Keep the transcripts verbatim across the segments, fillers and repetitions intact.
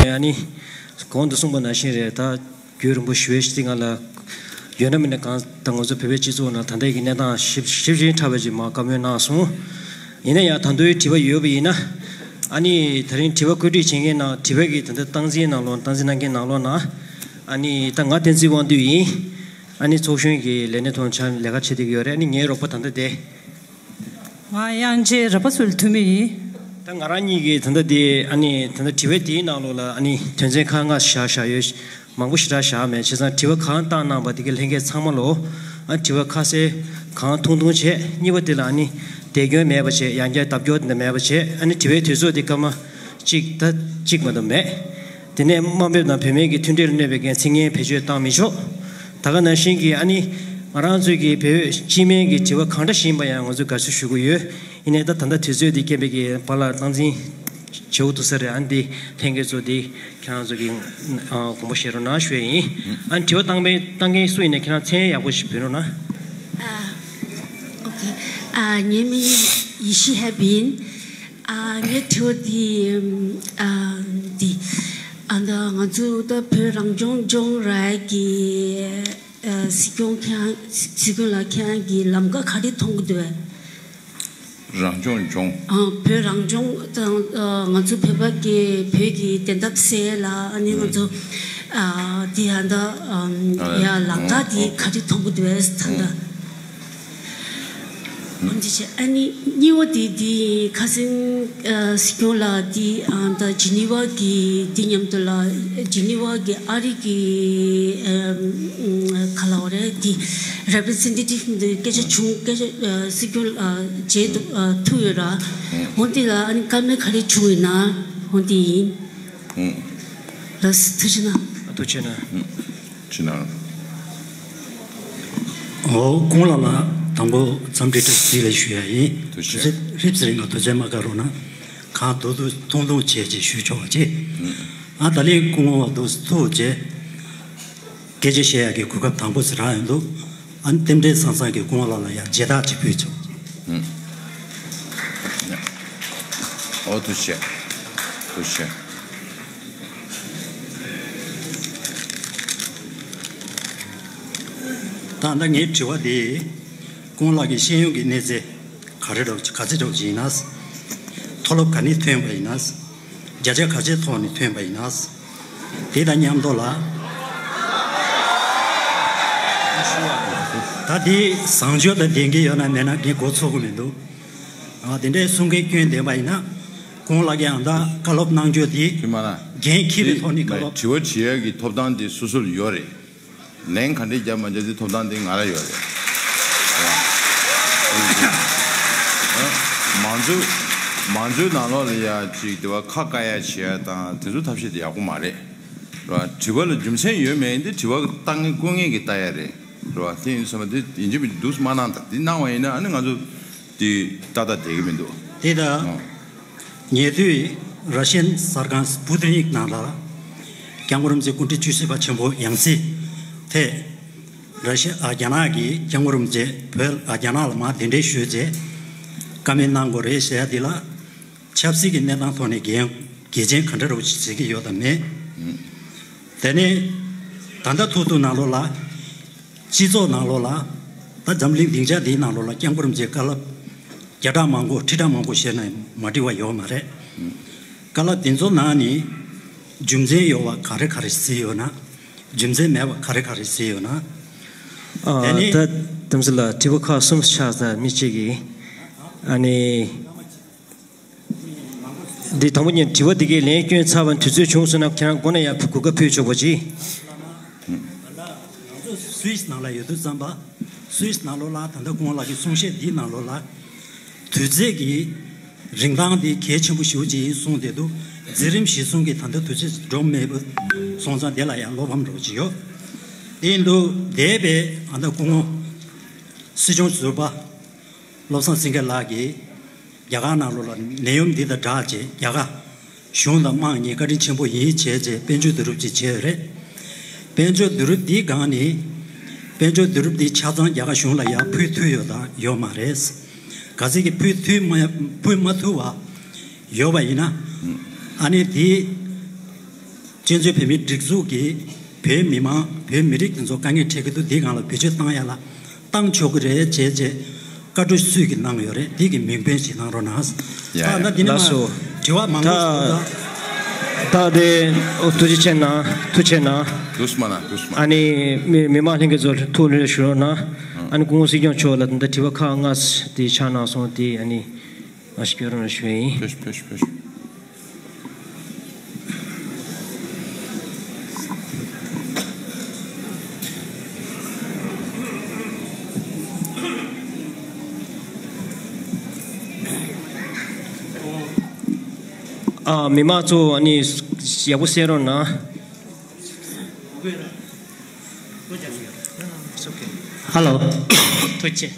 ཨ་ནི་གོང་དུ་གསུངས་པ་ནང་བཞིན་རེད། ད་རྒྱུན་རིང་པོ་ཞུ་བའི་ཞིག་ང་ལ་ཡོད་ན་མིན་ན་གང་ལྟར་ང་ཚོ་བོད་པའི་སྤྱི་ཚོགས་ནང་ད་ལྟའི་གི་གནས་སྟངས་ཞིབ་ཞིབ་ཅིང་ཕྲ་བའི་ཅིག་མར་བཀའ་མོལ་གནང་སོང་། ཡིན་ན་ཡང་ད་དུང་དྲི་བ་ཡོད་པ་ཡིན་ན། ཨ་ནི་དེ་རིང་དྲི་བ་བཀོད་སྒྲིག་བྱེད་མཁན་ནང་དྲི་བ་གི་ད་ལྟ་སྟངས་འཛིན་ནང་ལོགས་སྟངས་འཛིན་གནང་མཁན་ནང་ལོགས་ནང་། ཨ་ནི་ད་ང་བསྟན་འཛིན་དབང་འདུས་ཡིན། ཨ་ནི་ཚོགས་གཞོན་གྱི་ལས་སྣེ་ཐོག་ཆ་ལས་ཀ་བྱེད་བསྡད་ཀྱི་ཡོད་རེད། ཨ་ནི་ངའི་རོགས་པ་ད་ལྟ་དེ། ང་དབྱངས་ཅན་རབ་པ་ཚུལ་ཐུ་མི་ཡིན། ད་ང་རང་གཉིས་ཀྱིས་ད་ལྟ་དེ་ཨ་ནི་ད་ལྟ་དྲི་བ་དེའི་ནང་ལོགས་ལ་ཨ་ནི་དོན་ཚན་ཁག་ལྔ་བཞག་བཞག་ཡོད། མང་པོ་ཞེ་དྲག་བཞག་མེད། བྱས་ཙང་དྲི་བ་གང་བཏང་གནང་པ་དེ་གའི་ལྷན་རྒྱས་ཚང་མ་ལོ། ཨ་དྲི་བ་ཁ་གསལ་གང་ཐུང་ཐུང་བྱས། གཉིས་པ་དེ་ལ་ཨ་ནི་དེ་སྐྱོན་མེད་པ་བྱས། ཡང་བསྐྱར་ལྡབ་སྐྱོར་དེ་འདྲ་མེད་པ་བྱས། ཨ་ནི་དྲི་བའི་དུས་ཚོད་དེ་སྐར་མ་གཅིག་ད་གཅིག་མ་གཏོགས་མེད། དེ་ནས་དམའ་འབེབས་དང་བུད་མེད་ཀྱི་མཐུན་སྒྲིལ་ལ་གནོད་པའི་འགན་འཛིན་མཁན་བེད་སྤྱོད་བཏང་མི་ཆོག་ད་ག་ནང་བཞིན་གྱི་ཨ་ནི་ང་རང་ཚོའི་གི་བོད་སྤྱི་སྨན་གྱི་དྲི་བ་གང་འདྲ་ཞིག་ཡིན་པ་ཡང་ང་ཚོས་དགའ་བསུ་ཞུ་གི་ཡོད། ཡིན་ནའི་ད་ད་ལྟ་དུས་ཚོད་འདི་རྐྱེན་པས་ཀྱི་བར་ལ་སྟངས་འཛིན་བྱེད་དགོས་ཐུག་ས་རེད། ཨ་ནི་འདི་ལྷན་རྒྱས་ཚོ་འདི་ཁྱེད་རང་ཚོ་གི་ཨ་དགོངས་པ་བཞེས་རོགས་གནང་ཞུ་ཡ་ཡིན། ཨ་ནི་དྲི་བ་བཏང་པའི་བཏང་མཁན་སུ་ཡིན་ནའི་ཁྱེད་རང་མཚན་ཡག་པོ་ཞིག་འབོད་རོགས་གནང་། ཨ། ཨོ་ཁེ། ཨ། ངའི་མིང་ཡེ་ཤེས་ཧེ་པི་ཡིན། ཨ། ངའི་དྲི་བ་འདི། ཨ། འདི། ཨ། ད་ང་ཚོ་ད་བོད་རང་སྐྱོང་ལྗོངས་ར་གི་ཨ། སྲིད་སྐྱོང་ཁྱེད་རང་སྲིད་སྐྱོང་ལགས་ཁྱེད་རང་གིས་ལམ་ཀ་ག་རེ་མཐོང་གི་འདུག་རང་སྐྱོང་ལྗོངས། ཨ། བོད་རང་སྐྱོང་དང་། ཨ། ང་ཚོ་བོད་པ་གི་བོད་ཀྱི་བདེན་མཐའ་གསལ་ལ། ཨ་ནི་ང་ཚོ། ཨ། དེ་ཡང་ད། ཨམ། ཨ། ཡ་ལམ་ཀ་དེ་ཨ། ག་རེ་མཐོང་གི་འདུག་ད་ལྟ། ཨ། འདི་བྱས། ཨ་ནི་གཉིས་པ་དེ་འདི་ཁ་སང་། ཨ། སྲིད་སྐྱོང་ལགས་འདི། ཨ། ད་ཇི་ནི་ཝ་གི་འདི་མཉམ་དུ་ལ་ཇི་ནི་ཝ་གི་ཨ་རི་གི། ཨམ། ག་ལབ་དགོས་རེད། འདི་རེ་པི་རི་ཟེན་ཊེ་ཊིབ་འདི་སྐད་ཆ་བྱུང་། སྐད་ཆ། ཨ། སྲིད་སྐྱོང་ལགས་མཇལ་དུ། ཨ། ཐུག་ཡོད་ར། འོ་འདི་ལ་ཨ་ནི་བཀའ་མོལ་ག་རེ་བྱུང་ཡོད་ན། འོ་འདི་ཡིན། ལགས་སོ། ཐུགས་རྗེ་གནང་། ཐུགས་རྗེ་གནང་། ཕྱི་ནང་། འོ། ཀུན་ལགས་ལ་དང་པོ་འཚམས་འདྲི་བཀྲ་ཤིས་བདེ་ལེགས་ཞུ་ཡ་ཡིན། ཐུགས་རྗེ་ཆེ། ཧྲིབ་ཙེ་རིང་ལ་དུས་ཚོད་མ་བཀག་རོགས་གནང་། གང་ཐུབ་ཐུབ་ཐུང་ཐུང་བྱས་རྗེས་ཞུ་ཆོག་པ་བྱེད། ཨ། ད་ལན་སྐུ་ངོ་བ་འདུག་ཐུགས་རྗེ་ཆེ། སྐད་ཆ་བཤད་ཡ་གི་གོ་སྐབས་དང་པོ་ཟེར་རག་ཡོང་འདུག་ཨ་ནི་རྟེན་འབྲེལ་བཟང་བཟང་གི་སྐུ་ངོ་ལགས་ལ་ཡང་མཇལ་དར་ཅིག་ཕུལ་ཆོག་ཨུམ། ཨོ། ཐུགས་རྗེ་ཆེ། ཐུགས་རྗེ་ཆེ། ད་ལྟ་ངའི་དྲི་བ་འདི། སྐུ་ངོ་ལགས་ཀྱི་ཤེས་ཡོན་གྱི་གནས་ཚད་ག་རེ་འདྲ་ག་ཚོད་འདྲ་ཅིག་ཡིན་ན། མཐོ་སློབ་ག་ནས་ཐོན་པ་ཡིན་ན། བརྒྱ་ཆ་ག་ཚོད་ཐོག་ནས་ཐོན་པ་ཡིན་ན། དེ་དང་མཉམ་དུ་ལ། ད་དེ་བཟང་སྤྱོད་དང་ལྡན་གྱི་ཡོད་ན་མེད་ན་ངས་མགོ་ཚོད་ཀྱི་མི་འདུག་ཨ། དེ་འདྲའི་གསུང་མཁན་སྐྱོན་ལྡན་པ་ཡིན་ན། ཁོང་ལ་ཡང་ད་བཀའ་སློབ་གནང་རྒྱུ་དེ། ཁྱོད་མ་ལ། འགན་འཁྱེར་བའི་ཐོག་ནས་བཀའ་སློབ། དྲི་བ་དྲི་ཡག་གི་ཐོབ་ཐང་དེ་སོ་སོར་ཡོད་རེད། ལན་ག་འདྲས་རྒྱབ་མ་རྒྱབ་དེ་ཐོབ་ཐང་དེ་ང་ལ་ཡོད་རེད། མང་གཙོ་མང་གཙོའི་ནང་ལོགས་ལ་ཡ་ཅིག་དེ་བ་ཁ་བཀག་ཡ་བྱེད་ཡ་དང་དེ་ཚོ་ཐབས་ཤེས་དེ་ཡག་པོ་མ་རེད། རེད་བ། དྲི་བ་ལ་རྒྱུ་མཚན་ཡོད་མེད་འདི་དྲི་བ་བཏང་མཁན་བཀོད་མཁན་གྱིས་བལྟ་ཡ་རེད། རེད་བ། དེ་ཡིན་དུས་ཙམ་པ་དེ་ཡིན་གཅིག་མིན་གཅིག་འདུག་མ་གནང་དང་། དེ་གནང་བ་ཡིན་ན་ཨ་ནི་ང་ཚོ་དེ་ཏག་ཏག་བསྡད་ཀྱི་མི་འདུག་དེ་ད། ཨོ། ཉེ་དུས་ར་ཤན་གསར་ཁང་སྤུ་ཏི་ནིག་ནང་ལ་སྐྱབས་མགོན་རིན་པོ་ཆེ་སྐུ་ཕྲེང་བཅུ་བཞི་པ་ཆེན་པོ་ཡང་སྲིད་ཐད་ར་ཤ་ཨ་རྒྱ་ནག་གི་སྐྱབས་མགོན་རིན་པོ་ཆེ་བོད། ཨ། རྒྱ་ནག་ལ་མར་གདན་འདྲེན་ཞུས་རྗེས་བཀའ་མོལ་གནང་དགོས་རེད་ཟེར་ཡ་འདི་ལ། ཆབ་སྲིད་ཀྱི་གནས་སྟངས་ཐོག་ནས་འགན་འགལ་རྐྱེན་ག་འདྲ་རུ་བྱེད་ཀྱི་ཡོད་དམ་མེད། དེ་ནས་ད་ལྟ་ཐུག་ཐུག་ནང་ལོགས་ལ། སྤྱི་ཚོགས་ནང་ལོགས་ལ། ད་འཛམ་གླིང་སྡིངས་ཆ་འདིའི་ནང་ལོགས་ལ་སྐྱབས་མགོན་རིན་པོ་ཆེའི་བཀའ་སློབ་བརྒྱ་ཕྲག་མང་པོ་ཁྲི་ཕྲག་མང་པོ་བཤད་ན་མ་འགྲིག་པ་ཡོད་མ་རེད། བཀའ་སློབ་དེ་ཚོ་ནང་ནས་རྒྱུ་མཚན་ཡོད་པ་ག་རེ་ག་རེ་གཟིགས་ཡོད་ན། རྒྱུ་མཚན་མེད་པ་ག་རེ་ག་རེ་གཟིགས་ཡོད་ན། ཨ། དེ་ནས་ད་དམ་ཚིག་ལ་དྲི་བ་ཁག་གསུམ་ཆགས་ཚར། མི་གཅིག་གིས་ཨ་ནི། འདི་དང་པོ་ཉིད་དྲི་བ་འདི་གའི་ལན་སྐྱོན་ཚར་བ་དུས་ཚོད་བྱུང་སོང་ན་ཁྱེད་རང་མགོ་ནས་ཡར་གོ་སྐབས་ཕུལ་ཆོག་པ་ཅིག་ང་ཚོ་སུད་སི་ནང་ལ་ཡོད་དུས་ཙམ་པ། སུད་སི་ནང་ལོགས་ལ་ད་ལྟ་སྐུ་ངོ་ལགས་ཀྱི་གསུང་བཤད་འདིའི་ནང་ལོགས་ལ། དུས་ཚོད་ཀྱི་རིན་ཐང་འདི་གལ་ཆེན་པོ་ཞེ་པོ་ཅིག་ཡིན་གསུངས་བསྡད་འདུག་འཛིན་རིམ་གཞིར་བཟུང་གིས་ད་ལྟ་དུས་ཚོད་འགྲོ་མེད་པ་སོང་ཙང་དེ་ལ་ཡང་བློ་ཕམ་འདྲ་པོ་ཅིག་ཡོད། དེ་ཡིན་དུས་འདས་པའི་ད་ལྟ་སྐུ་ངོ་སྲིད་སྐྱོང་ཟུར་པ་བློ་བཟང་སེང་གེ་ལགས་ཀྱིས། རྒྱ་གར་ནང་ལོགས་ལ་ནད་ཡམས་འདི་དང་སྦྲགས་བྱས་རྒྱ་གར་གཞུང་དང་དམངས་གཉིས་བཀའ་དྲིན་ཆེན་པོ་ཡིན་བྱས་བྱས་དཔལ་འབྱོར་བསྡུ་རུབ་ཅིག་བྱས་ཡོད་རེད། དཔལ་འབྱོར་བསྡུ་རུབ་འདིའི་སྒང་ནས་དཔལ་འབྱོར་བསྡུ་རུབ་འདི་ཆ་ཚང་རྒྱ་གར་གཞུང་ལ་ཡར་ཕུལ་ཐུབ་ཡོད་དང་ཡོད་མ་རེད། གལ་སྲིད་ཀྱི་ཕུལ་ཐུབ་མ་ཕུལ་མ་ཐུབ་པ་ཡོད་པ་ཡིན་ན། ཨ་ནི་དེ་ གཅན་གཟན་བོད་མིའི་སྒྲིག་འཛུགས་ཀྱིས་བོད་མི་མང་བོད་མི་རིགས་དེ་ཚོ་དཀའ་ངལ་འཕྲད་ཀྱི་འདུག་འདིའི་སྒང་ལ་བེད་སྤྱོད་བཏང་ཡ་ལ་བཏང་ཆོག་གི་རེད་བྱས་བྱས་བཀའ་འཁྲོལ་སུས་ཀྱིས་གནང་ཡོད་རེད། འདི་གི་མིང་འབོད་ཞིག་གནང་རོགས་གནང་། ཡ་ཡ། ད་འདི་ནས་ལགས་སོ། མར་དྲི་བ་མང་པོ་ད་ཞིག་འདུག་ད་དེ་ཐུགས་རྗེ་ཆེ་གནང་། ཐུགས་རྗེ་ཆེ་གནང་། དུས་མ་ན་དུས་མ། ཨ་ནི་མི་མི་མང་ལྷན་རྒྱས་ཚོ་ཐུགས་ལ་ཞུ་རོགས་གནང་། ཨ་ནི་སྐུ་ངོ་སྲིད་སྐྱོང་མཆོག་ལ་ད་ལྟ་དྲི་བ་ཁག་ལྔ་དེ་ཆགས་གནང་སོང་། དེ་ཨ་ནི་ང་ཞིག་སྐྱོན་རོགས་ཞུ་ཡིན། ཕེབས་ཕེབས་ཕེབས། ཨ། མི་མང་ཚོ་ཨ་ནི་ཡག་པོ་གསན་རོགས་གནང་། ཧ་ལོ། ཐུགས་རྗེ་ཆེ།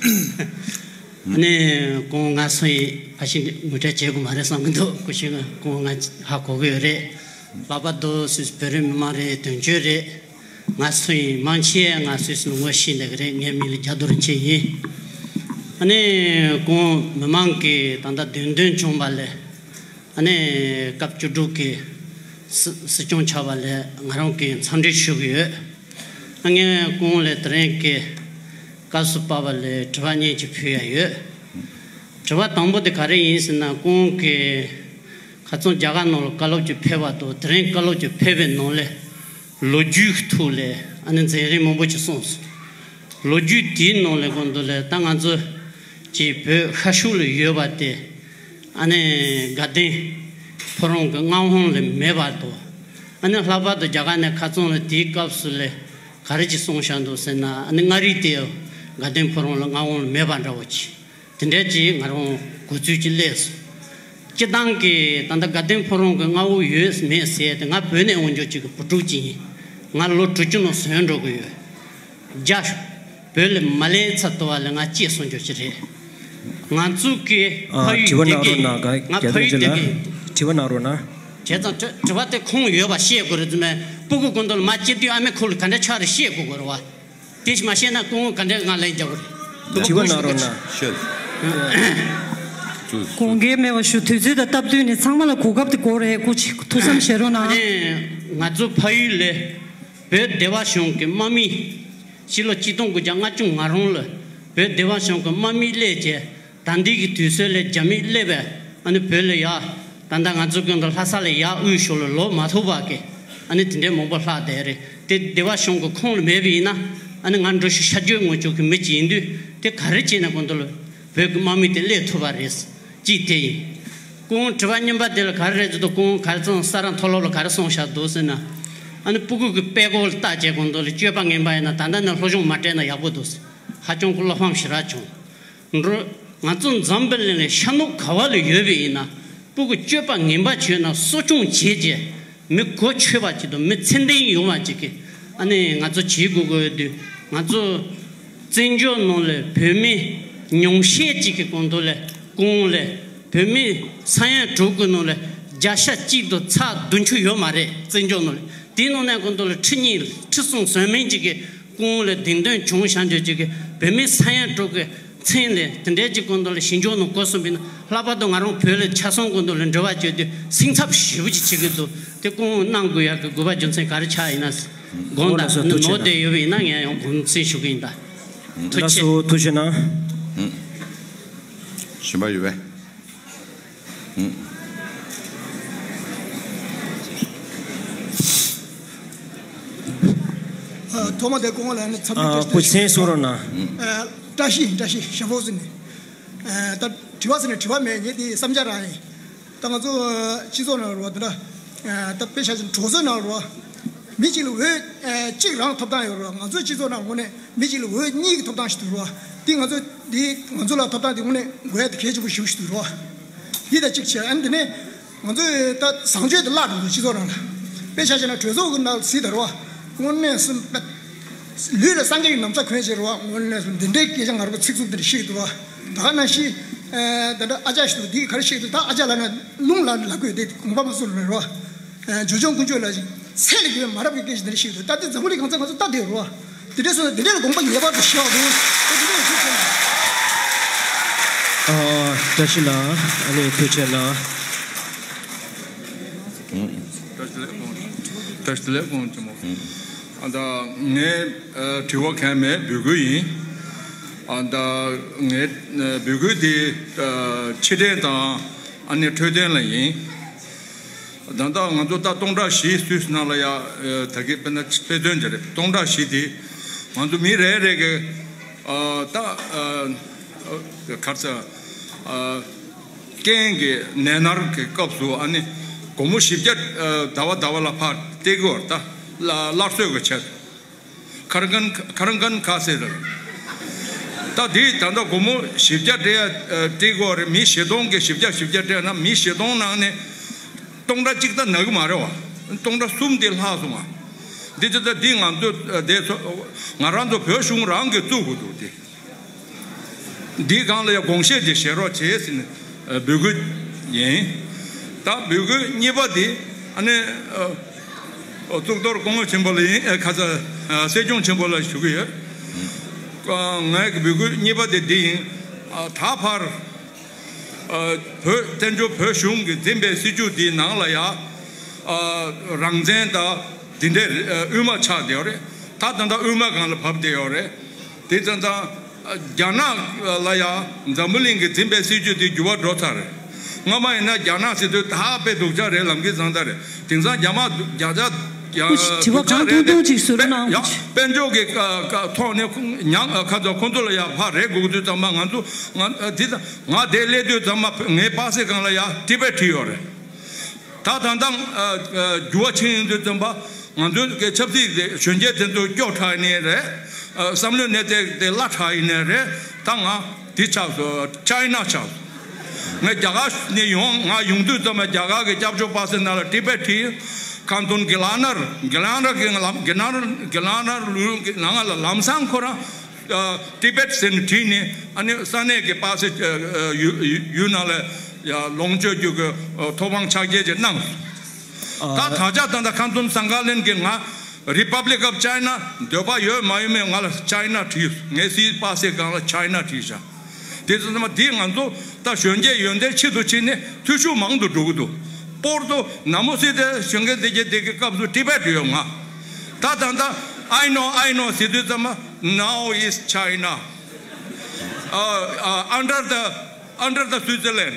ཨ་ནི་སྐུ་ངོ་ང་སུ་ཡིན་ཕ་ཤིང་ངོ་སྤྲོད་བྱེད་དགོས་མ་རེད་བསམ་གྱི་འདུག་སྐུ་ཞབས་སྐུ་ངོ་ང་ཧ་གོ་གི་ཡོད་རེད། ལྷག་པར་དུ་སུད་སི་བོད་རིགས་མི་མང་རེད། དོན་གཅོད་རེད། ང་སུ་ཡིན་མང་ཆེ་ང་སུད་སི་ལ་ངོ་ཤེས་འདུག་གི་རེད། ངའི་མིང་ལ་རྒྱ་རྡོ་རིན་ཆེན་ཡིན། ཨ་ནི་སྐུ་ངོ་མི་མང་གིས་ད་ལྟ་འདོན་འདོན་བྱུང་བ་ལས། ཨ་ནི་སྐབས་བཅུ་དྲུག་གི་སྲིད་སྲིད་སྐྱོང་ཆགས་པ་ལས་ང་རང་གིས་འཚམས་འདྲི་ཞུ་གི་ཡོད། ཨ་ངས་སྐུ་ངོ་ལ་དེ་རིང་གི་སྐབས་སུ་བབས་པ་ལས་དྲི་བ་གཉིས་ཅིག་ཕུལ་ཡ་ཡོད། དྲི་བ་དང་པོ་དེ་ག་རེ་ཡིན་ཟེར་ན། སྐུ་ངོ་གིས་ཁ་སང་རྒྱ་གར་ནང་ལ་བཀའ་སློབ་ཅིག་ཕེབས་པ་དང་དེ་རིང་བཀའ་སློབ་ཅིག་ཕེབས་པའི་ནང་ལས། ལོ་རྒྱུས་ཀྱི་ཐོག་ལས་ཨ་ནི་མཛད་རིམ་མང་པོ་ཅིག་གསུངས་སོང་། ལོ་རྒྱུས་དེའི་ནང་ལས་སྐུ་མདུན་ལས་ད་ང་ཚོ་ཀྱི་བོད་ཤར་ཕྱོགས་ལ་ཡོད་པ་དེ་ཨ་ནི་དགའ་ལྡན་ཕོ་བྲང་གི་མངའ་དབང་ལས་མེད་པ་དང་། ཨ་ནི་ལྷག་པར་དུ་རྒྱ་གར་ནས་ཁ་སང་ལ་དེའི་སྐབས་སུ་ལས་ག་རེ་ཅིག་གསུངས་བཞག་འདུག་ཟེར་ན། ཨ་ནི་མངའ་རིས་དེ་དགའ་ལྡན་ཕོ་བྲང་ལ་མངའ་དབང་ལས་མེད་པ་འདྲ་བོ་ཅིག་དེ་འདྲའི་ཅིག་ང་རང་གོ་ཚུལ་ཅིག་སླེབས་སོང་། སྤྱིར་བཏང་གི་ད་ལྟ་དགའ་ལྡན་ཕོ་བྲང་གི་མངའ་འོག་ཡོད་མེད་ཟེར་ཏེ་ང་བོད་ནས་འོང་རྒྱུ་ཅིག་གི་བུ་ཕྲུག་ཅིག་ཡིན། ང་ལོ་དྲུག་ཅུ་ནང་སོན་འགྲོ་གི་ཡོད། རྒྱ་བོད་ལ་མ་སླེབས་ཚར་དུས་ལ་ང་སྐྱེས་སོང་རྒྱུ་ཅིག་རེད། ང་ཚོ་གི་ཨ། ཕ་ཡུལ་དེ་གི་ང་ཕ་ཡུལ་དེ་གི་དྲི་བ་གནང་རོགས་གནང་། བྱས་ཙང་དྲི་དྲི་བ་དེ་ཁུངས་ཡོད་པ་ཤེས་དགོས་རེད། ཙི་མས་སྤུ་གུ་ཀུན་ཏུ་ལ་མ་སྐྱེས་དུས་ཨ་མའི་ཁོག་ལ་ག་འདྲ་ཆགས་རེད་ཤེས་དགོས་དགོས་རེད་བ། དེ་ཞིག་མ་ཤེས་ན་སྐུ་ངོ་ག་འདྲས་ང་ལན་རྒྱག་དགོས་རེད། དྲི་བ་གནང་རོགས་གནང་། ཤེས། དགོངས་འགལ་མེད་པ་ཞུ། དུས་ཚོད་དང་སྟབས་བསྟུན་ནས་ཚང་མ་ལ་གོ་སྐབས་དེ་དགོས་རེད། སྐུ་མཁྱེན་ཐུགས་བསམ་བཞེས་རོགས་གནང་། ཨ་ནི་ང་ཚོ་ཕ་ཡུལ་ལས་བོད་སྡེ་པ་གཞུང་གི་དམག་མི་ཕྱི་ལོ་གཅིག་སྟོང་དགུ་བརྒྱ་ལྔ་བཅུ་ང་རང་ལ་བོད་སྡེ་པ་གཞུང་གི་དམག་མི་སླེབས་རྗེས། ད་འདི་གི་དུས་ཚོད་ལས་རྒྱ་མི་སླེབས་པས་ཨ་ནི་བོད་ལ་ཡ། ད་ལྟ་ང་ཚོ་ཀུན་ཏུ་ལྷ་ས་ལ་ཡ་དབུས་ཕྱོགས་ལ་ལོག་མ་ཐུབ་པ་གི་ཨ་ནི་དེ་འདྲའི་མང་པོ་ལྷག་བསྡད་རེད། དེ་སྡེ་པ་གཞུང་གི་ཁོངས་ལ་མེད་པ་ཡིན་ན་ཨ་ནི་ང་འགྲོ་ཞིག་ཤར་བསྐྱོད་ངོ་བཅུག་གི་མི་གཅིག་ཡིན་དུས། དེ་ག་རེ་བྱས་ན་ཀུན་ཏུ་ལ་བོད་ཀྱི་དམག་མི་དེ་སླེབས་ཐུབ་པ་རེད། གཅིག་དེ་ཡིན། སྐུ་ངོ་དྲི་བ་གཉིས་པ་དེ་ལ་ག་རེ་རེད་ཟེར་དུས། སྐུ་ངོ་ག་རེ་ཚང་ས་ར་མཐོ་སློབ་ལ་ག་རེ་གསུངས་བཞག་འདུག་ཟེར་ན། ཨ་ནི་སྤུ་གུ་གི་དཔེ་ཁོག་ལ་བལྟས་བྱས་ཀུན་ཏུ་ལ་སྤྱོད་པ་ངན་པ་ཡིན་ན་ད་ལྟ་ནས་སློབ་སྦྱོང་མ་སྤྲད་ན་ཡག་པོ་འདུག་ཟེར། ཧ་ཅང་གི་བློ་ཕམ་ཞེ་དྲག་བྱུང་། འགྲོ། ང་ཚོ་འཛམ་བུ་གླིང་ལ་ཤར་ནུབ་ག་བ་ལ་ཡོད་པ་ཡིན་ན་སྤུ་གུ་སྤྱོད་པ་ངན་པ་བྱས་ན་གསོ་སྐྱོང་བྱས་རྗེས་མི་གོ་ཆོད་པ་ཅིག་དང་མི་ཚད་ལྡན་ཡོང་བ་ཅིག་གི་ཨ་ནི་ང་ཚོ་བྱེད་དགོས་དགོས་ཡོད་དུས། ང་ཚོ་བཙན་བྱོལ་ནང་ལ་བོད་མི་ཉུང་ཤས་ཅིག་གི་གོང་དུ་ལ་སྐུ་ངོ་ལ་བོད་མི་ས་ཡ་དྲུག་གི་ནང་ལ་བརྒྱ་ཆ་གཅིག་དང་ཚེག་བདུན་ཅུ་ཡོད་མ་རེད། བཙན་བྱོལ་ནང་ལ་དེའི་ནང་ནས་གོང་དུ་ལ་ཁྲི་གཉིས་ཁྲི་གསུམ་ཟིན་མིན་ཅིག་གི་སྐུ་ངོ་ལ་གདན་འདྲེན་བྱུང་བཞག་འཇོག་ཅིག་གི་བོད་མི་ས་ཡ་དྲུག་གི་མཚན་ལས་དེ་འདྲའི་ཅིག་གོང་དུ་ལ་ཞི་འཇགས་ནང་བཀོད་སོང་བ་ཡིན་ན། ལྷག་པར་དུ་ང་རང་བོད་ལ་ཆ་ཚང་གོང་དུ་ལ་འབྲེལ་བ་བྱས་དུས་སེམས་འཚབ་ཞེ་པོ་ཅིག་བྱེད་ཀྱི་འདུག་དེ་སྐུ་ངོ་གནང་དགོས་ཡག་གི་དགོས་པ་རྒྱུ་མཚན་ག་རེ་ཆགས་ཡིན་ན། དགོངས་དག་ནོར་བསྡད་ཡོད་པ་ཡིན་ན་ངས་ཡང་དགོངས་ཚུལ་ཞུ་གི་ཡིན་ད། ཐུགས་རྗེ་ཆེ། ཐུགས་རྗེ་གནང་། གཞན་པ་ཡོད་པས། ཐོག་མ་དེ་སྐུ་ངོ་ལ་ནི་འཚམས་འདྲི། ཨ། སྐུ་མཁྱེན་གསུང་རོགས་གནང་། ཨ། བཀྲ་ཤིས་བཀྲ་ཤིས་ཞབས་བྲོ་ཟེར་ནས། ཨ། ད་དྲི་བ་ཟེར་ནས་དྲི་བ་མེད། ངས་དེ་བསམ་འཆར་རང་ཡིན། ད་ང་ཚོ་སྤྱི་ཚོགས་ནང་རུ་བ་དེ་འདྲ། ད་དཔེ་ཆ་ཆེན་གྲོས་ཚོགས་ནང་རུ་བ། མི་གཅིག་ལ་འོས་གཅིག་རང་ཐོབ་ཐང་ཡོད་རུ་བ། ང་ཚོའི་སྤྱི་ཚོགས་ནང་ངོས་ནས་མི་གཅིག་ལ་འོས་གཉིས་ཀྱི་ཐོབ་ཐང་ཞིག་འདུག་རུ་བ། དེ་ང་ཚོ་དེ་ང་ཚོ་ལ་ཐོབ་ཐང་དེ་དངོས་གནས་དགོས་ཡ་དེ་གལ་ཆེན་པོ་ཞིག་འདུག་རུ་བ། དེ་ད་གཅིག་བྱས། ཨ་ནི་དེ་ནས་ང་ཚོས་ད་བཟང་སྤྱོད་དེ་བརླག་འགྲོ་འདུག་སྤྱི་ཚོགས་ནང་ལ། དཔེ་ཆ་བཞག་ན་གྲོས་ཚོགས་ཀྱི་ནང་ལ་གཟིགས་དང་རུ་བ། དངོས་གནས་སུ་ལུས་ལ་སངས་རྒྱས་ཀྱི་ན་བཟའ་གོན་བྱས་རུ་བ། དངོས་གནས་སུ་འདི་འདྲའི་སྐད་ཆ་ང་རང་ཚིག་རྩུབ་འདི་འདྲ་བཤད་འདུག་རུ་བ། ད་ག་ནང་བཞིན་ད་ལྟ་ཨ་ཅག་ཞིག་འདུག་འདི་ག་རེ་བཤད་འདུག་ད་ཨ་ཅག་ལ་ན་རླུང་ལ་ལ་དགོས་དེ་དགོངས་པ་མ་ཚོམ་རུ་བ། ཇོ་ཇོ་དཀོན་མཆོག་ལ་ཞིག་ཚད་ལས་བརྒལ་བའི་མ་རབས་ཀྱི་སྐད་ཆ་འདི་འདྲ་བཤད་འདུག་ད་དེ་འཛམ་བུ་གླིང་གང་ཚ་ང་ཚོ་ལྟ་བསྡད་རུ་བ། དེ་འདྲ་སོང་ན་དེ་འདྲ་ལ་དགོངས་པ་ངེས་པར་དུ་བཞག་དགོས། ཨ་ནི་ཐུགས་རྗེ་ཆེ་གནང་། ཨ་ནི་ཐུགས་རྗེ་ཆེ་གནང་། དེ་ལས་དགོངས་ཆེན་མོ། ཨ་ད་ངའི་ཨ་དྲི་བ་གང་མེད། འབོད་སྐུལ་ཡིན། ཨ་ད་ངའི་ཨ་འབོད་སྐུལ་དེ་ཨ་ཕྱིར་དྲན་དང་ཨ་ནི་འཕྲོད་བསྟེན་ལ་ཡིན། ད་ལྟ་ང་ཚོ་ད་སྟོང་ཕྲག་བཞི་སུད་སི་ནང་ལ་ཡ་ཨ་ད་གི་དཔེར་ན་དཔེ་མཚོན་བྱས་རེད། སྟོང་ཕྲག་བཞི་དེ་ང་ཚོ་མི་རེ་རེ་གི་ཨ་ད་ཨ་ག་རེ་ཟེར། ཨ་རྐྱེན་གྱི་ནད་མནར་གྱི་སྐབས་སུ་ཨ་ནི་སྒོར་མོ་བཞི་བརྒྱ་ཨ་ཟླ་བ་ཟླ་བ་ལ་ཕར་སྟེར་གྱི་ཡོད་རེད། ད་སླར་གསོ་གི་ཆེད། ཁ་རང་ཁན་ཁ་རང་ཁན་ཁ་ཟེར་རེད། ད་དེ་ད་ལྟ་སྒོར་མོ་བཞི་བརྒྱ་སྤྲད་ཡ་ཨ་སྤྲད་ཀྱི་ཡོད་རེད། མི་བཞི་སྟོང་གི་བཞི་བརྒྱ་བཞི་བརྒྱ་སྤྲད་ན་མི་བཞི་སྟོང་ནང་ནས་སྟོང་ཕྲག་གཅིག་ད་ན་གི་མ་རེད་བ། སྟོང་ཕྲག་གསུམ་དེ་ལྷག་སོང་བ། འདི་ཚོ་ད་འདི་ང་ཚོ་ཨ་དེ་ཚོ་ང་རང་ཚོ་བོད་གཞུང་རང་གིས་བཙུགས་དགོས་འདུག་དེ། འདིའི་སྒང་ལ་ཡང་དགོངས་བཞེས་དེ་བཞེས་རོགས་བྱེད་ཟེར་ནས་ཨ་འབོད་སྐུལ་ཡིན། ད་འབོད་སྐུལ་གཉིས་པ་དེ་ཨ་ནི་ཨ་ཨ་གཙུག་ཏོར་སྐུ་ངོ་ཆེན་པོ་ལ་ཡིན། ཨ་ཁ་ས་ཨ་སྲིད་སྐྱོང་ཆེན་པོ་ལ་ཞུ་གི་ཡོད། ཨ་ངའི་འབོད་སྐུལ་གཉིས་པ་དེ་འདི་ཡིན། ཨ་ད་བར་ཨ་བོད་བཙན་བྱོལ་བོད་གཞུང་གིས་འཛིན་པའི་སྲིད་བྱུས་འདིའི་ནང་ལ་ཡ་ཨ་རང་བཙན་དང་འདི་འདྲའི་ཨ་དབུས་མ་ཆགས་བསྡད་ཡོད་རེད། ད་ད་ལྟ་དབུས་མ་སྒང་ལ་བབས་བསྡད་ཡོད་རེད། དེ་ཙང་ཙང་རྒྱ་ནག་ལ་ཡང་འཛམ་བུ་གླིང་གི་འཛིན་པའི་སྲིད་བྱུས་དེ་འགྱུར་བ་འགྲོ་ཚར་རེད། སྔོན་མ་ཡིན་ན་རྒྱ་ནག་ཟེར་དུས་ད་དཔེ་སྡུག་ཅག་རེད། ལམ་གྱི་བཟང་ད་རེད། དེང་སང་རྒྱ་མ་རྒྱ་ཆ་རྒྱ་སྐུ་མཁྱེན་དྲི་བ་སྡུག་ཅག་གང་རེད་ཐུང་ཐུང་ཅིག་ཞུ་རོགས་གནང་། དཔལ་འབྱོར་གྱི་ཐོག་ནས་ཉང་ཁ་ཚོ་ཁོང་ཚོ་ལ་ཡང་ཕར་རེད་དགོས་དུས་ཙམ་པ་ང་ཚོ་ང་དེ་ང་དེ་སླེབས་དུས་ཙམ་པ་ངའི་པ་སེ་སྒང་ལ་ཡང་ཊི་བེཊ་བྲིས་ཡོད་རེད། ད་ད་ལྟ་འགྱུར་བ་ཕྱིན་ཡོང་དུས་ཙམ་པ་ང་ཚོའི་གི་ཆབ་སྲིད་དེ་གཞོན་སྐྱེས་དེ་ཚོ་སྐྱོ་དྲགས་ནས་རེད། བསམ་བློའི་གནས་སྟངས་དེ་བརླག་དྲགས་ཡིན་ནའི་རེད། ད་ང་འདི་ཆགས་སོང་། ཅའི་ན་ཆགས་སོང་། ངས་རྒྱ་གར་ནས་ཡོང་ང་ཡོང་དུས་ཙམ་པ་རྒྱ་གར་གི་སྐྱབས་བཅོལ་པ་སེ་ནང་ལ་ཊི་བེཊ་བྲིས། ཁ་འདོན་གི་ལ་ནར་གི་ལ་ནར་གི་ལམ་གི་ལ་ནར་གི་ལ་ནར་ལུ་གི་ནང་ལ་ལམ་སང་ཁོ་རང་ཊི་བེཊ་ཟེར་ནས་བྲིས་ནས་ཨ་ནི་ས་གནས་ཀྱི་པ་སེ་ཡུལ་ནང་ལ་ཡ་ལོངས་སྤྱོད་རྒྱུ་གི་ཐོབ་དབང་ཕྱག་འཁྱེར་ཅིག་གནང་། ད་ད་ཆ་ད་ལྟ་ཁ་འཛོམས་སངས་དཀར་གླིང་གིས་ང་Republic of China འདོད་པ་ཡོད་མ་ཡོད་མེད་ང་ལ་ཅའི་ན་བྲིས། ངའི་སྲིད་པ་སེ་སྒང་ལ་ཅའི་ན་བྲིས་བཞག་དེ་ཚོ་ཚང་མ་འདི་ང་ཚོ་ད་གཞོན་སྐྱེས་ཡོན་ཏན་ཆེད་དུ་ཕྱིན་ནས་འཐུས་ཤོར་མང་དུ་འགྲོ་གི་འདུག་སྤོར་ཏོ་ན་མོ་སི་ཏེ་གཞོན་སྐྱེས་དེ་གྱད་དེ་གི་སྐབས་སུ་ཊི་བེཊ་ཡོད་ང་། ད་ད་ད་I know, I know ཟེར་དུས་ཙམ་པ་now is China. Uh, uh, under the, under the Switzerland.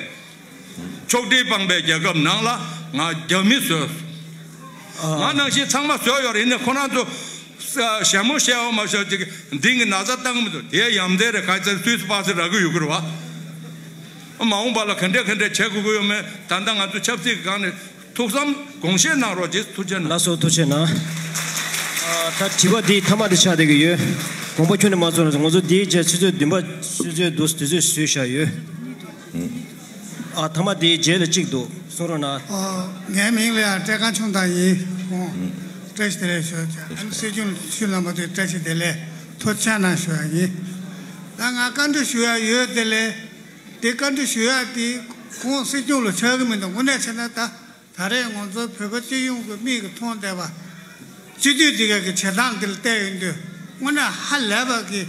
ཕྱོགས་སྒྲིག་སྤངས་པའི་རྒྱལ་ཁབ་ནང་ལ་ང་རྒྱ་མི་བཟོས། ང་ནང་བཞིན་ཚང་མ་བཟོས་ཡོད་རེད། ཡིན་ནའི་ཁོ་རང་ཚོ་ཞྭ་མོ་བཤལ་བ་མ་བཤལ་ཅིག་འདི་གི་ན་ཚ་བཏང་མི་འདུག་དེ་ཡ་མཚན་རེད། ག་ཚོད་སུད་སི་པ་སེ་རག་གི་ཡོད་གི་རེད་བ། མ་འོངས་པ་ལ་ག་འདྲས་ག་འདྲས་བྱེད་དགོས་ཀྱི་ཡོད་མེད་ད་ལྟ་ང་ཚོ་ཆབ་སྲིད་ཀྱི་སྒང་ནས་ཐུགས་བསམ་དགོངས་བཞེས་གནང་རོགས་གྱིས། ཐུགས་རྗེ་གནང་། ལགས་སོ། ཐུགས་རྗེ་གནང་། ཨ་ད་དྲི་བ་འདི་མཐའ་མ་དེ་ཆགས་བསྡད་ཀྱི་ཡོད། དགོངས་པ་ཁྱོན་ནས་མ་ཚོམས་རོགས། ང་ཚོ་འདིའི་རྗེས་ཆུ་ཚོད་བདུན་པ་ཆུ་ཚོད་བདུན་དུས་ཚོད་བཟོས་བཞག་ཡོད། ཨ་མཐའ་མ་དེའི་རྗེས་ལ་གཅིག་འདུག་གསུང་རོགས་གནང་། ཨོ། ངའི་མིང་ལ་ཡང་བཀྲས་མཁར་ཆུང་བདག་ཡིན། ཨོ། བཀྲ་ཤིས་བདེ་ལེགས་ཞུ་བྱ། ཨ་ནི་སྲིད་སྐྱོང་ཆུ་ལམ་པ་དེ་བཀྲ་ཤིས་བདེ་ལེགས་ཐུགས་རྗེ་གནང་ཞུ་བ་ཡིན། ད་ང་བཀའ་འདྲི་ཞུ་ཡ་ཡོད། དེ་ལས་དེ་བཀའ་འདྲི་ཞུ་ཡ་དེ་ཁོང་སྲིད་སྐྱོང་ལ་ཆགས་ཀྱི་མི་འདུག་དངོས་གནས་བྱས་ན་ད། ད་རེས་ང་ཚོ་བོད་པ་སྤྱི་ཡོངས་ཀྱི་མིག་གིས་མཐོང་བསྡད་པ། སྤྱི་འཐུས་འདི་ག་གི་བྱེད་སྟངས་འདི་ལ་བལྟས་ཡོང་དུས་དངོས་གནས་ཧ་ལས་པ་གི་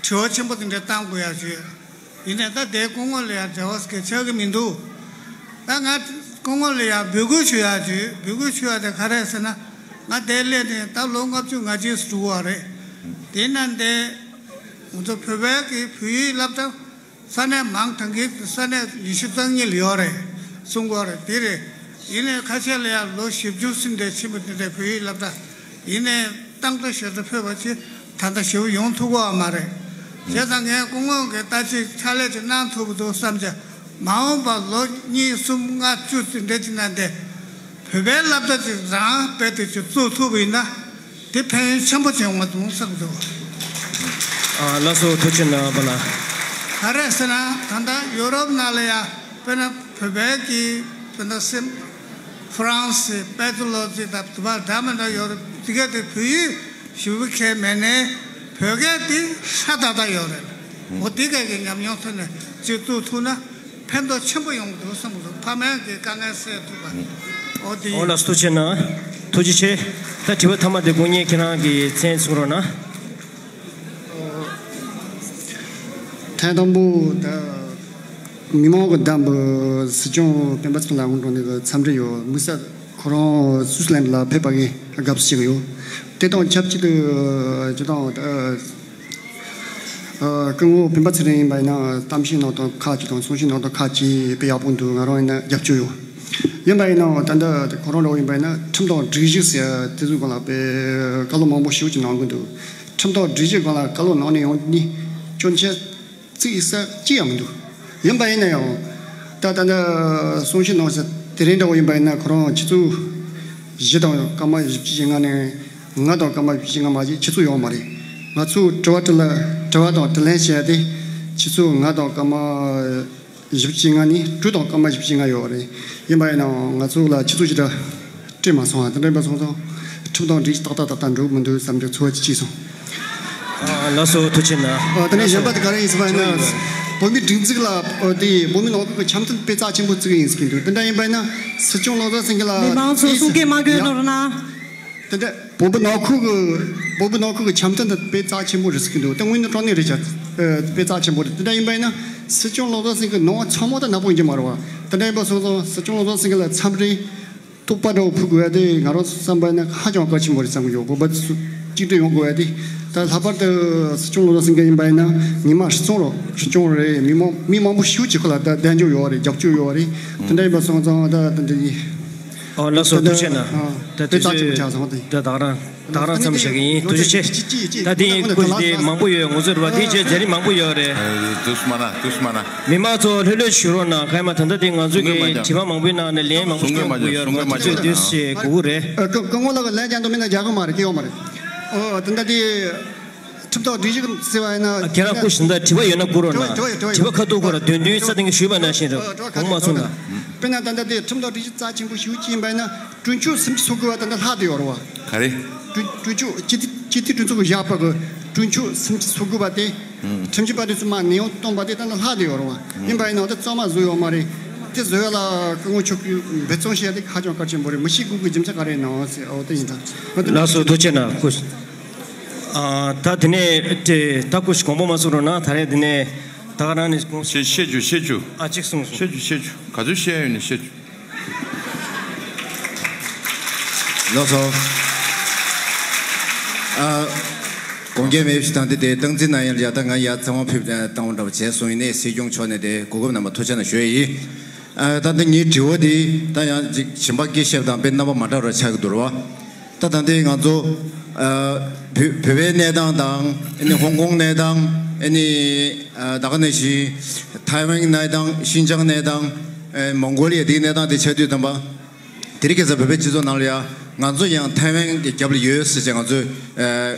དྲི་བ་ཆེན་པོ་འདི་འདྲ་བཏང་དགོས་ཡག་ཞུས། ཡིན་ནའི་ད་དེའི་སྐུ་ངོ་ལ་ཡང་འབྲེལ་བ་ཟེར་ཆགས་ཀྱི་མི་འདུག་ད་ང་སྐུ་ངོ་ལ་ཡང་འབོད་སྐུལ་ཞུ་ཡག་ཞུས། འབོད་སྐུལ་ཞུ་ཡག་དེ་ག་རེ་ཟེར་ན། ང་དེར་སླེབས་ནས་ད་ལོ་ལྔ་བཅུ་ང་གཅིག་འགྲོ་གི་ཡོད་རེད། དེ་ན་དེ་ང་ཚོ་བོད་པའི་གི་བོད་ཡིག་སློབ་གྲྭ། ས་གནས་མང་ཐང་གི་ས་གནས་ཉི་ཤུ་རྩ་གཉིས་ལ་ཡོད་རེད། གསུང་གི་ཡོད་རེད། དེ་རེད། ཡིན་ནའི་ཁ་ཤས་ལ་ཡང་ལོ་བཞི་བཅུ་ཟིན་བསྡད་ཕྱིན་པ་དེ་འདྲའི་བོད་ཡིག་སློབ་གྲྭ། ཡིན་ནའི་ཏང་ཏོ་ཞེ་དྲག་ཕོད་པ་ཅིག་ད་ལྟ་ཞེ་པོ་ཡོང་ཐུབ་ཀྱི་ཡོད་མ་རེད། བྱས་ཙང་ངས་སྐུ་ངོ་གི་ལྟ་ཅི་ཕྱག་ལས་ཅིག་གནང་ཐུབ་ཀྱི་འདུག་བསམ་བྱས། མ་འོངས་པ་ལོ་གཉིས་གསུམ་ལྔ་བཅུ་དེ་འདྲ་ཅིག་ནང་དེ་བོད་པའི་སློབ་གྲྭ་ཅིག་རང་རྦད་དེ་ཅིག་བཙུགས་ཐུབ་པ་ཡིན་ན། དེ་ཕན་ཡོན་ཆེན་པོ་ཅིག་ཡོང་བ་འདུག་བསམ་འདུག་ཨ་ལགས་སོ། ཐུགས་རྗེ་གནང་། བ་ལ། ག་རེ་ཟེར་ན་ད་ལྟ་ཡོ་རོབ་ནང་ལ་ཡ་དཔེར་ན་བོད་པའི་གི་དཔེར་ན་སེམས་ཧྥ་རན་སི་པེ་ཏི་ལོ་ཙི་དང་དུ་བ་འདྲ་མི་འདྲ་ཡོད་རེད། དེ་ག་དེ་བོད་ཡིག་ཞེ་པོ་མཁས་མེད་ནའི་བོད་སྐད་དེ་ཧྲ་ཏག་ཏག་ཡོད་རེད། འོ་དེ་ག་གི་ཉམས་མྱོང་ཐོག་ནས་ཅིག་བཙུགས་ཐུབ་ན། ཕན་ཐོགས་ཆེན་པོ་ཡོང་གི་འདུག་བསམ་གི་འདུག་ཕ་མའི་གི་དཀའ་ངལ་སེལ་ཐུབ་པ། འོ་དེ་ཡིན། འོ་ལགས་སོ། ཐུགས་རྗེ་གནང་། ཐུགས་རྗེ་ཆེ། ད་དྲི་བ་མཐའ་མ་དེ་སྐུ་ངོ་ཁྱེད་རང་གི་མཚན་གསུང་རོགས་གནང་། ཐེངས་དང་པོ་ད་མི་མང་གི་བདམས་པའི་སྲིད་སྐྱོང་སྤེན་པ་ཚེ་རིང་ལགས་དངོས་གྲུབ་ནས་འཚམས་འདྲི་ཡོད། དམིགས་བསལ། ཁོ་རང་སུའུ་ཙི་ལན་ལ་ཕེབས་པ་གི་དགའ་བསུ་ཞུ་གི་ཡོད། དེ་དང་ཆབས་ཅིག་ཏུ་ཅི་དང་། ཨ། སྐུ་ངོ་སྤེན་པ་ཚེ་རིང་ཡིན་པ་ཡིན་ན་གཏམ་བཤད་ནང་དང་ཁག་ཅིག་དང་གསུང་བཤད་ནང་དང་ཁག་ཅིག་དཔེ་ཡག་པོ་འདུག་ང་རང་ཡིན་ན་རྒྱབ་སྐྱོར་ཡོད། ཡིན་པ་ཡིན་ན་ད་ལྟ་ཁོ་རང་འདྲ་བོ་ཡིན་པ་ཡིན་ན་ཁྲིམས་དང་སྒྲིག་གཞི་ཟེར་དེ་ཚོའི་སྒང་ལ་དཔེ་བཀའ་སློབ་མང་པོ་ཞེ་པོ་ཅིག་གནང་གི་འདུག་ཁྲིམས་དང་སྒྲིག་གཞིའི་སྒང་ལ་བཀའ་སློབ་གནང་ནས་ཡོང་ནི་སྐྱོན་ཆ་རྩིས་ས་ཅི་ཡང་མི་འདུག་ཡིན་པ་ཡིན་ན་ཡང་། ད་ད་ལྟ་གསུང་བཤད་གནང་ས་དེ་རིང་འདྲ་བོ་ཡིན་པ་ཡིན་ན་ཁོ་རང་ཆུ་ཚོད་བཞི་དང་སྐར་མ་བཞི་བཅུ་ཞེ་ལྔ་ནས་ལྔ་དང་སྐར་མ་བཞི་བཅུ་ཞེ་ལྔ་མ་གཏོགས་ཆུ་ཚོད་ཡོད་མ་རེད། ང་ཚོས་དྲི་བ་དྲི་ལ་དྲི་བ་དང་དྲིས་ལན་བྱས་ཏེ་ཆུ་ཚོད་ལྔ་དང་སྐར་མ་བཞི་བཅུ་ཞེ་ལྔ་ནས་དྲུག་དང་སྐར་མ་བཞི་བཅུ་ཞེ་ལྔ་ཡོད་རེད། ཡིན་པ་ཡིན་ནའང་ང་ཚོ་ལ་ཆུ་ཚོད་ཅིག་འདྲ་སྤྲད་མ་སོང་བ་དེ་འདྲ་ཡིན་པ་སོང་ཙང་ཁྲིམས་དང་སྒྲིག་གཞི་ཏག་ཏག་ཏག་ཏག་འགྲོ་གི་མི་འདུག་བསམ་གྱི་ཚོར་བ་ཅིག་སྐྱེས་སོང་། ཨ། ལགས་སོ། ཐུགས་རྗེ་གནང་། ཨ། དེ་ནས་གཞན་པ་དེ་ག་རེ་ཡིན་ཟེར་བ་ཡིན་ན། བོད་མིའི་སྒྲིག་འཛུགས་ལ་ཨ་དེ་བོད་མི་ནང་ཁུལ་གྱི་འཆམ་མཐུན་དཔེ་རྩ་ཆེན་པོ་བརྩི་གི་ཡིན་ཟེར་གྱི་འདུག་དེ་འདྲ་ཡིན་པ་ཡིན་ན་སྲིད་སྐྱོང་བློ་བཟང་སེང་གེ་ལ་མི་མང་ཚོ་གསུང་སྐད་མ་དགོས་ནོར་ན། དེ་འདྲ་བོད་པ་ནང་ཁུལ་གྱི་བོད་པ་ནང་ཁུལ་གྱི་འཆམ་མཐུན་དེ་དཔེ་རྩ་ཆེན་པོ་རེད་ཟེར་གྱི་འདུག་དེ་དངོས་གནས་དྲང་གནས་རེད་ཤག་དཔེ་རྩ་ཆེན་པོ་རེད། དེ་འདྲ་ཡིན་པ་ཡིན་ན་སྲིད་སྐྱོང་བློ་བཟང་སེང་གེ་ནང་ཚང་མ་ད་ནག་པོ་ཡིན་གྱི་མ་རེད་བ། དེ་འདྲ་ཡིན་པ་སོང་ཙང་སྲིད་སྐྱོང་བློ་བཟང་སེང་གེ་ལ་འཚམས་འདྲི་རྟོགས་པ་འདྲ་བོ་ཕུལ་དགོས་ཡ་དེ་ང་རང་ཚོ་བསམ་པ་ན་ཧ་ཅང་གལ་ཆེན་པོ་རེད་བསམ་གྱི་ཡོད། བོད་པ་ཚོ་གཅིག་སྒྲིལ་ཡོང་དགོས་ཡ་དེ། ད་ལྷག་པར་དུ་སྲིད་སྐྱོང་བློ་བཟང་སེང་གེ་ཡིན་པ་ཡིན་ན་ཉི་མ་སྲིད་སྐྱོང་རོགས་སྲིད་སྐྱོང་རེད། མི་མང་མི་མང་པོ་ཞེ་པོ་ཅིག་ཁོ་ལ་ད་གདན་འཇོག་ཡོད་རེད། རྒྱབ་སྐྱོར་ཡོད་རེད། དེ་འདྲ་ཡིན་པ་སོང་ཙང་ད་དེ་འདྲ་ཡིན། ཨོ་ལགས་སོ། ད་ཐུགས་རྗེ་གནང་། ཨ་ད་དེ་དཔེ་རྩ་ཆེན་པོ་ཆགས་སོང་དེ། ད་ད་ག་རང་ད་ག་རང་མཚམས་བཞག་གི་ཡིན། ཐུགས་རྗེ་ཆེ། ད་དེ་ཡིན་སྐུ་ཞིག་དེ་མང་པོ་ཡོད། ང་ཚོ་རུ་བ་དེ་བྱས་རྗེས་རིང་མང་པོ་ཡོད་རེད། ཨ། དུས་སུ་མ་ན་དུས་སུ་མ་ན། མི་མང་ཚོ་ལྷོད་ལྷོད་བྱེད་རོགས་གནང་། ཁ་ཡ་མ་ད་ལྟ་དེ་ང་ཚོ་གི་དྲི་བ་མང་པོའི་ནང་ནས་ལན་མང་པོ་ཞིག་གནང་དགོས་ཡོད་རེད། ང་ཚོ་དུས་ཚོད་དུས་ཚོད་དགོས་ཀྱི་རེད། ཨ། སྐུ་སྐུ་ངོ་ལགས་ལན་རྒྱག་འདུག་མིན་ན་རྒྱག་གི་མ་རེད། སྐྱེ་བ་མ་རེད། ཨོ་ད་ལྟ་དེ། ཁྲིམས་ཐོག་སྒྲིག་གཞི་ཟེར་བ་ཡིན་ན། ཁྱེད་རང་སྐུ་ཞིག་ད་དྲི་བ་ཡོད་ན་བསྐུར་རོགས་གནང་། དྲི་བ་ཡོད་དྲི་བ་ཡོད་དྲི་བ་ཁ་ཐུག་ཁོ་ར་དོན་དོན་ས་སྟེང་གི་ཞུས་པ་ནང་བཞིན་རེད། དྲི་བ་ཁ་དགོངས་མ་ཚོམས་ན། དཔེར་ན་ད་ལྟ་དེ་ཁྲིམས་ཐོག་སྒྲིག་གཞི་རྩ་ཆེན་པོ་ཞེ་པོ་ཅིག་ཡིན་པ་ཡིན་ན་གྲོས་ཆོད་སུམ་ཅུ་སོ་དགུ་པ་ད་ལྟ་ལྷག་བསྡད་ཡོད་རེད་བ། ག་རེ། གྲོས་གྲོས་ཆོད་སྤྱི་འཐུས་སྤྱི་འཐུས་གྲོས་ཚོགས་ཀྱིས་བཞག་པ་གི་གྲོས་ཆོད་སུམ་ཅུ་སོ་དགུ་པ་དེ། ཁྲིམས་ཞིབ་པ་དེ་ཚོ་མར་ནན་དབང་བཏང་པ་དེ་ད་ལྟ་ལྷག་བསྡད་ཡོད་རེད་བ། ཡིན་པ་ཡིན་ན་ད་རྩ་མ་བཟོ་ཡོད་མ་རེད། དེ་བཟོ་ཡ་ལ་སྐུ་ངོ་མཆོག་གིས་འབད་བརྩོན་བྱས་ཏེ་ཧ་ཅང་གལ་ཆེན་པོ་རེད། མི་ཤེས་དགོས་ཀྱི་རྒྱུ་མཚན་ག་རེ་ཡིན་ནམ་ཟེར། ཨོ་དེ་ཡིན་ད། ལགས་སོ། ཐུགས་རྗེ་གནང་སྐུ། ཨ། ད་དེ་ནས་དེ་ད་སྐུ་ཞིག་དགོངས་པ་མ་ཚོམས་རོགས་གནང་། ད་རེས་དེ་ནས་ད་ག་རང་ནས་དགོངས། བཤད་བཤད་རྒྱུ་བཤད་རྒྱུ། ཨ། གཅིག་གསུངས་སོང་། བཤད་རྒྱུ་བཤད་རྒྱུ། ག་ཚོད་བཤད་ཡོད་ནས་བཤད་རྒྱུ། ལགས་སོ། ཨ། དགོངས་འགལ་མེད་པ་ཞིག་དང་དེ་དེ་སྟངས་འཛིན་གནང་ཡ་ལ་ཡ་ད་ང་ཡ་ཚང་མ་ཕེབས་བཏང་བ་འདྲ་བ་བྱས་སོང་། ཡིན་ནའི་སྲིད་སྐྱོང་མཆོག་ནས་དེ་གོ་སྐབས་གནང་བ་ཐུགས་རྗེ་གནང་ཞུ་ཡ་ཡིན། ཨ། ད་ལྟ་ངའི་དྲི་བ་འདི་ད་ཡང་ཅིག་གཞན་པ་སྐད་བཤད་དང་དཔེ་རྣམ་པ་མ་འདྲ་བ་ཆགས་ཀྱི་འདུག་རེད་བ། ད་ད་ལྟའི་ང་ཚོ་ཨ་བོད་བོད་པའི་གནས་སྟངས་དང་ཨ་ནི་ཧོང་ཀོང་གནས་སྟངས། ཨ་ནི་ཨ་ད་ག་ནང་བཞིན་ཐའེ་ཝན་གནས་སྟངས། ཤིན་ཅང་གནས་སྟངས། ཨ་མོང་གོ་ལི་ཡ་དེའི་གནས་སྟངས་དེ་ཆ་དུས་ཙམ་པ། དེ་རིང་ཁ་སང་བོད་པའི་སྤྱི་ཚོགས་ནང་ལ་ཡང་ང་ཚོ་ཡང་ཐའེ་ཝན་གྱི་རྒྱབ་ལ་ཡོད་ཟེར་བྱས་ང་ཚོས་ཨ་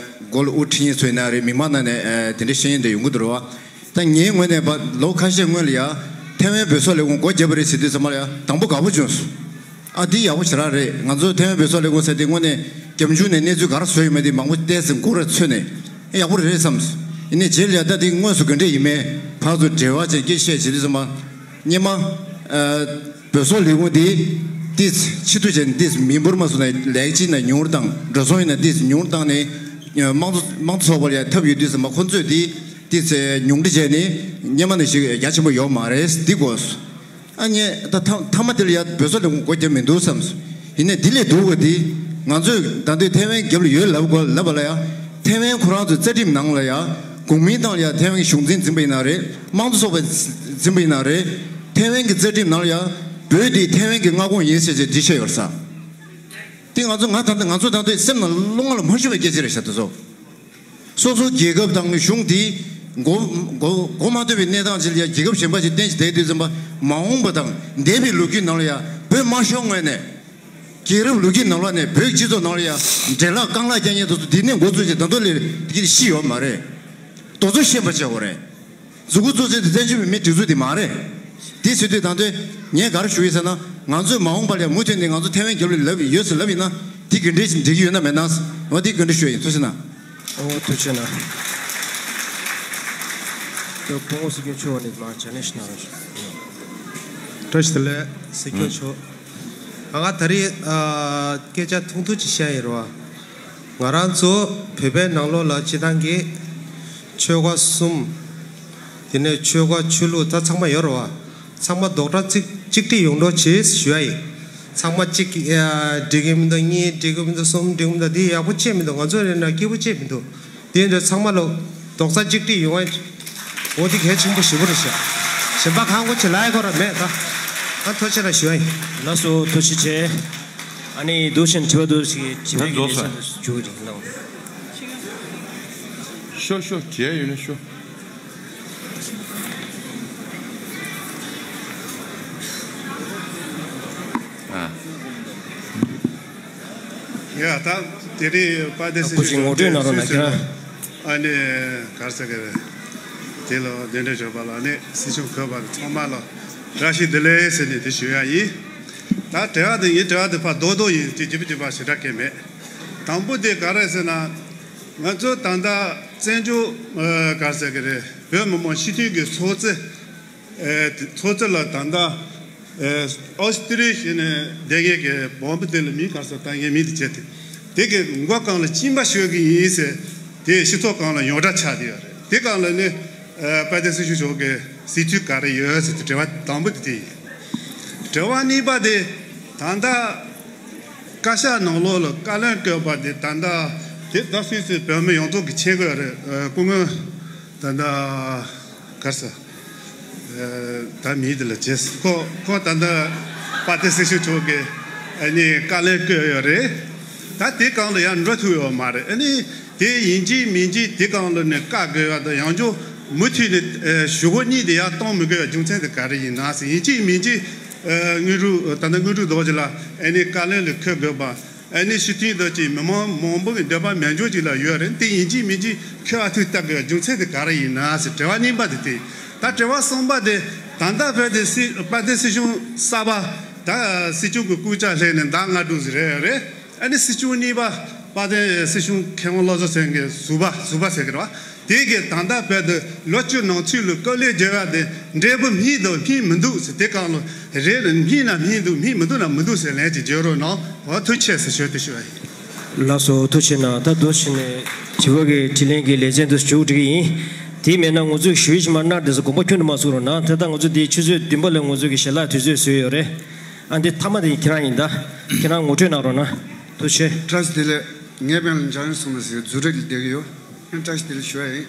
མགོ་ལ་དབུ་ཁྲིད་མཁན་ཚོ་ཡིན་ན་རེད། མི་མང་ནང་ནས་ཨ་དེ་འདྲ་བཤད་མཁན་དེ་ཡོང་གི་འདུག་རེད་བ། ད་ངའི་ངོས་ནས་ལོ་ཁ་ཤས་སྔོན་ལ་ཡ་ཐའེ་ཝན་བོད་སོག་ལས་ཁུངས་སྒོ་བརྒྱབ་པ་རེད་ཟེར་དུས་ཙམ་པ་ལ་ཡ་དང་པོ་དགའ་པོ་བྱུང་སོང་། ཨ་འདི་ཡག་པོ་ཞེ་དྲག་རེད། ང་ཚོ་ཐའེ་ཝན་བོད་སོག་ལས་ཁུངས་ཟེར་དེ་དངོས་གནས་རྒྱབ་ལྗོངས་ནས་གནས་ཚུལ་ག་རེ་བཟོས་ཡོད་མེད་དེ་མང་པོ་བལྟས་ཟིན་མགོ་ར་ཚོས་ནས་ཡག་པོ་རེད་བསམ་སོང་། ཡིན་ནའི་རྗེས་ལ་ཡ་ད་འདི་དངོས་སུ་ག་འདྲས་ཡིན་མིན་ཕར་ཚུར་འབྲེལ་བ་བྱས་སྐད་ཆ་བཤད་བྱེད་དུས་ཙམ་པ། སྔོན་མ་ཨ་བོད་སོག་ལས་ཁུངས་འདི་ཏིས་ཕྱི་དུ་བྱས་ནས་ཏིས་མི་འབོར་མ་སོང་ན་ལས་གཅིག་ན་ཉུང་རུ་བཏང་། འགྲོ་སོང་ཡིན་ན་ཏིས་ཉུང་རུ་བཏང་ནས་དམངས་གཙོ་དམངས་གཙོ་ཚོགས་པ་ལ་ཡ་ཐབས་ཡོད་དུས་ཙམ་པ་ཁོ་ཚོས་འདི་ཏིས་ཉུང་འཕྲི་བྱས་ནས་སྔོན་མ་ནང་བཞིན་རྒྱ་ཆེན་པོ་ཡོད་མ་རེད། འདི་དགོས་སོང་། ཨ་ནི་ད་ཐ་མཐའ་མ་དེ་ལ་ཡ་བོད་སོག་ལས་ཁུངས་སྒོ་བརྒྱབ་མི་འདུག་བསམ་སོང་། ཡིན་ནའི་འདི་ལས་སྡུག་པ་འདི་ང་ཚོས་ད་ལྟའི་ཐའེ་ཝན་རྒྱབ་ལ་ཡོད་ལབ་དགོས་ལབ་པ་ལ་ཡ་ཐའེ་ཝན་ཁོ་རང་ཚོའི་རྩ་ཁྲིམས་ནང་ལ་ཡ་གོང་མིའི་ཏང་ལ་ཡ་ཐའེ་ཝན་གྱི་གཞུང་འཛིན་འཛིན་པ་ཡིན་ན་རེད། དམངས་གཙོ་ཚོགས་པ་འཛིན་པ་ཡིན་ན་རེད། ཐའེ་ཝན་གྱི་རྩ་ཁྲིམས་ནང་ལ་ཡ་བོད་འདི་ཐའེ་ཝན་གྱི་མངའ་ཁོངས་ཡིན་ཟེར་བྱས་འདི་བཤད་ཡོད་རེད་ས། དེ་ང་ཚོ་ང་ད་ལྟ་ང་ཚོ་ད་ལྟ་སེམས་ནང་བློ་ངོ་ལ་མ་ཤོང་བའི་སྐད་ཆ་རེད་ཤག་དེ་ཚོ། སོ་སོའི་རྒྱལ་ཁབ་དང་གཞུང་དེ་མགོ་མགོ་མགོ་མ་ཐོན་པའི་གནས་སྟངས་ཅིག་ལ་ཡ་རྒྱལ་ཁབ་གཞན་པ་ཞིག་གཏན་ཞིག་བསྡད་དུས་ཙམ་པ། མ་འོངས་པ་དང་འདས་པའི་ལོ་རྒྱུས་ནང་ལ་ཡ་བོད་དམར་ཤོག་ངོས་ནས་རྒྱལ་རབས་ལོ་རྒྱུས་ནང་ལ་ནས་བོད་སྤྱི་ཚོགས་ནང་ལ་ཡ་འདྲེ་ལག་རྐང་ལག་རྒྱག་མཁན་དེ་ཚོ་འདི་ནས་འགོ་བཙུགས་ཀྱི་ད་དུང་ལས་དེ་གི་ཤི་ཡོད་མ་རེད། དེ་ཚོ་ཤེས་པ་བྱ་དགོས་རེད། མཛུབ་གུ་བཙུགས་ཚད་དེ་བཙན་བྱོལ་བོད་མིའི་སྒྲིག་འཛུགས་དེ་མ་རེད། དེ་ཟེར་དུས་ད་ལྟ་ངས་ག་རེ་ཞུ་ཡི་ཟེར་ན། ང་ཚོས་མ་འོངས་པ་ལ་མུ་མཐུད་ནས་ང་ཚོ་ཐའེ་ཝན་རྒྱབ་ལ་ལབ་ཡོད་ཟེར་ལབ་ཡིན་ན། དེ་ག་འདྲས་ཞིག་འགྲིག་གི་ཡོད་ན་མེད་ན། འོ་དེ་ག་འདྲས་ཞུ་ཡ་ཡིན། ཐུགས་རྗེ་གནང་། ཨོ་ཐུགས་རྗེ་གནང་། ད་སྐུ་ངོ་སྲིད་སྐྱོང་མཆོག་ནས་མར་བྱ་ལས་ཤིག་གནང་རོགས་ཞུ། བཀྲ་ཤིས་བདེ་ལེགས་སྲིད་སྐྱོང་མཆོག་ང་ང་ད་རེས་ཨ་སྐད་ཆ་ཐུང་ཐུང་ཅིག་བཤད་ཡིན་རོགས། ང་རང་ཚོ་བོད་པའི་ནང་ལོགས་ལ་སྤྱི་བཏང་གི་ཆོལ་ཁ་གསུམ། དེ་ནས་ཆོལ་ཁ་ཆོས་ལུགས་ད་ཚང་མ་ཡོད་རེད་བ། ཚང་མ་རྡོག་སྒྲ་གཅིག་གཅིག་སྒྲིལ་ཡོང་རོགས་བྱེད་ཞུ་ཡ་ཡིན། ཚང་མ་གཅིག་གིས་འགྲིག་གི་མི་འདུག་གཉིས་འགྲིག་གི་མི་འདུག་གསུམ་འགྲིག་གི་མི་འདུག་འདི་ཡག་པོ་བྱས་མི་འདུག་ང་ཚོ་རེད་ན་སྐྱིད་པོ་བྱས་མི་འདུག་དེ་འདྲ་ཚང་མ་ལ་རྡོག་རྩ་གཅིག་སྒྲིལ་ཡོང་བ། འོ་འདི་གལ་ཆེན་པོ་ཞེ་པོ་རེད་ཤག་གཞན་པ་གང་གོ་ཆེ་ལ་ཡ་གོ་ར་མེད་ད། ཨ་ཐུགས་རྗེ་ཆེ་ལ་ཞུ་ཡ་ཡིན། ལགས་སོ་ཐུགས་རྗེ་ཆེ། ཨ་ནི་འདུག་བཞིན་དྲི་བ་འདུག་ཞིག་དྲི་བའི་གི་ལས་བྱ་འདུག་ཞུ་གི་རིགས་གནང་། ཤོ་ཤོ་དྲི་ཡ་ཡོད་ན་ཤོ། ཨ། ཡ་ད་དེ་རིང་དཔལ་ལྡན་སྲིད་སྐུ་མཆེད་ངོ་སྤྲོད་གནང་རོགས་གནང་ཁྱེད་རང་། ཨ་ནི་གར་ས་ག་རེ། དེ་ལ་གདན་འདྲེན་ཞུས་པ་ལ་ནི་སྲིད་སྐྱོང་གོ་བ་ཚང་མ་ལ་བཀྲ་ཤིས་བདེ་ལེགས་ཟེར་ནས་དེ་ཞུ་ཡ་ཡིན། ད་དྲི་བ་དེ་ངའི་དྲི་བ་དེ་ཕར་རྡོག་རྡོག་ཡིན་དེ་ལྗིད་པོ་ལྗིད་པ་ཞེ་དྲག་གི་མེད། དང་པོ་དེ་ག་རེ་ཟེར་ན། ང་ཚོ་ད་ལྟ་བཙན་བྱོལ་གར་ས་ག་རེ་བོད་མི་མང་སྤྱི་འཐུས་ཀྱི་ཚོགས་གཙོ། ཚོགས་གཙོ་ལ་ད་ལྟ་ཨོ་སི་ཏི་རི་ཞིག་ནས་བསྡད་མཁན་གྱི་བོན་པོ་དེ་ལ་མིང་ག་རེ་ཟེར་ད་ངས་མིང་དེ་བརྗེད་དེ། དེ་གི་མགོ་སྒང་ལ་གཅིན་པ་གཞུ་གི་ཡིན་ཟེར། དེ་སྤྱི་ཚོགས་སྒང་ལ་ཡོངས་གྲགས་ཆགས་བསྡད་ཡོད་རེད། དེ་སྒང་ལ་ནི་དཔལ་ལྡན་སྲིད་སྐྱོང་མཆོག་གི་གཟིགས་ཚུལ་ག་རེ་ཡོད་ཟེར་དེ་དྲི་བ་དང་པོ་དེ་དེ་ཡིན། དྲི་བ་གཉིས་པ་དེ་ད་ལྟ་བཀའ་ཤག་ནང་ལོགས་ལ་བཀའ་བློན་བསྐོས་པ་དེ་ད་ལྟ་དེ་ད་སུད་སི་བོད་མི་ཡོངས་རྫོགས་ཀྱི་མཁྱེན་གྱི་ཡོད་རེད། སྐུ་ངོ་ད་ལྟ་ག་རེ་ཟེར། ད་མིང་དེ་ལ་བྱས་ཁོ་ཁོ་ད་ལྟ་དཔལ་ལྡན་སྲིད་སྐྱོང་མཆོག་གིས་ཨ་ནི་བཀའ་བློན་བསྐོས་ཡོད་རེད། ད་དེ་སྒང་ལ་ཡང་འགྲོ་ཐུབ་ཡོད་མ་རེད། ཨ་ནི་དེ་ཡིན་གཅིག་མིན་གཅིག་དེ་སྒང་ལ་ནི་བཀའ་བསྒོ་ཡ་དང་ཡང་ཅུང་མུ་མཐུད་ནས་གཞུག་གུ་གཉིས་དེ་ཡར་གཏོང་མི་དགོས་པའི་རྒྱུ་མཚན་དེ་ག་རེ་ཡིན་ན་ཟེར། ཡིན་གཅིག་མིན་གཅིག་དངོས་གྲུབ་ད་ལྟ་དངོས་གྲུབ་རྡོ་རྗེ་ལགས་ཨ་ནི་བཀའ་བློན་ལ་འཁོད་དགོས་པ། ཨ་ནི་སྤྱི་འཐུས་དང་གཅིག་མི་མང་མང་པོ་གི་འདོད་པ་མེད་འཇོག་ཅིག་ལ་ཡོད་རེད། དེ་ཡིན་གཅིག་མིན་གཅིག་ཁྱོད་ཨ་ཐུག་ལྟ་དགོས་རྒྱུ་མཚན་དེ་ག་རེ་ཡིན་ན་ཟེར་དྲི་བ་གཉིས་པ་དེ་དེ། ད་དྲི་བ་གསུམ་པ་དེ་ད་ལྟ་བོད་དེ་སྲིད་དཔལ་ལྡན་སྲིད་སྐྱོང་གསར་པ་ད་སྲིད་སྐྱོང་གི་སྐུ་ཕྱྭ་ལྷན་ནས་ཟླ་ལྔ་དྲུག་ཟིག་རེད་རེད། ཨ་ནི་སྲིད་སྐྱོང་གཉིས་པ་དཔལ་ལྡན་སྲིད་སྐྱོང་མཁས་དབང་བློ་བཟང་སེང་གེ་ཟུར་པ་ཟུར་པ་ཟེར་གི་རེད་བ། དེ་གི་ད་ལྟ་བོད་དུ་ལོ་བཅུ་ནང་ཚུད་ལ་བཀའ་བློན་བརྗེ་བ་དེ་འབྲས་བུ་སྨིན་དང་སྨིན་མི་འདུག་ཟེར། དེ་གང་ལ་རེད་ལ་སྨིན་ན་སྨིན་འདུག་སྨིན་མི་འདུག་ན་མི་འདུག་ཟེར་ལན་ཅིག་བརྗོད་རོགས་གནང་། འོ་ཐུགས་རྗེ་ཆེ་ཟེར་ཞུ་དེ་ཞུ་བ་ཡིན། ལགས་སོ་ཐུགས་རྗེ་གནང་། ད་འདུག་ཕྱིན་ནས་དྲི་བ་གི་དྲིས་ལན་གྱི་ལེ་ཚན་དུ་མཇུག་སྒྲིལ་གྱི་ཡིན། དེ་མེད་ན་ང་ཚོས་ཞུ་ཡིག་ཞིག་མར་གནང་དུས་སུ་དགོངས་པ་ཁྱོན་ནས་མ་ཚོམ་རོགས་གནང་། དེ་ལྟར་ང་ཚོ་འདི་ཆུ་ཚོད་བདུན་པ་ལ་ང་ཚོ་གི་ཞལ་ལག་དུས་ཚོད་བཟོས་ཡོད་རེད། ཨ་འདི་མཐའ་མ་དེ་ཁྱེད་རང་ཡིན་ད། ཁྱེད་རང་ངོ་སྤྲོད་གནང་རོགས་གནང་། ཐུགས་རྗེ་ཆེ། བཀྲ་ཤིས་བདེ་ལེགས། ངའི་མིང་ལ་འཇམ་དབྱངས་བསོད་ནམས་ཟེར། ཛུ་རིག་ལ་བསྡད་ཀྱི་ཡོད། ཨ་བཀྲ་ཤིས་བདེ་ལེགས་ཞུ་བ་ཡིན།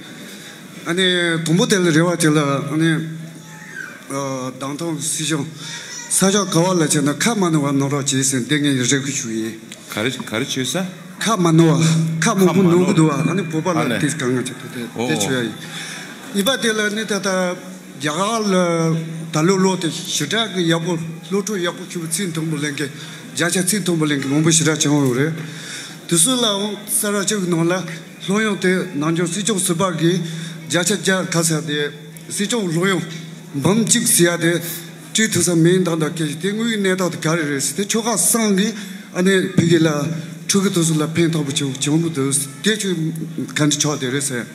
ཨ་ནི་དང་པོ་དེ་ལ་རེ་བ་དེ་ལ་ཨ་ནི་ཨ་བདག་དང་སྲིད་སྐྱོང་ས་ཕྱོགས་ག་བ་ལ་བྱས་ན་ཁ་མ་ནོར་བ་གནང་རོགས་བྱེད་ཟེར་འདི་ངའི་རེ་སྐུལ་ཞུ་ཡིན། ག་རེ་ག་རེ་བྱོས་ས། ཁ་མ་ནོར་བ། ཁ་མང་པོ་ཁ་མང་ནོར་གི་འདུག་བ། ཨ་ནི་བོད་པ་ཨ་ལ་ནི་དེ་གང་ང་ཆེ་དེ་ཨོ་དེ་ཨོ། བྱོས་ཡ་ཡིན། གཉིས་པ་དེ་ལ་ནི་ད་ལྟ་རྒྱ་གར་ལ་ད་ལོ་ལོ་དེ་ཞེ་དྲག་གི་ཡག་པོ་སློབ་ཕྲུག་ཡག་པོ་ཁྱོད་ཚིག་མཐོན་པོ་ལེན་མཁན་བརྒྱ་ཆ་ཚིག་མཐོན་པོ་ལེན་མཁན་མང་པོ་ཞེ་དྲག་བྱུང་ཡོད་རེད། དེ་ཚོ་ལའང་ས་ར་ཅིག་གི་ནང་ལ་སློབ་ཡོན་དེ་ནམ་རྒྱུན་སྲིད་སྐྱོང་ཟུར་པ་གིས་བརྒྱ་ཆ་བརྒྱ་ག་ཟེར་དེ་སྲིད་སྐྱོང་སློབ་ཡོན་འབུམ་གཅིག་ཟེར་ཡ་དེ་སྤྲད་ཐུབ་ས་མིན་དང་དང་སྐད་ཆ་དེ་དངོས་ཡོད་གནས་སྟངས་དེ་ག་རེ་རེད་ཟེར་དེ་ཆོལ་ཁ་གསུམ་གིས་ཨ་ནི་ཕ་གི་ལ་ཕྲུ་གུ་དེ་ཚོ་ལ་ཕན་ཐོགས་པོ་བྱུང་བྱུང་གི་འདུག་དེ་ཆོས་ག་འདྲ་ཆགས་བསྡད་རེད་ཟེར།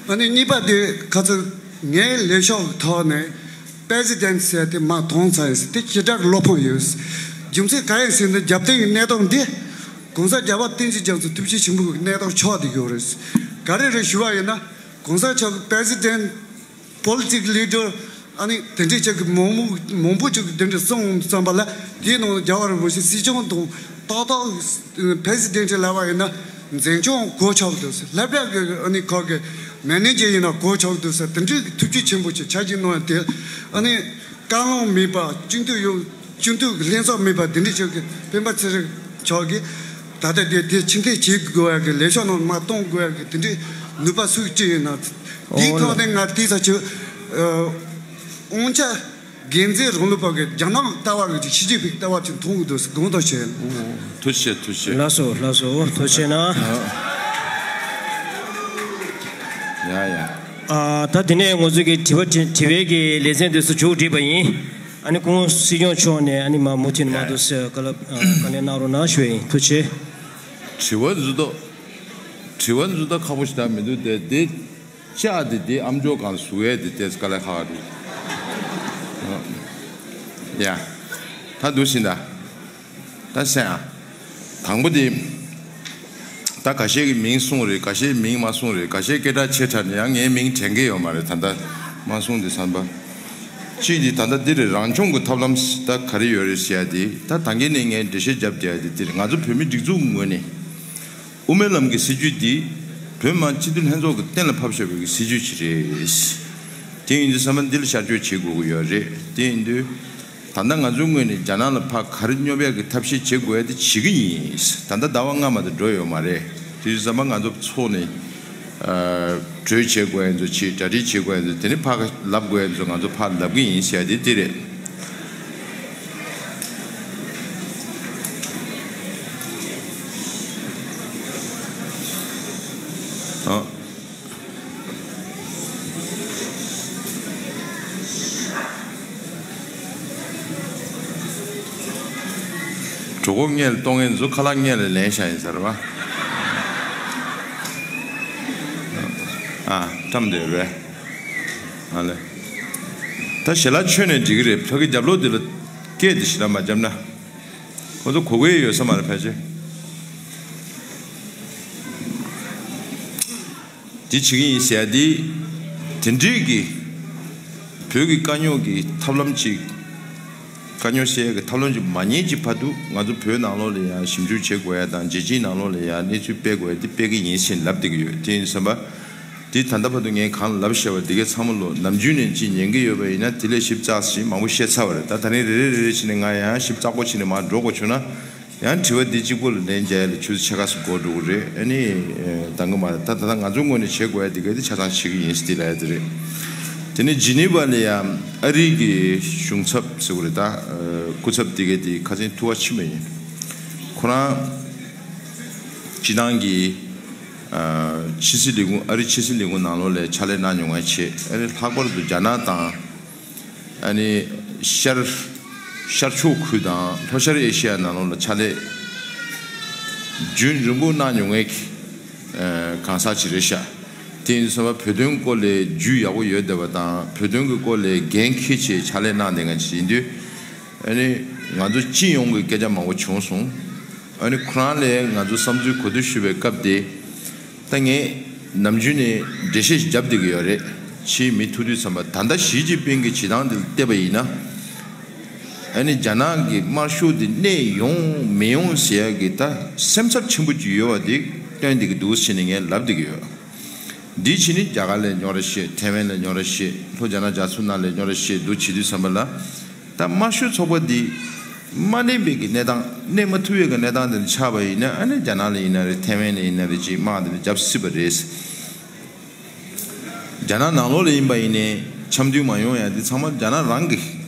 ཨ་ནི་གཉིས་པ་དེ་ཁ་ཚ་ངའི་ལས་ཤོག་གི་ཐོག་ནས་པེ་རེ་སི་ཌེན་ཊི་ཟེར་དེ་མ་མཐོང་ཚར་ཡིན་ཟེར་དེ་ཞེ་དྲག་བློ་ཕམ་ཡོད། རྒྱུ་མཚན་ག་ཡིན་ཟེར་ན་རྒྱབ་རྟེན་གྱི་གནས་སྟངས་འདི་༸གོང་ས་༸རྒྱལ་བ་བསྟན་འཛིན་རྒྱ་མཚོ་ཐུགས་རྗེ་ཆེན་པོ་གི་གནས་སྟངས་ཆགས་བསྡད་ཡོད་རེད། ག་རེ་རེད་ཞུ་བ་ཡིན་ན་༸གོང་ས་མཆོག་གི་པེ་རེ་སི་ཌེན་ཊི་པོ་ལི་ཊིག་ལི་ཌར་ཨ་ནི་དེ་འདྲའི་ཅིག་གི་མང་མོ་མང་པོ་ཅིག་གི་དེ་འདྲ་གསུངས་བསམ་པ་ལ་དེའི་ནང་རྒྱལ་བ་རིན་པོ་ཆེ་སྲིད་སྐྱོང་དང་ཏག་ཏག་པེ་རེ་སི་ཌེན་ཊི་ལབ་པ་ཡིན་ན་འཛིན་སྐྱོང་གོ་ཆོག་འདུག་ཟེར། སློབ་གྲྭ་གི་ཨ་ནི་ཁོ་གི་མེ་ནེ་ཇར་ཡིན་ན་གོ་ཆོག་འདུག་ཟེར། དེ་འདྲའི་ཐུགས་རྗེ་ཆེན་པོ་ཅིག་ཆ་རྐྱེན་གནང་ཡ་དེ་ཨ་ནི་བཀའ་བློན་མེད་པ་སྤྱི་འཐུས་ཡོད། སྤྱི་འཐུས་ཀྱི་ལྷན་ཚོགས་མེད་པ་འདི་འདྲའི་ཆོས་ཀྱི་སྤེན་པ་ཚེ་རིང་མཆོག་གིས་ད་ལྟ་དེ་དེ་ཕྱིར་འཐེན་བྱེད་དགོས་ཡ་གི་ལས་ཤོག་ནང་མ་གཏོང་དགོས་ཡ་གི་དེ་འདྲའི་ནུས་པ་སུས་སྤྲད་ཡོད་ན། འདིའི་ཐོག་ནས་ང་དེ་ཚ་ཆུ་ཨོང་ཅ་དགེ་མཚན་རང་ལུགས་པ་གི་རྒྱ་ནག་ལྟ་བ་གི་ཞི་ཅིན་ཕིང་ལྟ་བ་ཅིག་མཐོང་གི་འདུག་ཟེར་དགོངས་དག་བྱས། ཐུགས་རྗེ་ཆེ། ཐུགས་རྗེ་ཆེ། ལགས་སོ་ལགས་སོ་ཐུགས་རྗེ་ཆེ་གནང་། ཡ་ཡ། ཨ་ད་དེ་ནས་ང་ཚོ་གི་དྲི་བ་དྲི་དྲི་བའི་གི་ལེ་ཚན་དེ་ཚོ་མཇུག་བསྒྲིལ་བ་ཡིན། ཨ་ནི་སྐུ་ངོ་སྲིད་སྐྱོང་མཆོག་ནས་ཨ་ནི་མ་མུ་མཐུད་ནས་མ་འདུག་ཟེར་བཀའ་སློབ་ཨ་བཀའ་ལན་གནང་རོགས་གནང་ཞུ་ཡ་ཡིན། ཐུགས་རྗེ་ཆེ། དྲི་བ་འདི་ཚོ་དྲི་བ་འདི་ཚོ་ད་ཁག་པོ་ཞིག་ད་མི་འདུག་དེ་དེ་ལྕགས་དེ་དེ་ཨམ་ཅོག་སྒང་ལ་ཟུག་ཡས་དེ་དེ་དཀའ་ལས་ཁག་ཁག་འདུག་ཡ། ད་འདུག་ཟིན་ད། ད་སེང་ཨ། དང་པོ་དེ། ད་ཁ་ཤས་ཀྱིས་མིང་གསུངས་རེད། ཁ་ཤས་མིང་མ་གསུངས་རེད། ཁ་ཤས་སྐད་གྲགས་ཆེ་དྲགས་ནས་ཡང་ངའི་མིང་དྲན་གྱི་ཡོད་མ་རེད། ད་ལྟ་མ་གསུངས་དེ་བསམ་པ། གཅིག་འདི་ད་ལྟ་འདིར་རང་སྐྱོང་གི་ཐབས་ལམ་ད་ག་རེ་ཡོད་རེད་ཟེར་ཡ་དེ་ད་ད་གིན་ནས་ངས་འགྲེལ་བཤད་བརྒྱབ་བསྡད་ཡ་དེ་འདིར་ང་ཚོ་བོད་མི་སྒྲིག་འཛུགས་ངོས་ནས་དབུ་མའི་ལམ་གྱི་སྲིད་བྱུས་འདི་བོད་མི་མང་སྤྱི་འཐུས་ལྷན་ཚོགས་ཀྱིས་གཏན་ལ་ཕབ་བཞག་པའི་སྲིད་བྱུས་ཅིག་རེད། དེ་ཡིན་དུས་ཙམ་པ་འདི་ལ་ཤར་བསྐྱོད་བྱེད་དགོས་ཀྱི་ཡོད་རེད། དེ་ཡིན་དུས་ད་ལྟ་ང་ཚོའི་ངོས་ནས་རྒྱ་ནག་ལ་ཕར་ག་རེ་སྙོབ་ཡག་གི་ཐབས་ཤེས་བྱེད་དགོས་ཡ་དེ་བྱེད་ཀྱི་ཡིན། ད་ལྟ་ཟླ་བ་ལྔ་མ་གཏོགས་འགྲོ་ཡོད་མ་རེད། དེ་ཡིན་དུས་ཙམ་པ་ང་ཚོ་ཚོགས་ནས། གྲོས་བྱེད་དགོས་ཡ་ཚོ་བྱེད། གྲ་སྒྲིག་བྱེད་དགོས་ཡ་ཚོ། དེ་ནི་ཕར་ལབ་དགོས་ཡ་ཚོ་ང་ཚོ་ཕར་ལབ་གི་ཡིན་ཟེར་ཡ་དེ་དེ་རེད། ཨ། གྲོད་ཁོག་སྔོན་ལ་གཏོང་མཁན་ཚོ་ཁ་ལག་སྔོན་ལ་ལེན་བཞག་ཡིན་ཟེར་བ། ཨ། བཀྲམ་བསྡད་རེད། ཨ་ལེ། ད་ཞལ་ལག་མཆོད་ནས་འགྲིག་གི་རེད། ཕ་གི་རྒྱབ་ལོགས་འདི་ལ་སྐད་དེ་ཞེ་དྲག་མ་བརྒྱབ་ན། ཁོ་ཚོ་གོ་གི་ཡོད་ས་མ་རེད་ཕལ་ཆེར། འདི་བྱེད་ཀྱི་ཡིན་ཟེར་ཡ་འདི། དེ་འདྲའི་གི་བོད་ཀྱི་དཀའ་རྙོག་གི་ཐབས་ལམ་ཅིག་དཀའ་རྙོག་སེལ་ཡ་གི་ཐབས་ལམ་ཅིག་མ་རྙེད་ཀྱི་བར་དུ་ང་ཚོ་བོད་ནང་ལོགས་ལ་ཡང་ཞིབ་འཇུག་བྱེད་དགོས་ཡ་དང་རྒྱལ་སྤྱིའི་ནང་ལོགས་ལ་ཡང་གནས་ཚུལ་སྤེལ་དགོས་ཡ་འདི་སྤེལ་གྱི་ཡིན་ཞེས་ལབ་བསྡད་ཀྱི་ཡོད། དེ་ཡིན་དུས་ཙམ་པ། འདི་ད་ལྟ་བར་དུ་ངས་གང་ལབ་བཞག་པ་འདི་གའི་ཚང་མ་ལོ་ནམ་རྒྱུན་ནས་ཅིག་ཉན་གྱི་ཡོད་པ་ཡིན་ན་དེ་ལས་ཞིབ་ཚགས་ཤིག་མང་པོ་བཤད་ཚར་བ་རེད། ད་ད་རིང་རེ་རེ་རེ་རེ་བྱས་ནས་ང་ཡང་ཞིབ་ཚགས་པོ་བྱས་ནས་མར་འགྲོ་དགོས་བྱུང་ན། ཡང་དྲི་བ་འདི་གཅིག་པོ་ལ་ལན་རྒྱག་ཡ་ལ་ཆུ་ཚོད་ཕྱེད་ཀ་ཙམ་འགོར་འགྲོ་གི་རེད། ཨ་ནི། ཨེ། འདང་གི་མ་རེད། ད་ད་ལྟ་ང་ཚོའི་ངོས་ནས་བྱེད་དགོས་ཡ་འདི་ག་དེ་ཆ་ཚང་བྱེད་ཀྱི་ཡིན་ཟེར་འདི་ལབ་ཡ་དེ་རེད། དེ་ནས་ཇི་ནི་ཝ་ལ་ཡང་ཨ་རི་གི་གཞུང་ཚབ་ཟེར་བ་རེད། ད། ཨེ། སྐུ་ཚབ་འདི་ག་དེ་ཁ་སང་ཐུག་པ་ཕྱིན་པ་ཡིན། ཁོ་རང་སྤྱི་བཏང་གི། ཨ། ཕྱི་སྲིད་ལས་ཁུངས། ཨ་རི་ཕྱི་སྲིད་ལས་ཁུངས་ནང་ལོགས་ལ་ཕྱག་ལས་གནང་མྱོང་བ་བྱས། ཨ་ནི་ལྷག་པར་དུ་རྒྱ་ནག་དང་། ཨ་ནི་ཤར། ཤར་ཕྱོགས་ཁུལ་དང་ལྷོ་ཤར་ཨེ་ཤི་ཡ་ནང་ལོགས་ལ་ཕྱག་ལས་རྒྱུན་རིང་པོ་གནང་མྱོང་མཁན་གྱི་གང་ཟག་ཅིག་རེད་ཤག་དེ་ཡིན་དུས་ཙམ་པ་བོད་དོན་སྐོར་ལ་རྒྱུས་ཡག་པོ་ཡོད་བསྡད་པ་དང་། བོད་དོན་གྱི་སྐོར་ལ་འགན་འཁྱེར་བྱས་ཕྱག་ལས་གནང་བསྡད་མཁན་ཅིག་ཡིན་དུས། ཨ་ནི་ང་ཚོ་སྤྱི་ཡོངས་ཀྱི་སྐད་ཆ་མང་པོ་བྱུང་སོང་། ཨ་ནི་ཁོ་རང་ལ་ང་ཚོ་བསམ་ཚུལ་གོ་བསྡུར་ཞུ་བའི་སྐབས་དེ། ད་ངས་ནམ་རྒྱུན་ནས་འགྲེལ་བཤད་ཞིག་བརྒྱབ་བསྡད་ཀྱི་ཡོད་རེད། ཕྱིའི་མི་ཐུག་དུས་ཙམ་པ་ད་ལྟ་ཞི་ཅིན་ཕིང་གི་བྱེད་སྟངས་དེ་ལ་བལྟས་པ་ཡིན་ན། ཨ་ནི་རྒྱ་ནག་གི་དམར་ཤོག་དེ་གནས་ཡོང་མི་ཡོང་ཟེར་ཡ་གི་ད་སེམས་འཚབ་ཆེན་པོ་ཅིག་ཡོད་པ་དེ་སྟོན་བསྡད་ཀྱི་འདུག་ཟེར་ནས་ངས་ལབ་བསྡད་ཀྱི་ཡོད། འདི་ཕྱིན་ནི་རྒྱ་གར་ལ་རྙོག་དྲ་བཤད། ཐའེ་ཝན་ལ་རྙོག་དྲ་བཤད། ལྷོ་རྒྱ་ནག་རྒྱ་མཚོ་ནང་ལ་རྙོག་དྲ་བཤད་འདུག་བྱེད་དུས་ཙམ་པ་ལ། ད་དམར་ཤོག་ཚོགས་པ་འདི་མ་གནས་པའི་གི་གནས་སྟངས། གནས་མ་ཐུབ་པའི་གི་གནས་སྟངས་འདི་ལ་ཆགས་པ་ཡིན་ན། ཨ་ནི་རྒྱ་ནག་ལ་ཡིན་ན་རེད། ཐའེ་ཝན་ལ་ཡིན་ན་རེད། ཅིག་དམག་འདི་ལ་བརྒྱབ་སྲིད་པ་རེད། རྒྱ་ནག་ནང་ལོགས་ལ་ཡིན་པ་ཡིན་ནའི་འཆམ་མཐུན་མ་ཡོང་ཡ་འདི་ཚང་མ་རྒྱ་ནག་རང་གི་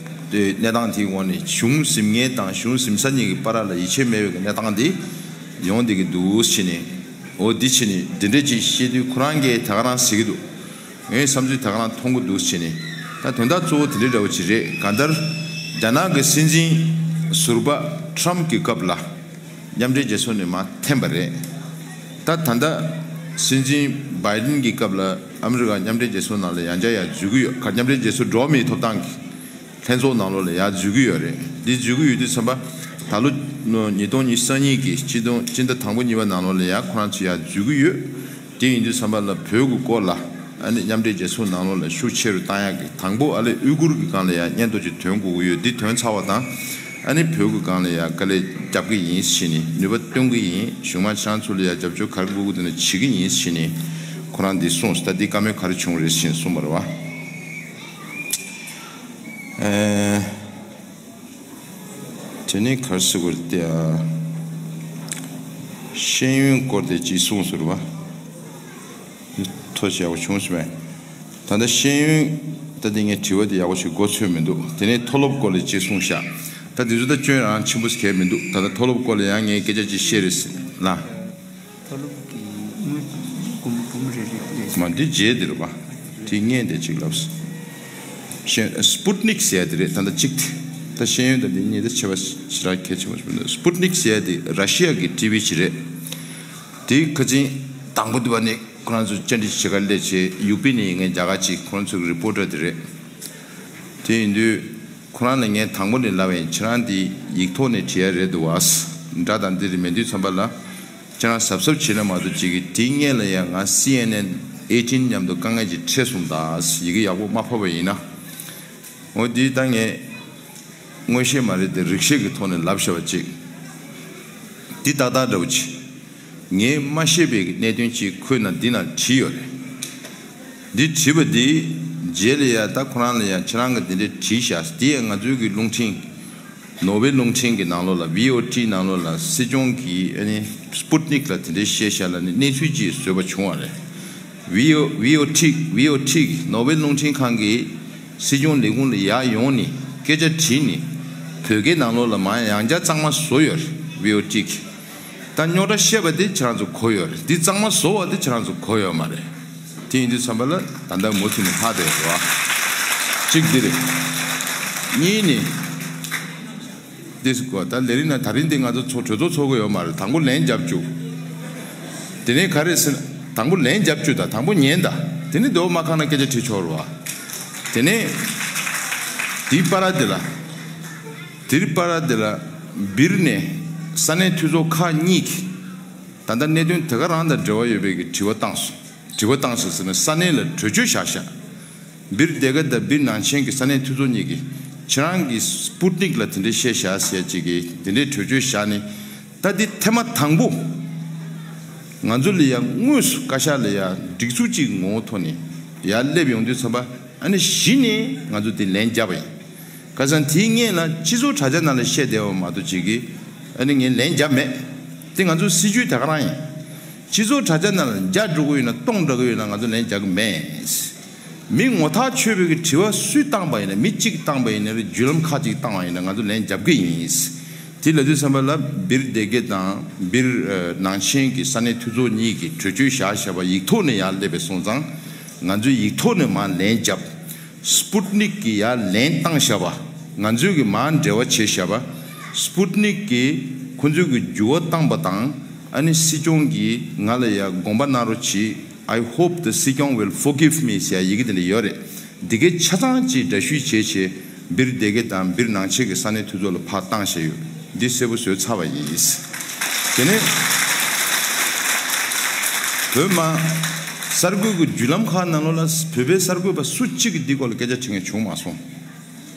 གནས་སྟངས་དེའི་འོག་ནས་གཞུང་འཛིན་མཁན་དང་གཞུང་འཛིན་ས་གཉིས་ཀྱི་བར་ལ་ཡིད་ཆེས་མེད་པའི་གི་གནས་སྟངས་འདི་ཡོང་བསྡད་ཀྱི་འདུག་ཟེར་ནས། འོ་འདི་བྱས་ནས་འདི་འདྲས་ཅིག་བཤད་དུས་ཁོ་རང་གིས་ད་ག་རང་ཟེར་གྱི་འདུག་ངའི་བསམ་ཚུལ་ད་ག་རང་མཐོང་གི་འདུག་ཟེར་ནས། ད་དོན་དག་གཙོ་བོ་དེ་འདྲའི་འདྲ་བོ་ཅིག་རེད། གང་ལྟར་རྒྱ་ནག་གི་སྲིད་འཛིན་ཟུར་པ་ཊམ་གྱི་སྐབས་ལ་མཉམ་འབྲེལ་རྒྱལ་ཚོགས་ནས་མར་འཐེན་པ་རེད། ད་ད་ལྟ་སྲིད་འཛིན་བྷའི་ཌེན་གྱི་སྐབས་ལ་ཨ་མི་རི་ཀ་མཉམ་འབྲེལ་རྒྱལ་ཚོགས་ནང་ལ་ཡང་བསྐྱར་ཡར་འཛུལ་གྱི་ཡོད། ག་མཉམ་འབྲེལ་རྒྱལ་ཚོགས་འགྲོ་བ་མིའི་ཐོབ་ཐང་གི་ལྷན་ཚོགས་ནང་ལོགས་ལ་ཡར་འཛུལ་གྱི་ཡོད་རེད། འདི་འཛུལ་གྱི་ཡོད་དུས་ཙམ་པ་ད་ལོ་ཉིས་སྟོང་ཉི་ཤུ་རྩ་གཉིས་ཀྱི་སྤྱི་ཟླ་སྤྱི་ཟླ་དང་པོ་གཉིས་པ་ནང་ལོགས་ལ་ཡར་ཁོ་རང་ཚོ་ཡར་འཛུལ་གྱི་ཡོད། དེ་ཡིན་དུས་ཙམ་པ་ལ་བོད་ཀྱི་སྐོར་ལ་ཨ་ནི་མཉམ་འབྲེལ་རྒྱལ་ཚོགས་ནང་ལོགས་ལ་ཤུགས་ཆེ་རུ་བཏང་ཡག་གི། དང་པོ་ཨ་ལེ་ཨུ་གུར་གྱི་སྒང་ལ་ཡང་སྙན་ཐོ་ཅིག་ཐོན་དགོས་ཀྱི་ཡོད། འདི་ཐོན་ཚར་བ་དང་ཨ་ནི་བོད་ཀྱི་སྒང་ལ་ཡང་དཀའ་ལས་རྒྱབ་ཀྱི་ཡིན་ཟེར་ནས། ནུས་པ་བཏོན་གྱི་ཡིན། གཞུང་མང་ཁྱེད་རང་ཚོ་ལ་ཡང་རྒྱབ་སྐྱོར་ག་རེ་དགོས་ཀྱི་འདུག་ན་བྱེད་ཀྱི་ཡིན་ཟེར་ནས་ཁོ་རང་འདི་གསུངས། ད་འདི་བཀའ་མོལ་ག་རེ་བྱུང་རེད་ཟེར་ནས་གསུངས་པ་རེད་བ། ཨེ། དེ་ནས་ག་རེ་ཟེར་དགོས་རེད་དེ། ཨ། ཤེས་ཡོན་སྐོར་དེ་ཅིག་གསུངས་སོང་རེད་བ། ཐོ་ཞིག་ཡག་པོ་བྱུང་སོང་བས། ད་ལྟ་ཤེས་ཡོན། ད་དེ་ངས་དྲི་བ་དེ་ཡག་པོ་ཞིག་མགོ་ཚོས་མི་འདུག་དེ་ནས་མཐོ་སློབ་སྐོར་ལ་ཅིག་གསུངས་ཤག་ད་དེ་ཚོ་ད་སྐྱོན་རང་ཆེན་པོ་གང་ཡང་མི་འདུག་ད་ལྟ་མཐོ་སློབ་སྐོར་ལ་ཡང་ངས་སྐད་ཆ་ཅིག་བཤད་རེད་ལ། མཐོ་སློབ་ཀྱི་དངུལ་འབུམ་འབུམ་རེ་རེ་རེ། མ་འདི་རྗེས་འདིར་བ། དེ་ངས་འདི་གཅིག་ལབ། ཤེས། སྤུ་ཊི་ནིག་ཟེར་ཡ་དེ་རེད། ད་ལྟ་གཅིག་དེ། ད་ཤེས་ཡོན་དང་འདི་གཉིས་དེ་ཆེ་བ་ཞེ་དྲག་གལ་ཆེན་པོ་ཞིག་མི་འདུག་སྤུ་ཊི་ནིག་ཟེར་ཡ་དེ་ར་ཤི་ཡ་གི་ཊི་ཝི་ཅིག་རེད། དེ་ཁ་ཅིག་དང་པོ་དེ་བ་ནི་ཁོ་རང་ཚོ་བཅར་འདྲི་བྱེད་ག་སླེབས་བྱས། ཡུ་པི་ནས་ཡིན་མཁན་རྒྱ་གར་ཅིག་ཁོ་རང་ཚོ་གི་རི་པོ་ཊར་དེ་རེད། དེ་ཡིན་དུས། ཁོ་རང་ལ་ངས་དང་པོ་ནས་ལབ་པ་ཡིན། ཁྱེད་རང་འདི་ཡིག་ཐོག་ནས་བྲིས་ཡ་རེད་འདུག་བ། སྒྲ་དང་འདི་རེད། མེད་དུས་ཙམ་པ་ལ་ཁྱེད་རང་གཟབ་གཟབ་བྱས་ན་མ་གཏོགས་ཅིག་གི་དེའི་སྔོན་ལ་ཡང་ང་སི་ཨེན་ཨེན་ཨེ་ཊིན་མཉམ་དུ་དཀའ་ངལ་ཅིག་འཕྲད་སོང་ད། ཡི་གེ་ཡག་པོ་མ་ཕབ་པ་ཡིན་ན། འོ་འདི་ད་ངས་མངོན་ཤེས་མ་རེད་དེ་རིག་ཤེས་ཀྱི་ཐོག་ནས་ལབ་བཞག་པ་ཅིག་འདི་ཏག་ཏག་འདྲ་བོ་ཅིག་ངས་མ་ཤེས་པའི་གནད་དོན་ཅིག་ཁོའི་ནང་འདི་ནང་བྲིས་ཡོད་རེད། འདི་བྲིས་པ་འདི་རྗེས་ལ་ཡ་ད་ཁོ་རང་ལ་ཡ་ཁྱེད་རང་གི་འདི་འདྲ་བྲིས་བཞག་འདི་ཡ་ང་ཚོའི་གི་རླུང་འཕྲིན། ནོར་ཝེ་རླུང་འཕྲིན་གྱི་ནང་ལོགས་ལ་ཝི་ཨོ་ཊི་ནང་ལོགས་ལ་སྲིད་སྐྱོང་གིས་ཨ་ནི་སྤུ་ཏི་ནིག་ལ་དེ་འདྲའི་བཤད་བཞག་ལ་ནི་གནས་ཚུལ་ཅིག་བཟོས་པ་བྱུང་བ་རེད། ཝི་ཨོ་ཝི་ཨོ་ཊི་ཝི་ཨོ་ཊི་གི་ནོར་ཝེ་རླུང་འཕྲིན་ཁང་གིས་སྲིད་སྐྱོང་ལས་ཁུངས་ལ་ཡར་ཡོང་ནས་སྐད་ཆ་དྲིས་ནས་བོད་སྐད་ནང་ལོགས་ལ་མར་ཡང་བསྐྱར་གཙང་མ་བཟོ་ཡོད་རེད། ཝི་ཨོ་ཊི་གིས་ད་རྙོག་དྲ་བཤད་པ་དེ་ཁྱེད་རང་ཚོ་གོ་ཡོད་རེད། འདི་གཙང་མ་བཟོ་བ་དེ་ཁྱེད་རང་ཚོ་གོ་ཡོད་མ་རེད། དེ་ཡིན་དུས་ཙམ་པ་ལ་ད་ལྟ་མུ་མཐུད་ནས་ལྷག་བསྡད་ཡོད་རེད་བ། གཅིག་འདི་རེད། གཉིས་ནི། འདི་སུ་གོ་ད་ལས་རིགས་ན་ད་རིང་འདི་ང་ཚོ་ཚོ་གྲོས་ཚོགས་ཚོགས་གི་ཡོད་མ་རེད། དང་པོ་ལན་རྒྱབ་བཅུག་དེ་ནས་ག་རེ་ཟེར་ན་དང་པོ་ལན་རྒྱབ་བཅུག་ད་དང་པོ་ཉན་ད། དེ་ནས་འདོད་མ་ཁ་ན་སྐད་ཆ་དྲིས་ཆོག་རེད་བ། དེ་ནས་དེའི་བར་དེ་ལ་དེའི་བར་དེ་ལ་སྦིར་ནས་ས་གནས་འཐུས་ཚོགས་ཁག་གཉིས་ཀྱིས་ད་ལྟ་གནད་དོན་དེ་ག་རང་དང་འབྲེལ་བ་ཡོད་པའི་གི་དྲི་བ་བཏང་སོང་། དྲི་བ་བཏང་སོང་ཟེར་ན་ས་གནས་ལ་གྲོས་ཆོད་བཞག་བཞག་སྦིར་སྡེ་དགེ་དང་སྦིར་ནང་ཆེན་གྱི་ས་གནས་འཐུས་ཚོགས་གཉིས་ཀྱིས་ཁྱེད་རང་གིས་སྤུ་ཏི་ནིག་ལ་དེ་འདྲའི་བཤད་བཞག་ཟེར་ཅིག་གིས་དེ་འདྲའི་གྲོས་ཆོད་བཞག་ནས་ད་འདི་ཐེངས་མ་དང་པོ་ང་ཚོ་ལ་ཡ་དངོས་སུ་བཀའ་ཤག་ལ་ཡ་སྒྲིག་འཛུགས་གཅིག་ངོ་བོ་ཐོག་ནས་ཡར་སླེབས་ཡོང་དུས་ཙམ་པ་ཨ་ནི་གཞི་ནས་ང་ཚོ་དེ་ལན་བརྒྱབ་པ་ཡིན། ཁ་སང་དེའི་སྔོན་ལ་སྤྱི་ཚོགས་དྲ་རྒྱ་ནང་ལ་བཤད་བསྡད་པ་མ་གཏོགས་ཅིག་གིས་ཨ་ནི་ངས་ལན་བརྒྱབ་མེད། དེ་ང་ཚོའི་སྲིད་ཇུས་དེ་ག་རང་ཡིན། སྤྱི་ཚོགས་དྲ་རྒྱ་ནང་ལ་འཇགས་འགྲོ་གི་ཡོད་ན་སྟོང་འགྲོ་གི་ཡོད་ན་ང་ཚོ་ལན་རྒྱག་གི་མེད། མི་ངོ་ཐག་ཆོད་པའི་གི་དྲི་བ་སུས་བཏང་པ་ཡིན་ན་མི་གཅིག་བཏང་པ་ཡིན་ན་རེད་བརྒྱུད་ལམ་ཁག་ཅིག་བཏང་བ་ཡིན་ན་ང་ཚོ་ལན་རྒྱབ་གི་ཡིན། དེ་ལབ་དུས་ཙམ་པ་ལ་སྦིར་སྡེ་དགེ་དང་སྦིར་ནང་ཆེན་གྱི་ས་གནས་འཐུས་ཚོགས་གཉིས་ཀྱིས་གྲོས་ཆོད་བཞག་བཞག་པ་ཡིག་ཐོག་ནས་ཡར་སླེབས་པའི་སོང་ཙང་ང་ཚོས་ཡིག་ཐོག་ནས་མར་ལན་བརྒྱབ། སྤུ་ཏི་ནིག་གིས་ཡར་ལན་བཏང་བཞག་པ། ང་ཚོས་ཀྱི་མར་འབྲེལ་བ་བྱས་བཞག་པ། སྤུ་ཏི་ནིག་གིས་ཁོ་ཚོས་ཀྱི་འགྱུར་བ་བཏང་པ་དང་ཨ་ནི་སྲིད་སྐྱོང་གིས་ང་ལ་ཡ་དགོངས་པ་གནང་རོགས་གྱིས། I hope the སྲིད་སྐྱོང་will forgive me ཟེར་ཡ་ཡི་གེ་དེ་འདྲ་ཡོད་རེད། འདི་གའི་ཆ་ཚང་གཅིག་འདྲ་བཤུས་བྱས་བྱས་སྦིར་སྡེ་དགེ་དང་སྦིར་ནང་ཆེན་གྱི་ས་གནས་འཐུས་ཚོགས་ལ་ཕར་བཏང་བཞག་ཡོད། འདི་གསལ་པོ་བཟོས་ཚར་བ་ཡིན། དེ་ནས་བོད་མ་གསར་འགོད་ཀྱི་བརྒྱུད་ལམ་ཁག་ནང་ལོགས་ལ་བོད་པའི་གསར་འགོད་པ་སུ་གཅིག་གིས་འདི་སྐོར་ལ་སྐད་ཆ་དྲི་མཁན་བྱུང་མ་སོང་།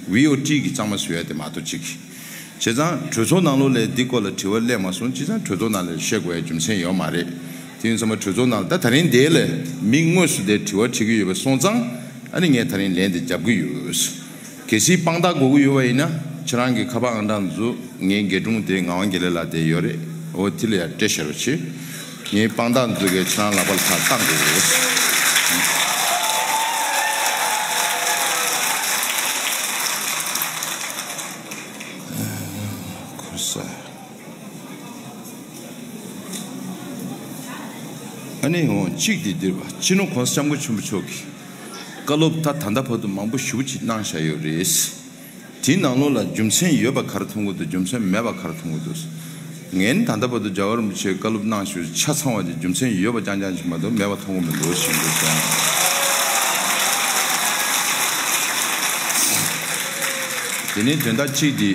ཝི་ཨོ་ཊི་གིས་གཙང་མ་བཟོས་ཡ་དེ་མ་གཏོགས་གཅིག་བྱས་ཙང་གྲོས་ཚོགས་ནང་ལོགས་ལ་འདི་སྐོར་ལ་དྲི་བ་སླེབས་མ་སོང་། བྱས་ཙང་གྲོས་ཚོགས་ནང་ལ་བཤད་དགོས་ཡ་རྒྱུ་མཚན་ཡོད་མ་རེད། དེ་ཡིན་ཙང་མ་གྲོས་ཚོགས་ནང་ལ་ད་ད་རིང་འདི་ལ་མི་དངོས་སུ་དེ་དྲི་བ་དྲི་གི་ཡོད་པ་སོང་ཙང་ཨ་ནི་ངས་ད་རིང་ལན་དེ་རྒྱབ་གི་ཡོད། གལ་སྲིད་དཔང་རྟགས་དགོས་ཀྱི་ཡོད་པ་ཡིན་ན་ཁྱེད་རང་གི་ཁ་པར་ཨང་གྲངས་འཛུགས། ངའི་རྒན་དྲུང་དེ་ངག་དབང་དགེ་ལེགས་ལགས་དེ་ཡོད་རེད། འོ་དེ་ལ་ཡར་སྤྲད་བཞག་རོགས་བྱེད། ངའི་དཔང་རྟགས་འཛུགས་གས་ཁྱེད་རང་ལག་པ་ལ་ཕར་བཏང་དགོས། ཨ་ནི་འོ་གཅིག་དེ་འདིར་བ་སྤྱི་ནོར་༸གོང་ས་༸སྐྱབས་མགོན་ཆེན་པོ་མཆོག་གིས་བཀའ་སློབ་ད་ད་ལྟ་བར་དུ་མང་པོ་ཞེ་པོ་ཅིག་གནང་བཞག་ཡོད་རེད། དེའི་ནང་ལོགས་ལ་རྒྱུ་མཚན་ཡོད་པ་ག་རེ་མཐོང་གི་འདུག་རྒྱུ་མཚན་མེད་པ་ག་རེ་མཐོང་གི་འདུག་ངས་ནི་ད་ལྟ་བར་དུ་རྒྱལ་བ་རིན་པོ་ཆེའི་བཀའ་སློབ་གནང་ཞུ་ཆ་ཚང་བ་དེ་རྒྱུ་མཚན་ཡོད་པ་རྐྱང་རྐྱང་ཞིག་མ་གཏོགས་མེད་པ་མཐོང་གི་མི་འདུག་ཞེས་འདུག་ཀྱང་། དེ་ནས་དོན་དག་གཅིག་དེ།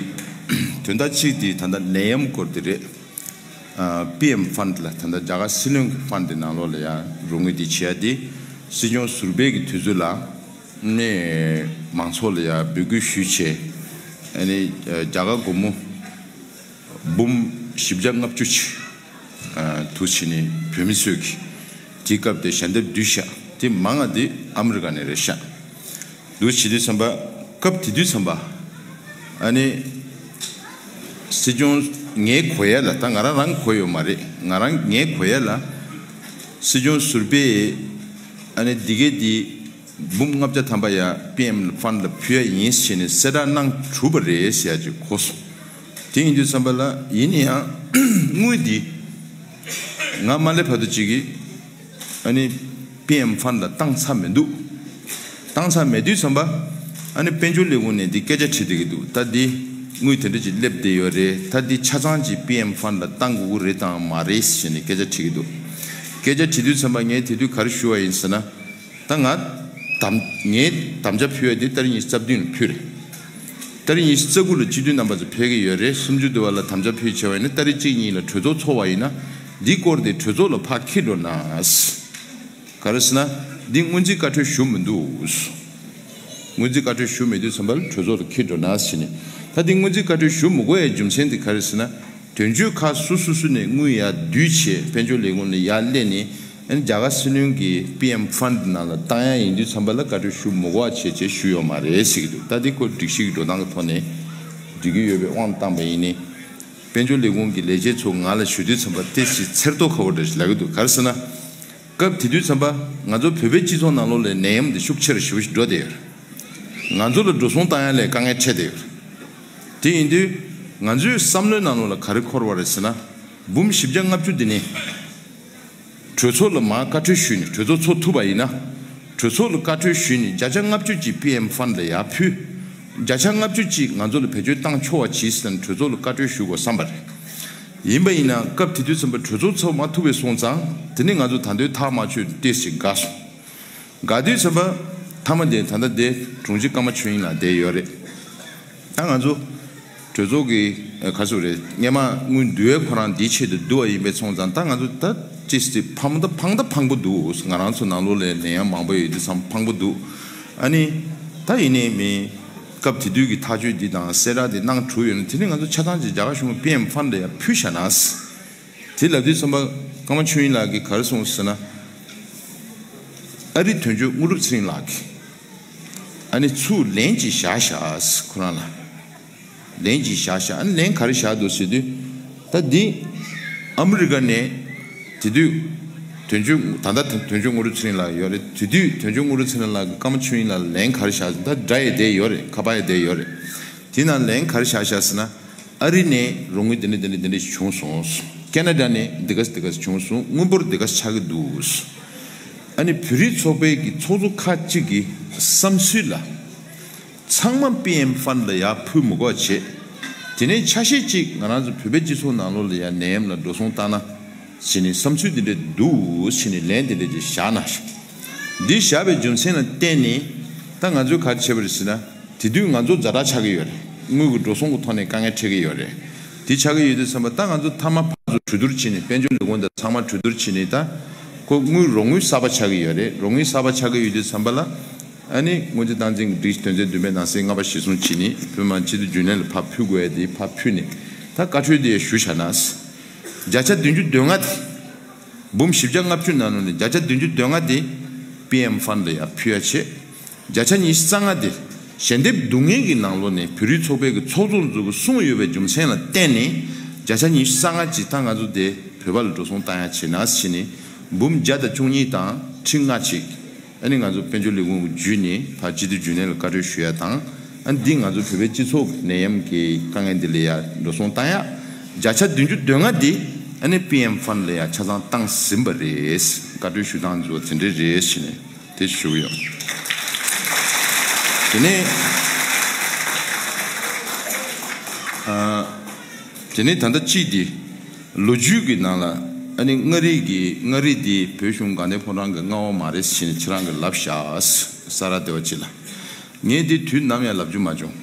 དོན་དག་གཅིག་དེ་ད་ལྟ་ནད་ཡམས་སྐོར་དེ་རེད། པི་ཨེམ་ཕན་ལ་ད་ལྟ་རྒྱ་གར་སྲིད་བློན་གྱི་ཕན་དེ་ནང་ལོགས་ལ་ཡང་རོགས་དངུལ་དེ་བྱས་ཏེ་སྲིད་སྐྱོང་ཟུར་པའི་གི་དུས་ཚོད་ལ་ནས་མང་ཚོགས་ལ་ཡང་འབོད་སྐུལ་ཞུས་བྱས་ཨ་ནི་རྒྱ་གར་སྒོར་མོ་འབུམ་བཞི་བརྒྱ་ལྔ་བཅུ་ཅིག་དུ་བྱས་ནས་བོད་མི་ཚོས་ཀྱི་དེའི་སྐབས་དེ་ཞལ་འདེབས་བསྡུས་ཤག་དེ་མང་ང་དེ་ཨ་མི་རི་ཀ་ནས་རེད་ཤག་འདུག་བྱེད་དུས་ཙམ་པ་སྐབས་དེ་དུས་ཙམ་པ་ཨ་ནི་སྲིད་སྐྱོང་ངའི་གོ་ཡ་ལ་ད་ང་རང་རང་གོ་ཡོད་མ་རེད། ང་རང་ངའི་གོ་ཡ་ལ་སྲིད་སྐྱོང་ཟུར་པས་ཨ་ནི་འདི་གའི་འདི་འབུམ་ལྔ་བརྒྱ་ཐམ་པ་ཡ་པི་ཨེམ་ཕན་ལ་ཕུལ་ཡ་ཡིན་ཟེར་ནས་གསལ་བསྒྲགས་གནང་གྲུབ་པ་རེད་ཟེར་ཡ་ཅིག་གོ་སོང་། དེ་ཡིན་དུས་ཙམ་པ་ལ་ཡིན་ན་ཡང་དངུལ་འདི་ང་མ་སླེབས་བར་དུ་ཅིག་གིས། ཨ་ནི་པི་ཨེམ་ཕན་ལ་བཏང་ཚར་མི་འདུག་བཏང་ཚར་མེད་དུས་ཙམ་པ་ཨ་ནི་དཔལ་འབྱོར་ལས་ཁུངས་ནས་འདི་སྐད་ཆ་དྲིས་བསྡད་ཀྱི་འདུག་ད་འདི་དངུལ་དེ་འདྲ་ཅིག་སླེབས་བསྡད་ཡོད་རེད། ད་འདི་ཆ་ཚང་ཅིག་པི་ཨེམ་ཕན་ལ་བཏང་དགོས་ཀྱི་རེད་དང་མ་རེད་ཟེར་ནས་སྐད་ཆ་དྲིས་ཀྱི་འདུག་སྐད་ཆ་དྲིས་དུས་ཙམ་པ་ངས་དེ་དུས་ག་རེ་ཞུ་བ་ཡིན་ཟེར་ན། ད་ང་དམ་ངའི་དམ་བཅའ་ཕུལ་བ་འདི་ཏ་རིག་ཉི་ཤུ་རྩ་བདུན་ལ་ཕུལ་རེད། ཏ་རིག་ཉི་ཤུ་རྩ་དགུ་ལ་སྤྱི་འཐུས་རྣམ་པ་ཚོ་ཕེབས་ཀྱི་ཡོད་རེད། སུམ་ཅུ་དུ་བ་ལ་དམ་བཅའ་ཕུལ་བྱས་པ་ཡིན་ན་ཏ་རིག་གཅིག་གཉིས་ལ་གྲོས་ཚོགས་ཚོགས་པ་ཡིན་ན་འདི་སྐོར་དེ་གྲོས་ཚོགས་ལ་ཕར་འཁྱེར་འགྲོ་ན། ག་རེ་ཟེར་ན་འདི་སྔོན་རྩིས་བཀའ་འཁྲོལ་ཞུ་མི་འདུག་སྔོན་རྩིས་བཀའ་འཁྲོལ་ཞུ་མེད་དུས་ཙམ་པ་ལ་གྲོས་ཚོགས་ལ་འཁྱེར་འགྲོ་ན་ཟེར་ནས། ད་འདི་སྔོན་རྩིས་བཀའ་འཁྲོལ་ཞུ་མི་དགོས་ཡའི་རྒྱུ་མཚན་དེ་ག་རེ་ཟེར་ན། དོན་གཅོད་ཁག་སུ་སུ་སུ་ནས་དངུལ་ཡར་བསྡུས་བྱས་དཔལ་འབྱོར་ལས་ཁུངས་ལ་ཡར་སླེབས་ནས། ཨ་ནི་རྒྱ་གར་སྲིད་བློན་གྱི་པི་ཨེམ་ཕན་ནང་ལ་བཏང་ཡ་ཡིན་དུས་ཙམ་པ་ལ་བཀའ་འཁྲོལ་ཞུ་མི་དགོས་པ་བྱས་བྱས་ཞུས་ཡོད་མ་རེད་ཟེར་གྱི་འདུག་ད་འདི་ཁོ་སྒྲིག་གཞི་གི་འགྲོ་སྟངས་ཀྱི་ཐོག་ནས་འགྲིག་གི་ཡོད་པའི་དབང་བཏང་པ་ཡིན་ནའི། དཔལ་འབྱོར་ལས་ཁུངས་ཀྱི་ལས་བྱེད་ཚོ་ང་ལ་ཞུ་དུས་ཙམ་པ་ཏོག་ཙམ་འཚེར་ཏོག་ཁ་པོ་འདྲ་ཞིག་ལབ་ཀྱི་འདུག་ག་རེ་ཟེར་ན། སྐབས་དེ་དུས་ཙམ་པ་ང་ཚོ་བོད་པའི་སྤྱི་ཚོགས་ནང་ལོགས་ལ་ནད་ཡམས་འདི་ཤུགས་ཆེ་རུ་ཞེ་པོ་ཞིག་འགྲོ་བསྡད་ཡོད་རེད། ང་ཚོ་ལ་འགྲོ་སོང་བཏང་ཡ་ལ་དཀའ་ངལ་འཕྲད་བསྡད་ཡོད་རེད། དེ་ཡིན་དུས་ང་ཚོའི་བསམ་བློའི་ནང་ལོགས་ལ་ག་རེ་འཁོར་བ་རེད་ཟེར་ན། འབུམ་བཞི་བརྒྱ་ལྔ་བཅུ་འདི་ནི། གྲོས་ཚོགས་ལ་མར་བཀའ་འཁྲོལ་ཞུས་ནས་གྲོས་ཚོགས་ཚོགས་ཐུབ་པ་ཡིན་ན། གྲོས་ཚོགས་ལ་བཀའ་འཁྲོལ་ཞུས་ནས་བརྒྱ་ཆ་ལྔ་བཅུ་ཅིག་པི་ཨེམ་ཕན་ལ་ཡར་ཕུལ། བརྒྱ་ཆ་ལྔ་བཅུ་ཅིག་ང་ཚོ་ལ་བེད་སྤྱོད་བཏང་ཆོག་པ་གྱིས་ཟེར་ནས་གྲོས་ཚོགས་ལ་བཀའ་འཁྲོལ་ཞུ་དགོས་བསམ་པ་རེད། ཡིན་པ་ཡིན་ན་སྐབས་དེ་དུས་ཙམ་པ་གྲོས་ཚོགས་ཚོགས་མ་ཐུབ་པའི་སོང་ཙང་དེ་ནི་ང་ཚོ་ད་དུང་ཐག་མ་ཆོད་ཏོག་ཙམ་འགག་སོང་། འགག་དུས་ཙམ་པ་མཐའ་མ་དེ་ད་ལྟ་དེ་དྲུང་ཆེ་ཀརྨ་ཆོས་དབྱིངས་ལགས་བསྡད་ཡོད་རེད། ད་ང་ཚོ་གྲོས་ཚོགས་ཀྱི་ཨ་ག་ཚོད་རེད། སྔས་མ་དངུལ་བསྡུ་བའི་ཁོ་རང་འདིའི་ཆེད་དུ་བསྡུ་བ་ཡིན་པའི་སོང་ཙང་ད་ང་ཚོ་ད་ཅི་སྟེ་ཕངས་ད་ཕངས་ད་ཕངས་པོ་འདུག་ང་རང་ཚོ་ནང་ལོགས་ལ་ནད་ཡམས་མང་པོ་ཡོད་དུས་ཙམ་ཕངས་པོ་འདུག་ཨ་ནི་ད་ཡིན་ནའི་མི་སྐབས་དེ་དུས་ཀྱི་ཐག་གཅོད་འདི་དང་གསལ་བསྒྲགས་འདི་གནང་གྲུབ་ཡོད་ན་དེ་ནི་ང་ཚོ་ཆ་ཚང་ཅིག་རྒྱ་གར་གཞུང་གི་པི་ཨེམ་ཕན་ལ་ཡང་ཕུལ་བཞག་ན། དེ་ལབ་དུས་ཙམ་པ་ཀརྨ་ཆོས་དབྱིངས་ལགས་ཀྱིས་ག་རེ་གསུངས་ཟེར་ན། ཨ་རི་དོན་གཅོད་དངོས་གྲུབ་ཚེ་རིང་ལགས་ཀྱིས་ཨ་ནི་ཚུར་ལན་ཅིག་བཞག་བཞག་ཁོ་རང་ལ། ལན་ཅིག་བཞག་བཞག་ཨ་ནི་ལན་ག་རེ་བཞག་འདུག་ཟེར་དུས། ད་འདི་ཨ་མི་རི་ཀ་ནས་དེ་དུས་དོན་གཅོད་ད་ལྟ་དོན་གཅོད་དངོས་གྲུབ་ཚེ་རིང་ལགས་ཡོད་རེད། དེ་དུས་དོན་གཅོད་དངོས་གྲུབ་ཚེ་རིང་ལགས་ཀྱིས་ཀརྨ་ཆོས་དབྱིངས་ལགས་ལ་ལན་ག་རེ་བཞག་ཟེར་ད་སྒྲ་ཡང་བསྡད་ཡོད་རེད། ཁ་པར་ཡང་བསྡད་ཡོད་རེད། དེ་ནང་ལན་ག་རེ་བཞག་བཞག་ཟེར་ན། ཨ་རི་ནས་རོགས་དངུལ་འདི་འདྲ་འདི་འདྲ་འདི་འདྲ་བྱུང་སོང་། ཁེ་ན་ཌ་ནས་འདི་ག་འདི་ག་བྱུང་སོང་། དངུལ་འབོར་འདི་ག་ཆགས་ཀྱི་འདུག་ཨ་ནི་བོད་རིགས་ཚོགས་པའི་གི་ཚོགས་གཙོ་ཁག་ཅིག་གི་བསམ་ཚུལ་ལ། ཚང་མ་པི་ཨེམ་ཕན་ལ་ཡར་ཕུལ་མི་དགོས་བྱས། དེ་ནས་ཆ་ཤས་ཅིག་ང་རང་ཚོ་བོད་པའི་སྤྱི་ཚོགས་ནང་ལོགས་ལ་ཡར་ནད་ཡམས་ལ་འགྲོ་སོང་བཏང་ན། བྱས་ནས་བསམ་ཚུལ་འདི་འདྲ་འདུག་བྱས་ནས་ལན་འདི་འདྲ་ཅིག་བཞག་ན། འདི་བཞག་པའི་རྒྱུ་མཚན་ལ་བརྟེན་ནས་ད་ང་ཚོས་ག་རེ་བྱས་པ་རེད་ཟེར་ན། དེ་དུས་ང་ཚོ་ཛ་དྲག་ཆགས་ཀྱི་ཡོད་རེད། དངུལ་གྱི་འགྲོ་སོང་གི་ཐོག་ནས་དཀའ་ངལ་འཕྲད་ཀྱི་ཡོད་རེད། དེ་ཆགས་ཀྱི་ཡོད་དུས་ཙམ་པ་ད་ང་ཚོ་མཐའ་མ་ཕར་ཚུར་གྲོས་བསྡུར་བྱས་ནས་དཔལ་འབྱོར་ལས་ཁུངས་དང་ཚང་མ་གྲོས་བསྡུར་བྱས་ནས་ད་ཁོ་དངུལ་རོགས་དངུལ་གསར་པ་ཆགས་ཀྱི་ཡོད་རེད། རོགས་དངུལ་གསར་པ་ཆགས་ཀྱི་ཡོད་དུས་ཙམ་པ་ལ། ཨ་ནི་སྔོན་རྩིས་སྟངས་འཛིན་གྱི་སྒྲིག་གཞི་དོན་ཚན་བདུན་པའི་ནང་གསེས་ལྔ་པ་གཞིར་བཟུང་བྱས་ནས་བོད་མི་མང་སྤྱི་འཐུས་རྒྱུན་ལས་ལ་ཕར་ཕུལ་དགོས་ཡ་དེ་ཕར་ཕུལ་ནས་ད་བཀའ་འཁྲོལ་དེ་ཞུ་བཞག་ན། བརྒྱ་ཆ་བདུན་ཅུ་དོན་ལྔ་དེ། འབུམ་བཞི་བརྒྱ་ལྔ་བཅུ་ནང་ནས་བརྒྱ་ཆ་བདུན་ཅུ་དོན་ལྔ་དེ་པི་ཨེམ་ཕན་ལ་ཡར་ཕུལ་ཡ་བྱས། བརྒྱ་ཆ་ཉི་ཤུ་རྩ་ལྔ་དེ་ཞལ་འདེབས་བསྡུ་མཁན་གྱི་ནང་ལོགས་ནས་བོད་རིགས་ཚོགས་པའི་གི་ཚོགས་གཙོ་ཚོ་གི་གསུངས་ཡོད་པའི་རྒྱུ་མཚན་ལ་བརྟེན་ནས་བརྒྱ་ཆ་ཉི་ཤུ་རྩ་ལྔ་ཅིག་ད་ང་ཚོ་དེ་བོད་པ་ལ་འགྲོ་སོང་བཏང་ཡ་བྱས་ན་ཟེར་ནས་འབུམ་བརྒྱ་དང་བཅུ་གཉིས་དང་ཁྲི་ལྔ་ཅིག་ཨ་ནི་ང་ཚོ་དཔལ་འབྱོར་ལས་ཁུངས་ཀྱི་བརྒྱུད་ནས་ཕར་སྤྱི་འཐུས་རྒྱུན་ལས་ལ་བཀའ་འཁྲོལ་ཞུ་ཡ་དང་། ཨ་ནི་འདི་ང་ཚོ་བོད་པའི་སྤྱི་ཚོགས་ནད་ཡམས་ཀྱི་དཀའ་ངལ་འདི་ལ་ཡ་འགྲོ་སོང་བཏང་ཡ། བརྒྱ་ཆ་བདུན་ཅུ་དོན་ལྔ་འདི་ཨ་ནི་པི་ཨེམ་ཕན་ལ་ཡ་ཆ་ཚང་བཏང་ཟིན་པ་རེད། བཀའ་འཁྲོལ་ཞུ་སྟངས་འདི་ཚོ་དེ་འདྲ་རེད་ཟེར་ནས་དེ་ཞུ་གི་ཡོད། དེ་ནས་ཨ། དེ་ནས་ད་ལྟ་གཅིག་འདི། ལོ་རྒྱུས་ཀྱི་ནང་ལ་ཨ་ནི་མངའ་རིས་ཀྱི་མངའ་རིས་འདི་བོད་གཞུང་དགའ་ལྡན་ཕོ་བྲང་གི་མངའ་དབང་མ་རེད་ཟེར་ནས་ཁྱེད་རང་གིས་ལབ་བཞག་ས་ར་བདེ་བ་ཅིག་ལ། ངས་འདི་དུས་ནམ་ཡང་ལབ་རྒྱུ་མ་བྱུང་།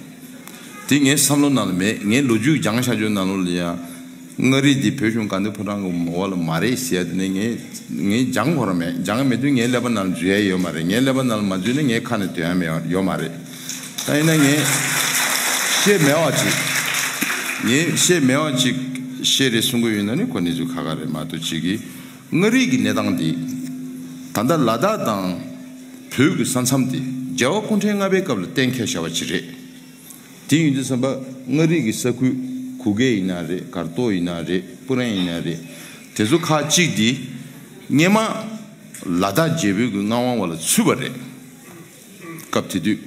དེ་ངའི་བསམ་བློ་ནང་ལ་མེད། ངས་ལོ་རྒྱུས་སྦྱངས་བཞག་རྒྱུ་ནང་ལོགས་ལ་ཡང་། མངའ་རིས་འདི་བོད་གཞུང་དགའ་ལྡན་ཕོ་བྲང་གི་ངོ་བོ་ལ་མ་རེད་ཟེར་ཡ་དེ་ནི་ངས་ངས་སྦྱང་དགོས་ར་མེད། སྦྱང་མེད་དུས་ངའི་ཀླད་པ་ནང་ལ་འཛུལ་ཡ་ཡོད་མ་རེད། ངའི་ཀླད་པ་ནང་ལ་མ་འཛུལ་ན་ངའི་ཁ་ནས་འདོན་ཡ་མེད་ཡོད་མ་རེད། ད་ཡིན་ན་ངས་བཤད་མེད་པ་ཅིག་ངས་བཤད་མེད་པ་ཅིག་བཤད་རེད་གསུང་གི་ཡོད་ན་ནི་ཁོ་གནས་ཚུལ་ཁག་ཁག་རེད་མ་གཏོགས་ཅིག་གིས། མངའ་རིས་ཀྱི་གནས་སྟངས་འདི། ད་ལྟ་ལ་དྭགས་དང་བོད་ཀྱི་ས་མཚམས་འདི་རྒྱལ་བ་སྐུ་ཕྲེང་ལྔ་པའི་སྐབས་ལ་གཏན་འཁེལ་བཞག་པ་ཅིག་རེད། དེ་ཡིན་དུས་ཙམ་པ་མངའ་རིས་ཀྱི་ས་ཁུལ་གུ་གེ་ཡིན་ན་རེད། གར་ཏོ་ཡིན་ན་རེད། སྤུ་རན་ཡིན་ན་རེད། དེ་ཚོ་ཁག་གཅིག་འདི་སྔས་མ་ལ་དྭགས་རྒྱལ་པོའི་གི་མངའ་དབང་བ་ལ་ཚུད་པ་རེད། སྐབས་དེ་དུས་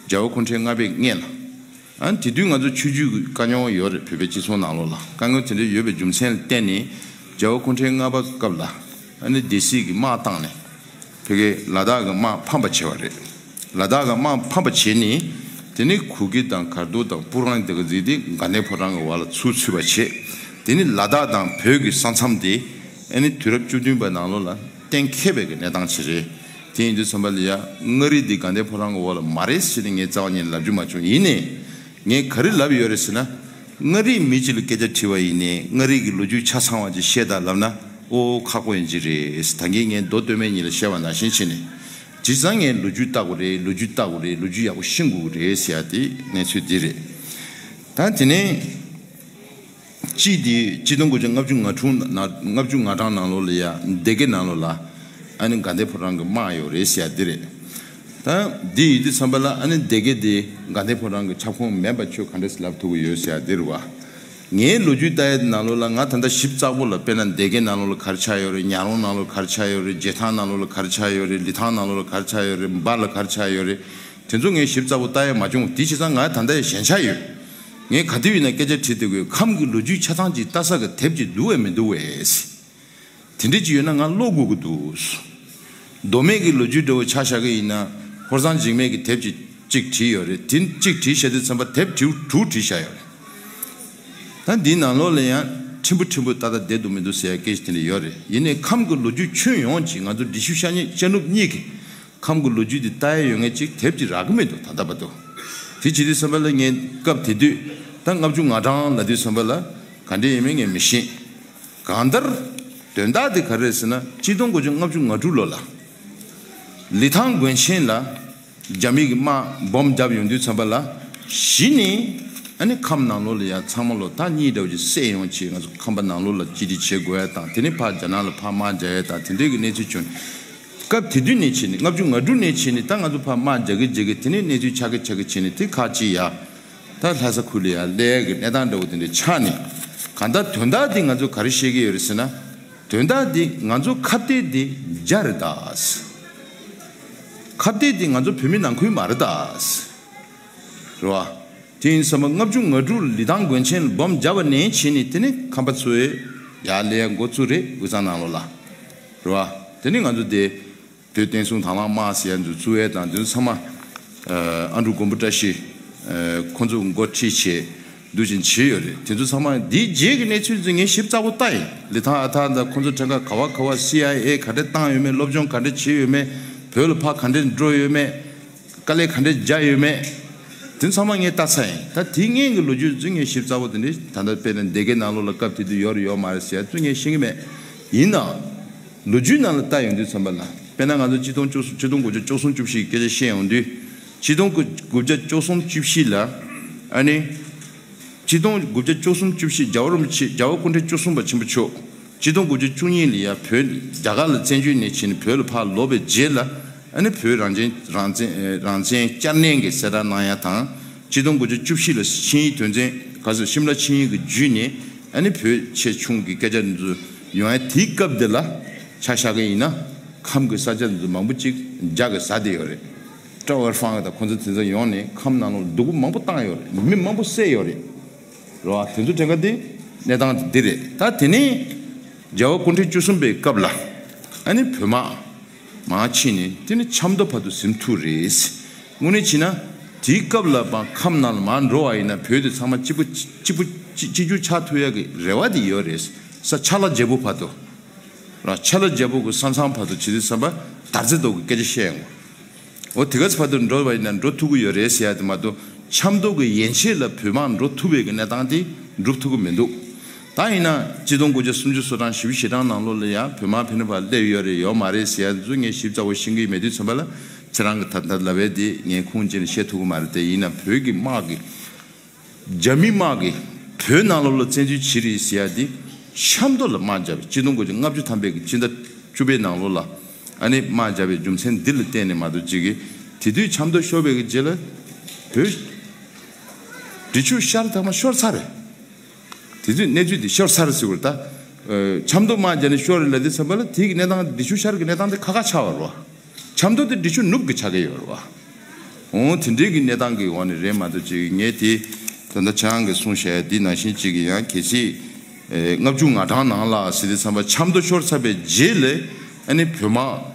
རྒྱལ་བ་སྐུ་ཕྲེང་ལྔ་པའི་སྔས་ལ། ཨ་ནི་དེ་དུས་ང་ཚོ་ཆོས་བརྒྱུད་ཀྱི་དཀའ་རྙོག་ཡོད་རེད། བོད་པའི་སྤྱི་ཚོགས་ནང་ལོགས་ལ་དཀའ་རྙོག་དེ་འདྲ་ཡོད་པའི་རྒྱུ་མཚན་ལ་བརྟེན་ནས་རྒྱལ་བ་སྐུ་ཕྲེང་ལྔ་པ་སྐབས་ལ་ཨ་ནི་སྡེ་སྲིད་ཀྱི་དམག་བཏང་ནས་ཕ་གིའི་ལ་དྭགས་ཀྱི་དམག་ཕམ་པ་བྱས་པ་རེད། ལ་དྭགས་ཀྱི་དམག་ཕམ་པ་བྱས་ནས་དེ་ནས་གུ་གེ་དང་གར་ཏོ་དང་སྤུ་རན་དེ་ག་ཟིག་དེ་དགའ་ལྡན་ཕོ་བྲང་གི་འོག་ལ་ཚུར་ཚུད་པ་བྱས། དེ་ནས་ལ་དྭགས་དང་བོད་ཀྱི་ས་མཚམས་དེ་ཨ་ནི་དུས་རབས་བཅུ་བདུན་པ་ནང་ལོགས་ལ་གཏན་འཁེལ་བའི་གི་གནས་སྟངས་ཅིག་རེད། དེ་ཡིན་དུས་ཙམ་པ་ལ་ཡ་མངའ་རིས་འདི་དགའ་ལྡན་ཕོ་བྲང་གི་འོག་ལ་མ་རེད་ཟེར་ནས་ངས་རྩ་བ་ཉིད་ནས་ལབ་རྒྱུ་མ་བྱུང་། ཡིན་ནའི་ངས་ག་རེ་ལབ་ཡོད་རེད་ཟེར་ན། མངའ་རིས་མི་གཅིག་ལ་སྐད་ཆ་དྲིས་པ་ཡིན་ནའི་མངའ་རིས་ཀྱི་ལོ་རྒྱུས་ཆ་ཚང་བ་ཅིག་བཤད་དང་ལབ་ན་ཨོ་ཁག་པོ་ཡིན་གྱི་རེད། ད་གིན་ངས་མདོ་སྟོད་སྨད་གཉིས་ལ་བཤད་པ་ནང་བཞིན་བྱས་ནས་ བྱས་ཙང་ངས་ལོ་རྒྱུས་ལྟ་དགོས་རེད། ལོ་རྒྱུས་ལྟ་དགོས་རེད། ལོ་རྒྱུས་ཡག་པོ་ཤེས་དགོས་རེད་ཟེར་ཡ་དེ་གནས་ཚུལ་འདི་རེད། ད་དེ་ནས་གཅིག་དེ་གཅིག་སྟོང་དགུ་བརྒྱ་ལྔ་བཅུ་ང་དྲུག་ནང་ལྔ་བཅུ་ང་གྲངས་ནང་ལོགས་ལ་ཡ་སྡེ་དགེ་ནང་ལོགས་ལ་ཨ་ནི་དགའ་ལྡན་ཕོ་བྲང་གི་དམག་ཡོད་རེད་ཟེར་ཡ་འདི་རེད། ད་འདི་ཡིན་དུས་ཙམ་པ་ལ་ཨ་ནི་སྡེ་དགེ་དེ་དགའ་ལྡན་ཕོ་བྲང་གི་ཁྱབ་ཁོངས་མིན་པ་ཁྱོད་ག་འདྲས་ལབ་ཐུབ་ཀྱི་ཡོད་ཟེར་ཡ་འདི་རེད་བ། ངའི་ལོ་རྒྱུས་ལྟ་ཡ་ནང་ལོགས་ལ་ང་ད་ལྟ་ཞིབ་ཚགས་པོ་ལ་དཔེར་ན་སྡེ་དགེ་ནང་ལོགས་ལ་ག་རེ་ཆགས་ཡོད་རེད། ཉག་རོང་ནང་ལོགས་ག་རེ་ཆགས་ཡོད་རེད། རྗེ་ཐང་ནང་ལོགས་ལ་ག་རེ་ཆགས་ཡོད་རེད། ལི་ཐང་ནང་ལོགས་ལ་ག་རེ་ཆགས་ཡོད་རེད། འབའ་ལ་ག་རེ་ཆགས་ཡོད་རེད། དེ་ཚོ་ངས་ཞིབ་ཚགས་པོ་ལྟ་ཡ་མ་བྱུང་། དེ་བྱས་ཙང་ང་ད་ལྟ་ཡ་ཞན་ཆ་ཡོད། ངས་ག་དུས་ཡིན་ན་སྐད་ཆ་དྲིས་བསྡད་དགོས། ཁམས་ཀྱི་ལོ་རྒྱུས་ཆ་ཚང་ཅིག་ལྟ་ས་གི་དེབ་ཅིག་འདུག་བས་མི་འདུག་བས། དེ་འདྲ་ཅིག་ཡོད་ན་ང་ཀློག་དགོས་ཀྱི་འདུག། མདོ་སྨད་ཀྱི་ལོ་རྒྱུས་འདྲ་བོ་ཆ་བཞག་གི་ཡིན་ན་ཧོར་གཙང་འཇིགས་མེད་ཀྱི་དེབ་ཅིག་གཅིག་བྲིས་ཡོད་རེད། དེ་གཅིག་བྲིས་བཞག་དུས་ཙམ་པ་དེབ་དྲུག་དྲུག་བྲིས་བཞག་ཡོད་རེད། ད་འདིའི་ནང་ལོགས་ལ་ཡང་ཕྲན་བུ་ཕྲན་བུ་ཏག་ཏག་བསྡད་འདུག་མི་འདུག་ཟེར་ཡ་སྐད་ཆ་དེ་འདྲ་ཡོད་རེད། ཡིན་ནའི་ཁམས་ཀྱི་ལོ་རྒྱུས་ཁྱོན་ཡོངས་ཀྱི་ང་ཚོ་འབྲི་ཆུ་ཤར་ཉེ་ཤར་ནུབ་གཉིས་ཀྱི་ཁམས་ཀྱི་ལོ་རྒྱུས་དེ་ལྟ་ཡ་ཡོད་མཁན་ཅིག་དེབ་ཅིག་རག་གི་མི་འདུག་ད་ལྟ་བར་དུ། དེ་བྱེད་དུས་ཙམ་པ་ལ་ངས་སྐབས་དེ་དུས་ད་ལྔ་བཅུ་ང་གྲངས་ལབ་དུས་ཙམ་པ་ལ་ག་འདྲ་ཡིན་མིན་ངས་མི་ཤེས། གང་ལྟར་དོན་དག་དེ་ག་རེ་རེད་ཟེར་ན་གཅིག་སྟོང་དགུ་བརྒྱ་ལྔ་བཅུ་ང་དྲུག་ལོ་ལ་ལི་ཐང་དགོན་ཆེན་ལ་རྒྱ་མི་གི་དམག་སྦོམ་བརྒྱབ་ཡོང་དུས་ཙམ་པ་ལ་གཞི་ནས་ཨ་ནི་ཁམས་ནང་ལོགས་ལ་ཡ་ཚང་མ་ལོ་ཐག་གཉིས་འདྲ་བོ་ཅིག་བསད་ཡོང་ཆེད་ང་ཚོ་ཁམས་པ་ནང་ལོགས་ལ་གཅིག་སྒྲིལ་བྱེད་དགོས་ཡ་དང་། དེ་ནས་ཕར་རྒྱ་ནག་ལ་ཕར་དམག་རྒྱག་ཡ་དང་དེ་འདྲའི་གི་གནས་ཚུལ་བྱུང་། སྐབས་དེ་དུས་ནས་བྱས་ནས་ལྔ་བཅུ་ང་དྲུག་ནས་བྱས་ནས་ད་ང་ཚོ་ཕར་དམག་རྒྱག་གི་རྒྱག་གི་དེ་ནས་གནས་ཚུལ་ཆགས་ཀྱི་ཆགས་ཀྱི་བྱས་ནས་དེ་ཁག་ཅིག་ཡ། ད་ལྷ་ས་ཁུལ་ལ་ཡ་སླེབས་ཡ་གི་གནས་སྟངས་འདྲ་བོ་དེ་འདྲ་ཆགས་ནས། གང་ལྟར་དོན་དག་འདི་ང་ཚོ་ག་རེ་བཤད་ཀྱི་ཡོད་རེད་ཟེར་ན། དོན་དག་འདི་ང་ཚོ་ཁ་གཏད་འདི་རྒྱ་རེད་ད། ཁ་གཏད་འདི་ང་ཚོ་བོད་མི་ནང་ཁུལ་མ་རེད་ད། རེད་བ། དེ་ཡིན་ཙམ་པ་ལྔ་བཅུ་ང་དྲུག་ལི་ཐང་དགོན་ཆེན་ལ་སྦོམ་བརྒྱབ་པ་ནས་བྱས་ནས་དེ་ནས་ཁམས་པ་ཚོས་ཡར་སླེབས་ཡ་འགོ་བཙུགས་རེད། དབུས་གཙང་ནང་ལོགས་ལ། རེད་བ། དེ་ནས་ང་ཚོ་དེ། བོད་བསྟན་སྲུང་དང་བླངས་དམག་ཟེར་ཡ་འདི་ཚོ་བཙུགས་ཡས་དང་འདི་ཚོ་ཚང་མ། ཨ་འབྲུག་མགོན་པོ་བཀྲ་ཤིས། ཁོང་ཚོ་འགོ་ཁྲིད་བྱས་འདུག་ཅིང་བྱས་ཡོད་རེད། དེ་ཚོ་ཚང་མ་འདིའི་རྗེས་ཀྱི་གནས་ཚུལ་ཚོ་ངས་ཞིབ་ཚགས་པོ་ལྟ་ཡིན། ལི་ཐང་ཨ་ཐར་དང་ཁོང་ཚོ་གྲངས་ཀ་ག་བ་ག་བ་སི་ཨའི་ཨེ་ག་འདྲས་བཏང་ཡོད་མེད། སློབ་སྦྱོང་ག་འདྲས་བྱས་ཡོད་མེད། བོད་ལ་ཕར་ག་འདྲས་འགྲོ་ཡོད་མེད། དཀའ་ལས་ག་འདྲས་བརྒྱབ་ཡོད་མེད། དེ་ཚང་མ་ངས་ལྟ་ཚར་ཡིན། ད་དེ་སྔོན་གྱི་ལོ་རྒྱུས་ཚོ་ངས་ཞིབ་ཚགས་པོ་དེ་འདྲས་ད་ལྟ་དཔེར་ན་སྡེ་དགེ་ནང་ལོགས་ལ་སྐབས་དེ་དུས་ཡོད་རེད་ཡོད་མ་རེད་ཟེར་ཡ་ཚོ་ངས་ཤེས་ཀྱི་མེད། ཡིན་ནའང་། ལོ་རྒྱུས་ནང་ལ་ལྟ་ཡོང་དུས་ཙམ་པ་ལ། དཔེར་ན་ང་ཚོ་གཅིག་སྟོང་བཅུ་གཅིག་སྟོང་དགུ་བརྒྱ་བཅུ་གསུམ་བཅུ་བཞི་གི་སྐད་ཆ་བཤད་ཡོང་དུས། གཅིག་སྟོང་དགུ་བརྒྱ་བཅུ་གསུམ་བཅུ་བཞི་ལ། ཨ་ནི། གཅིག་སྟོང་དགུ་བརྒྱ་བཅུ་གསུམ་བཅུ་བཞི་རྒྱལ་བ་རིན་པོ་ཆེ། རྒྱལ་བ་སྐུ་ཕྲེང་བཅུ་གསུམ་པ་ཆེན་པོ་མཆོག་གཅིག་སྟོང་དགུ་བརྒྱ་བཅུ་གཉིས་ལ་ཡ་བོད་རྒྱ་གར་ལ་བཙན་བྱོལ་ནས་ཕྱིན་ནས་བོད་ལ་ཕར་ལོག་པའི་རྗེས་ལ། ཨ་ནི་བོད་རང་བཙན་རང་བཙན་རང་བཙན་བསྐྱར་ནན་གྱི་གསལ་བསྒྲགས་གནང་ཡ་དང་། གཅིག་སྟོང་དགུ་བརྒྱ་བཅུ་བཞི་ལ་ཆིངས་ཡིག་དོན་ཚན་ག་ཚོད་ཤིམ་ལ་ཆིངས་ཡིག་གི་བརྒྱུད་ནས། ཨ་ནི་བོད་ཆེ་ཆུང་གི་སྐད་ཆ་འདི་ཚོ་ཡོང་ཡ་དེའི་སྐབས་འདི་ལ་ཆ་བཞག་གི་ཡིན་ན། ཁམས་ཀྱི་ས་ཆ་འདི་ཚོ་མང་པོ་ཅིག་རྒྱ་གིས་ཟ་བསྡད་ཡོད་རེད། ཀྲའོ་ཝེར་ཧྥང་དང་ཁོང་ཚོ་དེ་ཚོ་ཡོང་ནས་ཁམས་ནང་ལོགས་སྡུག་པོ་མང་པོ་བཏང་ཡོད་རེད། མི་མང་པོ་བསད་ཡོད་རེད། རེད་བ། དེ་ཚོ་དྲན་ཁ་དེ་གནས་སྟངས་དེ་འདི་རེད། ད་དེ་ནས་རྒྱལ་བ་སྐུ་ཕྲེང་བཅུ་གསུམ་པའི་སྐབས་ལ་ཨ་ནི་བོད་དམག་མར་ཕྱིན་ནས་དེ་ནི་ཆབ་མདོ་བར་དུ་ཟིན་ཐུབ་རེད། དངོས་གནས་བྱས་ན་དེའི་སྐབས་ལ་བ་ཁམས་ནང་ལ་མར་འགྲོ་བ་ཡིན་ན་བོད་དེ་ཚང་མ་གཅིག་པུ་གཅིག་པུ་གཅིག་གཅིག་གྱུར་ཆགས་ཐུབ་ཡ་གི་རེ་བ་དེ་ཡོད་རེད། ས་ཆ་ལ་རྒྱལ་པོ་བར་དུ། ར་ཆ་ལ་རྒྱལ་པོ་གི་ས་མཚམས་བར་དུ་བྱེད་དུས་ཙམ་པ་དར་རྩེ་རྡོ་གི་སྐད་ཆ་བཤད་ཡོང་། འོ་དེ་ག་ཚོད་བར་དུ་འགྲོ་བ་ཡིན་ན་འགྲོ་ཐུབ་ཀྱི་ཡོད་རེད་ཟེར་ཡ་དེ་མ་གཏོགས་ཆབ་མདོ་གི་ཡན་ཆད་ལ་བོད་དམག་འགྲོ་ཐུབ་པའི་གི་གནས་སྟངས་དེ་འགྲུབ་ཐུབ་ཀྱི་མི་འདུག་ད་ཡིན་ན་གཅིག་སྟོང་དགུ་བརྒྱ་སུམ་ཅུ་སོ་གྲངས་བཞི་བཅུ་ཞེ་གྲངས་ནང་ལོགས་ལ་ཡང་བོད་དམག་ཕན་ནུས་པ་སླེབས་ཡོད་རེད་ཡོད་མ་རེད་ཟེར་ཡ་དེ་ཚོ་ངས་ཞིབ་ཚགས་པོ་ཤེས་ཀྱི་མེད་དུས་ཙམ་པ་ལ་ཁྱེད་རང་གི་ད་ལྟ་ལབ་པའི་དེ་ངས་ཁུངས་བཅད་ནས་བཤད་ཐུབ་ཀྱི་མ་རེད་དེ། ཡིན་ན་བོད་ཀྱི་དམག་གི་རྒྱ་མི་དམག་གིས་བོད་ནང་ལོགས་ལ་བཙན་འཛུལ་བྱེད་རེད་ཟེར་ཡ་དེ་ཆབ་མདོ་ལ་དམག་བརྒྱབ་པའི་གཅིག་སྟོང་དགུ་བརྒྱ་ལྔ་བཅུ་ཐམ་པའི་གི་སྤྱི་ཟླ་བཅུ་པའི་ནང་ལོགས་ལ་ཨ་ནི་དམག་བརྒྱབ་པའི་རྒྱུ་མཚན་འདི་ལ་བརྟེན་ནས་མ་གཏོགས་ཅིག་གིས་དེ་དུས་ཆབ་མདོ་ཤོར་བའི་གི་རྗེས་ལ་བོད་འབྲི་ཆུ་ཤར་ཐང་མ་ཤོར་ཚར་རེད། དེ་དུས་གནས་ཚུལ་འདི་ཤོར་ཚར་ཟེར་བར་ད། ཆབ་མདོ་དམག་བརྒྱབ་ནས་ཤོར་རེད་ལབ་དུས་ཙམ་པ་ལ་དེ་གི་གནས་སྟངས་འབྲི་ཆུ་ཤར་གི་གནས་སྟངས་དེ་ཁ་ཁ་ཆགས་པ་རེད་བ། ཆབ་མདོ་དེ་འབྲི་ཆུ་ནུབ་ཀྱི་ཆགས་ཀྱི་ཡོད་རེད་བ། འོང་དེ་འདྲའི་གི་གནས་སྟངས་ཀྱི་འོག་ནས་རེད་མ་གཏོགས་ཅིག་ངས་དེ་ད་ལྟ་ཁྱེད་རང་གིས་གསུངས་བཞག་ཡ་འདི་ནང་བཞིན་ཅིག་གི་ཡང་གལ་སྲིད་ལྔ་བཅུ་ང་གྲངས་ནང་ལ་ཟེར་དུས་ཙམ་པ་ཆབ་མདོ་ཤོར་ཚར་བའི་རྗེས་ལ་ཨ་ནི་བོད་དམག་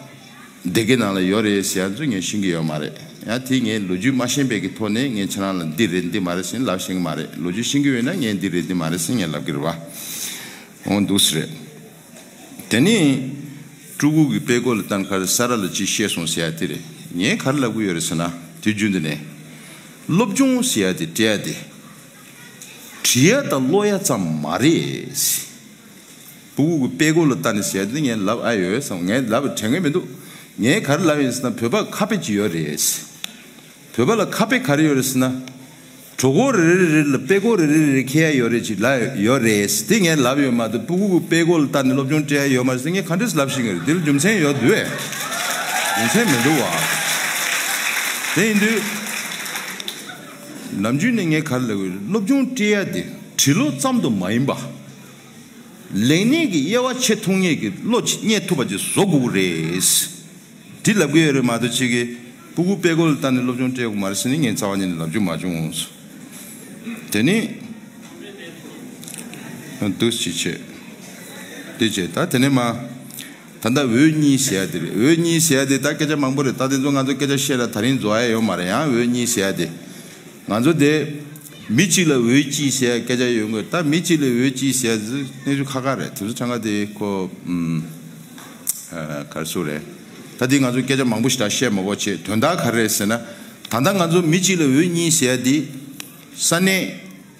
སྡེ་དགེ་ནང་ལ་ཡོད་རེད་ཟེར་ཡ་ཚོ་ངས་ཤེས་ཀྱི་ཡོད་མ་རེད། ཡང་དེ་ངས་ལོ་རྒྱུས་མ་ཤེས་པའི་གི་ཐོག་ནས་ངས་ཁྱེད་རང་ལ་འདི་རེད་འདི་མ་རེད་ཟེར་ལབ་ཤེས་ཀྱི་མ་རེད། ལོ་རྒྱུས་ཤེས་ཀྱི་ཡོད་ན་ངས་འདི་རེད་འདི་མ་རེད་ཟེར་ངས་ལབ་ཀྱི་རེད་བ། འོང་འདུག་སེ་རེད། དེ་ནས་སྤྲུལ་སྐུ་གི་དཔེ་སྐོར་ལ་བལྟས་ན་ག་རེ་ས་ར་ལ་ཅིག་བཤད་སོང་ཟེར་ཡ་དེ་རེད། ངས་ག་རེ་ལབ་ཀྱི་ཡོད་རེད་ཟེར་ན་དུས་རྒྱུན་དུ་ནས་སློབ་སྦྱོང་ཟེར་ཡ་དེ་སྤྲད་ཡ་དེ་བྲིས་ཡ་དང་ཀློག་ཡ་ཙམ་མ་རེད། སྤྲུལ་སྐུ་གི་དཔེ་སྐོར་ལ་བལྟས་ནས་ཟེར་ཡ་དེ་ངས་ལབ་ཨ་ཡོད་བསམ། ངས་ལབ་དྲན་གི་མི་འདུག་ངས་ག་རེ་ལབ་ཡིན་ཟེར་ན། བོད་པ་ཁ་དཔེ་ཅིག་ཡོད་རེད། བོད་པ་ལ་ཁ་དཔེ་ག་རེ་ཡོད་རེད་ཟེར་ན། གྲོད་ཁོག་རེ་རེ་རེ་ལ་དཔྲལ་ཀོ་རེ་རེ་རེ་འཁྱེར་ཡ་ཡོད་རེད་ཅིག་ལབ་ཡོད་རེད། དེ་ངས་ལབ་ཡོད་མ་གཏོགས། སྤུ་གུ་གི་དཔྲལ་ཀོ་ལ་བལྟས་ནས་སློབ་སྦྱོང་སྤྲད་ཡ་ཡོད་མ་རེད་ཟེར་ངས་ག་འདྲས་ལབ་ཤེས་ཀྱི་རེད། དེ་ལ་རྒྱུ་མཚན་ཡོད་དུས། རྒྱུ་མཚན་མི་འདུག་བ། དེ་ཡིན་དུས། ནམ་རྒྱུན་ནས་ངས་ག་རེ་ལབ་ཀྱི་རེད། སློབ་སྦྱོང་སྤྲད་ཡ་དེ་འབྲི་ཀློག་ཙམ་དུ་མ་ཡིན་པ། ལེགས་གནས་ཀྱི་དབྱེ་བ་ཕྱེ་ཐུབ་མཁན་གྱི་བློ་ཅིག་རྙེད་ཐུབ་པ་ཅིག་བཟོ་དགོས་ཀྱི་རེད། དེ་ལབ་ཀྱི་ཡོད་རེད་མ་གཏོགས། ཅིག་གིས་སྤུ་གུ་དཔྲལ་ཀོ་ལ་བལྟས་ནས་སློབ་སྦྱོང་སྤྲད་དགོས་མ་རེད་ཟེར་ནས་ངས་རྩ་བ་ཉིད་ནས་ལབ་རྒྱུ་མ་བྱུང་། དེ་ནི་འདུག་ཅིག་བྱས། དེ་བྱས། ད་དེ་ནས་མ། ད་ལྟ་འོས་གཉིས་ཟེར་ཡ་དེ་རེད། འོས་གཉིས་ཟེར་ཡ་དེ་ད་སྐད་ཆ་མང་པོ་རེད། ད་དེ་ཚོ་ང་ཚོ་སྐད་ཆ་བཤད་ལ་ད་རིང་རྫོགས་ཡ་ཡོད་མ་རེད། ཡང་འོས་གཉིས་ཟེར་ཡ་དེ། ང་ཚོ་དེ་མི་གཅིག་ལ་འོས་གཅིག་ཟེར་ཡ་སྐད་ཆ་ཡོད་དགོས། ད་མི་གཅིག་ལ་འོས་གཅིག་ཟེར་ཡ་དེ་གནས་ཚུལ་ཁག་ཁག་རེད། དེ་ཚོ་ཚང་མ་དེ་ཁོ་ཨམ། ཨ། ག་རེ་ཟེར་རེད། ད་དེ་ང་ཚོ་སྐད་ཆ་མང་པོ་ཞིག་ད་བཤད་མ་དགོས་བྱས། དོན་དག་ག་རེ་རེད་ཟེར་ན། ད་ལྟ་ང་ཚོ་མི་གཅིག་ལ་འོས་གཉིས་ཟེར་ཡ་དེ་ས་གནས་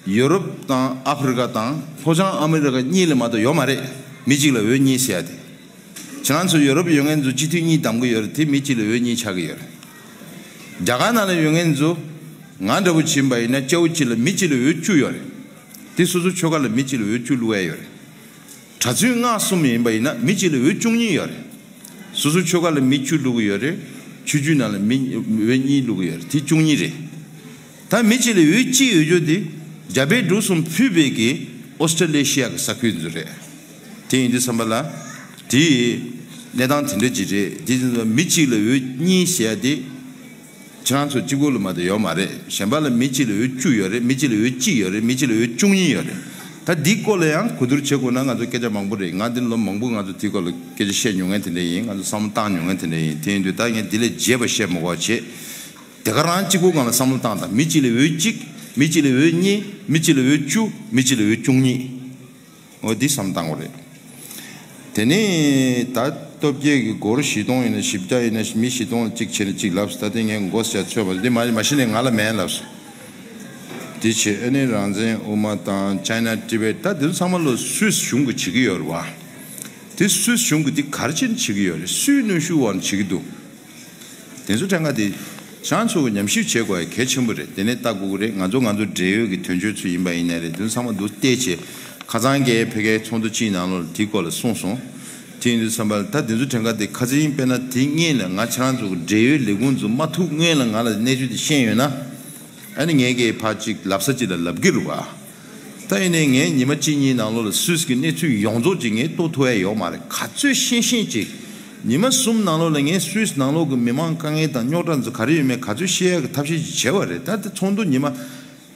ཡོ་རོབ་དང་ཨ་ཧྥེ་རི་ཀ་དང་ལྷོ་བྱང་ཨ་མི་རི་ཀ་གཉིས་ལས་མ་གཏོགས་ཡོད་མ་རེད། མི་གཅིག་ལ་འོས་གཉིས་ཟེར་ཡ་དེ། ཁྱེད་རང་ཚོ་ཡོ་རོབ་ཡོད་མཁན་ཚོ་སྤྱི་འཐུས་གཉིས་བདམས་ཀྱི་ཡོད་རེད། དེ་མི་གཅིག་ལ་འོས་གཉིས་ཆགས་ཀྱི་ཡོད་རེད། རྒྱ་གར་ནང་ལ་ཡོད་མཁན་ཚོ་ང་འདྲ་པོ་ཕྱིན་པ་ཡིན་ན་ཅའོ་ཅི་ལ་མི་གཅིག་ལ་འོས་བཅུ་ཡོད་རེད། དེ་སོ་སོ་ཆོལ་ཁ་ལ་མི་གཅིག་ལ་འོས་བཅུ་བླུག་ཡ་ཡོད་རེད། གྲྭ་བཙུན་སྔགས་གསུམ་ཡིན་པ་ཡིན་ན་མི་གཅིག་ལ་འོས་བཅུ་གཉིས་ཡོད་རེད། སོ་སོ་ཆོལ་ཁ་ལ་མི་བཅུ་བླུག་གི་ཡོད་རེད། ཆོས་བརྒྱུད་ནང་ལ་མི་འོས་གཉིས་བླུག་གི་ཡོད་རེད། དེ་བཅུ་གཉིས་རེད། ད་མི་གཅིག་ལ་འོས་གཅིག་ཡོད་རྒྱུ་དེ་རྒྱ་བལ་འབྲུག་གསུམ་ཕུད་པའི་གི་ཨོ་སི་ཀྲོ་ལེ་ཤི་ཡ་གི་ས་ཁུལ་ཚོ་རེད། དེ་ཡིན་དུས་ཙམ་པ་ལ་དེ་གནས་སྟངས་དེ་འདྲ་ཅིག་རེད། དེ་ཡིན་དུས་མི་གཅིག་ལ་འོས་གཉིས་ཟེར་ཡ་དེ་ཁྱེད་རང་ཚོ་གཅིག་པོ་ལ་མ་གཏོགས་ཡོད་མ་རེད། གཞན་པ་ལ་མི་གཅིག་ལ་འོས་བཅུ་ཡོད་རེད། མི་གཅིག་ལ་འོས་གཅིག་ཡོད་རེད། མི་གཅིག་ལ་འོས་བཅུ་གཉིས་ཡོད་རེད། ད་འདིའི་སྐོར་ལ་ཡང་གོ་བསྡུར་བྱེད་དགོས་ན་ང་ཚོ་སྐད་ཆ་མང་པོ་རེད། ང་འདི་ལོ་མང་པོ་ང་ཚོ་དེའི་སྐོར་ལ་སྐད་ཆ་བཤད་མྱོང་མཁན་དེ་འདྲ་ཡིན། ང་ཚོ་བསམ་བློ་བཏང་མྱོང་མཁན་དེ་འདྲ་ཡིན། དེ་ཡིན་དུས་ད་ངས་འདི་ལས་རྒྱས་པ་བཤད་མི་དགོས་བྱས། དེ་ག་རང་གཅིག་པོ་སྒང་ལ་བསམ་བློ་བཏང་དང་། མི་གཅིག་ལ་འོས་གཅིག་མི་གཅིག་ལ་འོས་གཉིས། མི་གཅིག་ལ་འོས་བཅུ། མི་གཅིག་ལ་འོས་བཅུ་གཉིས། འོ་འདི་བསམ་བཏང་དགོས་རེད། དེ་ནས་ད་སྟོབས་རྒྱལ་གྱི་སྒོར་བཞི་སྟོང་ཡིན་ན་བཞི་བརྒྱ་ཡིན་ན་མི་བཞི་སྟོང་ལ་གཅིག་བྱས་ན་གཅིག་ལབ་སོང་། ད་དེ་ངས་མགོ་ཟ་ཚོད་པ་འདི་མ་མ་གཞི་ནས་ང་ལ་མེད་ལབ་སོང་། དེ་བྱས་ཨ་ནི་རང་བཙན་དབུ་མ་དང་ཅའི་ན་ཏི་བེད་ད་འདི་ཚོ་ཚང་མ་ལོ་སུད་སི་གཞུང་གིས་བྱེད་ཀྱི་ཡོད་རེད་བ། དེ་སུད་སི་གཞུང་གིས་འདི་ག་རེ་བྱས་ནས་བྱེད་ཀྱི་ཡོད་རེད། སུའི་གནོན་ཤུགས་འོག་ནས་བྱེད་ཀྱི་འདུག་དེ་ཚོ་ཕྲན་ཁ་དེ་ཁྱེད་རང་ཚོ་གི་ཉམས་ཞིབ་བྱེད་དགོས་ཡ་གལ་ཆེན་པོ་རེད། དེ་ནས་ལྟ་དགོས་ཀྱི་རེད། ང་ཚོ་ང་ཚོ་འབྲེལ་ཡོད་ཀྱི་དོན་གཅོད་ཚོ་ཡིན་པ་ཡིན་ནའི་རེད། དེ་ཚོ་ཚང་མ་འདུག་བལྟས་བྱས་ཁ་སང་གའི་ཕ་གིའི་ཚོགས་འདུ་གཅིག་ནང་ལོགས་ལ་དེའི་སྐོར་ལ་གསུངས་སོང་། དེ་ཡིན་དུས་ཙམ་པ་ལ་ད་དེ་ཚོ་ཕྲན་ཁ་དེ་ཁ་སང་དཔེར་ན་དེ་སྔོན་ལ་ང་ཁྱེད་རང་ཚོ་གི་འབྲེལ་ཡོད་ལས་ཁུངས་ཚོ་མ་ཐུག་སྔོན་ལ་ང་ལ་གནས་ཚུལ་དེ་ཤེས་ཡོད་ན། ཨ་ནི་ངས་ཀྱིས་ཕར་གཅིག་ལབ་ས་གཅིག་ལ་ལབ་ཀྱི་རེད་བ། ད་ཡིན་ནའི་ངས་ཉི་མ་གཅིག་གཉིས་ནང་ལོགས་ལ་སུད་སི་གི་གནས་ཚུལ་ཡོངས་རྫོགས་ཅིག་ངས་རྟོགས་ཐུབ་ཡ་ཡོད་མ་རེད། ག་ཚོད་ཤེས་ཤེས་ཅིག་ཉི་མ་གསུམ་ནང་ལོགས་ལ་ངས་སུད་སི་ནང་ལོགས་ཀྱི་མི་མང་དཀའ་ངལ་དང་རྙོག་དྲ་ཚོ་ག་རེ་ཡོད་མེད་ག་ཚོད་ཤེས་ཡ་གི་ཐབས་ཤེས་ཅིག་བྱས་པ་རེད། ད་དེ་ཚོགས་འདུ་ཉི་མ་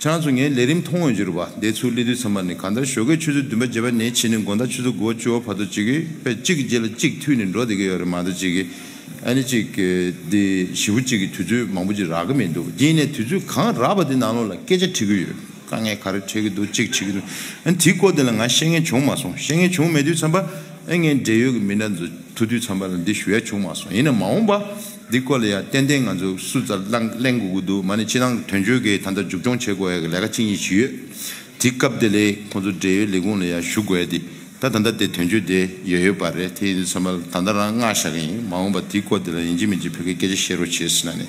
ཁྱེད་རང་ཚོ་ངའི་ལས་རིམ་མཐོང་ཡོང་རྒྱུ་རེད་བ། འདས་ཚུལ་སླེབས་དུས་ཙམ་པ་ནས་གང་ལྟར་ཞོགས་ཀས་ཆུ་ཚོད་བདུན་པ་བརྒྱད་པ་ནས་ཕྱིན་ནས་དགོང་དག་ཆུ་ཚོད་དགུ་པ་བཅུ་པ་བར་དུ་ཅིག་གི་དཔེ་གཅིག་གི་རྗེས་ལ་གཅིག་མཐུད་ནས་འགྲོ་བསྡད་ཀྱི་ཡོད་རེད་མ་གཏོགས་ཅིག་གི་ཨ་ནི་གཅིག་གི་འདི་ཞེ་པོ་གཅིག་གི་དུས་ཚོད་མང་པོ་ཅིག་རག་གི་མི་འདུག་དེ་ནས་དུས་ཚོད་གང་རག་པ་དེ་ནང་ལོགས་ལ་སྐད་ཆ་དྲི་གི་ཡོད། དཀའ་ངལ་ག་རེ་འཕྲད་ཀྱི་འདུག་གཅིག་དྲི་གི་འདུག་ཨ་ནི་དེའི་སྐོར་དེ་ལ་ང་བཤད་མཁན་བྱུང་མ་སོང་། བཤད་མཁན་བྱུང་མེད་དུས་ཙམ་པ་ཨ་ངས་འབྲེལ་ཡོད་ཀྱི་མི་སྣ་ཚོ་ཐུག་དུས་ཙམ་པ་ལ་འདི་ཞུ་ཡ་བྱུང་མ་སོང་། ཡིན་ན་མ་འོངས་པ་འདི་སྐོར་ལ་ཡ་ཏན་ཏན་ང་ཚོ་སུ་ཙམ་གླེང་གླེང་དགོས་ཀྱི་འདུག་མ་ནི་སྤྱི་བཏང་དོན་གཅོད་ཀྱི་ད་ལྟ་མཇུག་སྐྱོང་བྱེད་དགོས་ཡ་གི་ལས་ཀ་གཅིག་གཉིས་ཞིག་ཡོད། དེ་སྐབས་དེ་ལས་ཁོང་ཚོ་འབྲེལ་ཡོད་ལས་ཁུངས་ལ་ཡ་ཞུ་དགོས་ཡ་དེ། ད་ད་ལྟ་དེ་དོན་གཅོད་དེ་ཡོད་ཡོད་པ་རེད། དེ་ཡིན་དུས་ཙམ་པ་ལ་ད་ལྟ་རང་མངགས་བཞག་གི་ཡིན། མ་འོངས་པ་དེའི་སྐོར་དེ་ལ་ཡིན་གཅིག་མིན་གཅིག་བོད་སྐད་སྐད་ཆ་བཤད་རོགས་བྱེད་ཟེར་ན་ནི།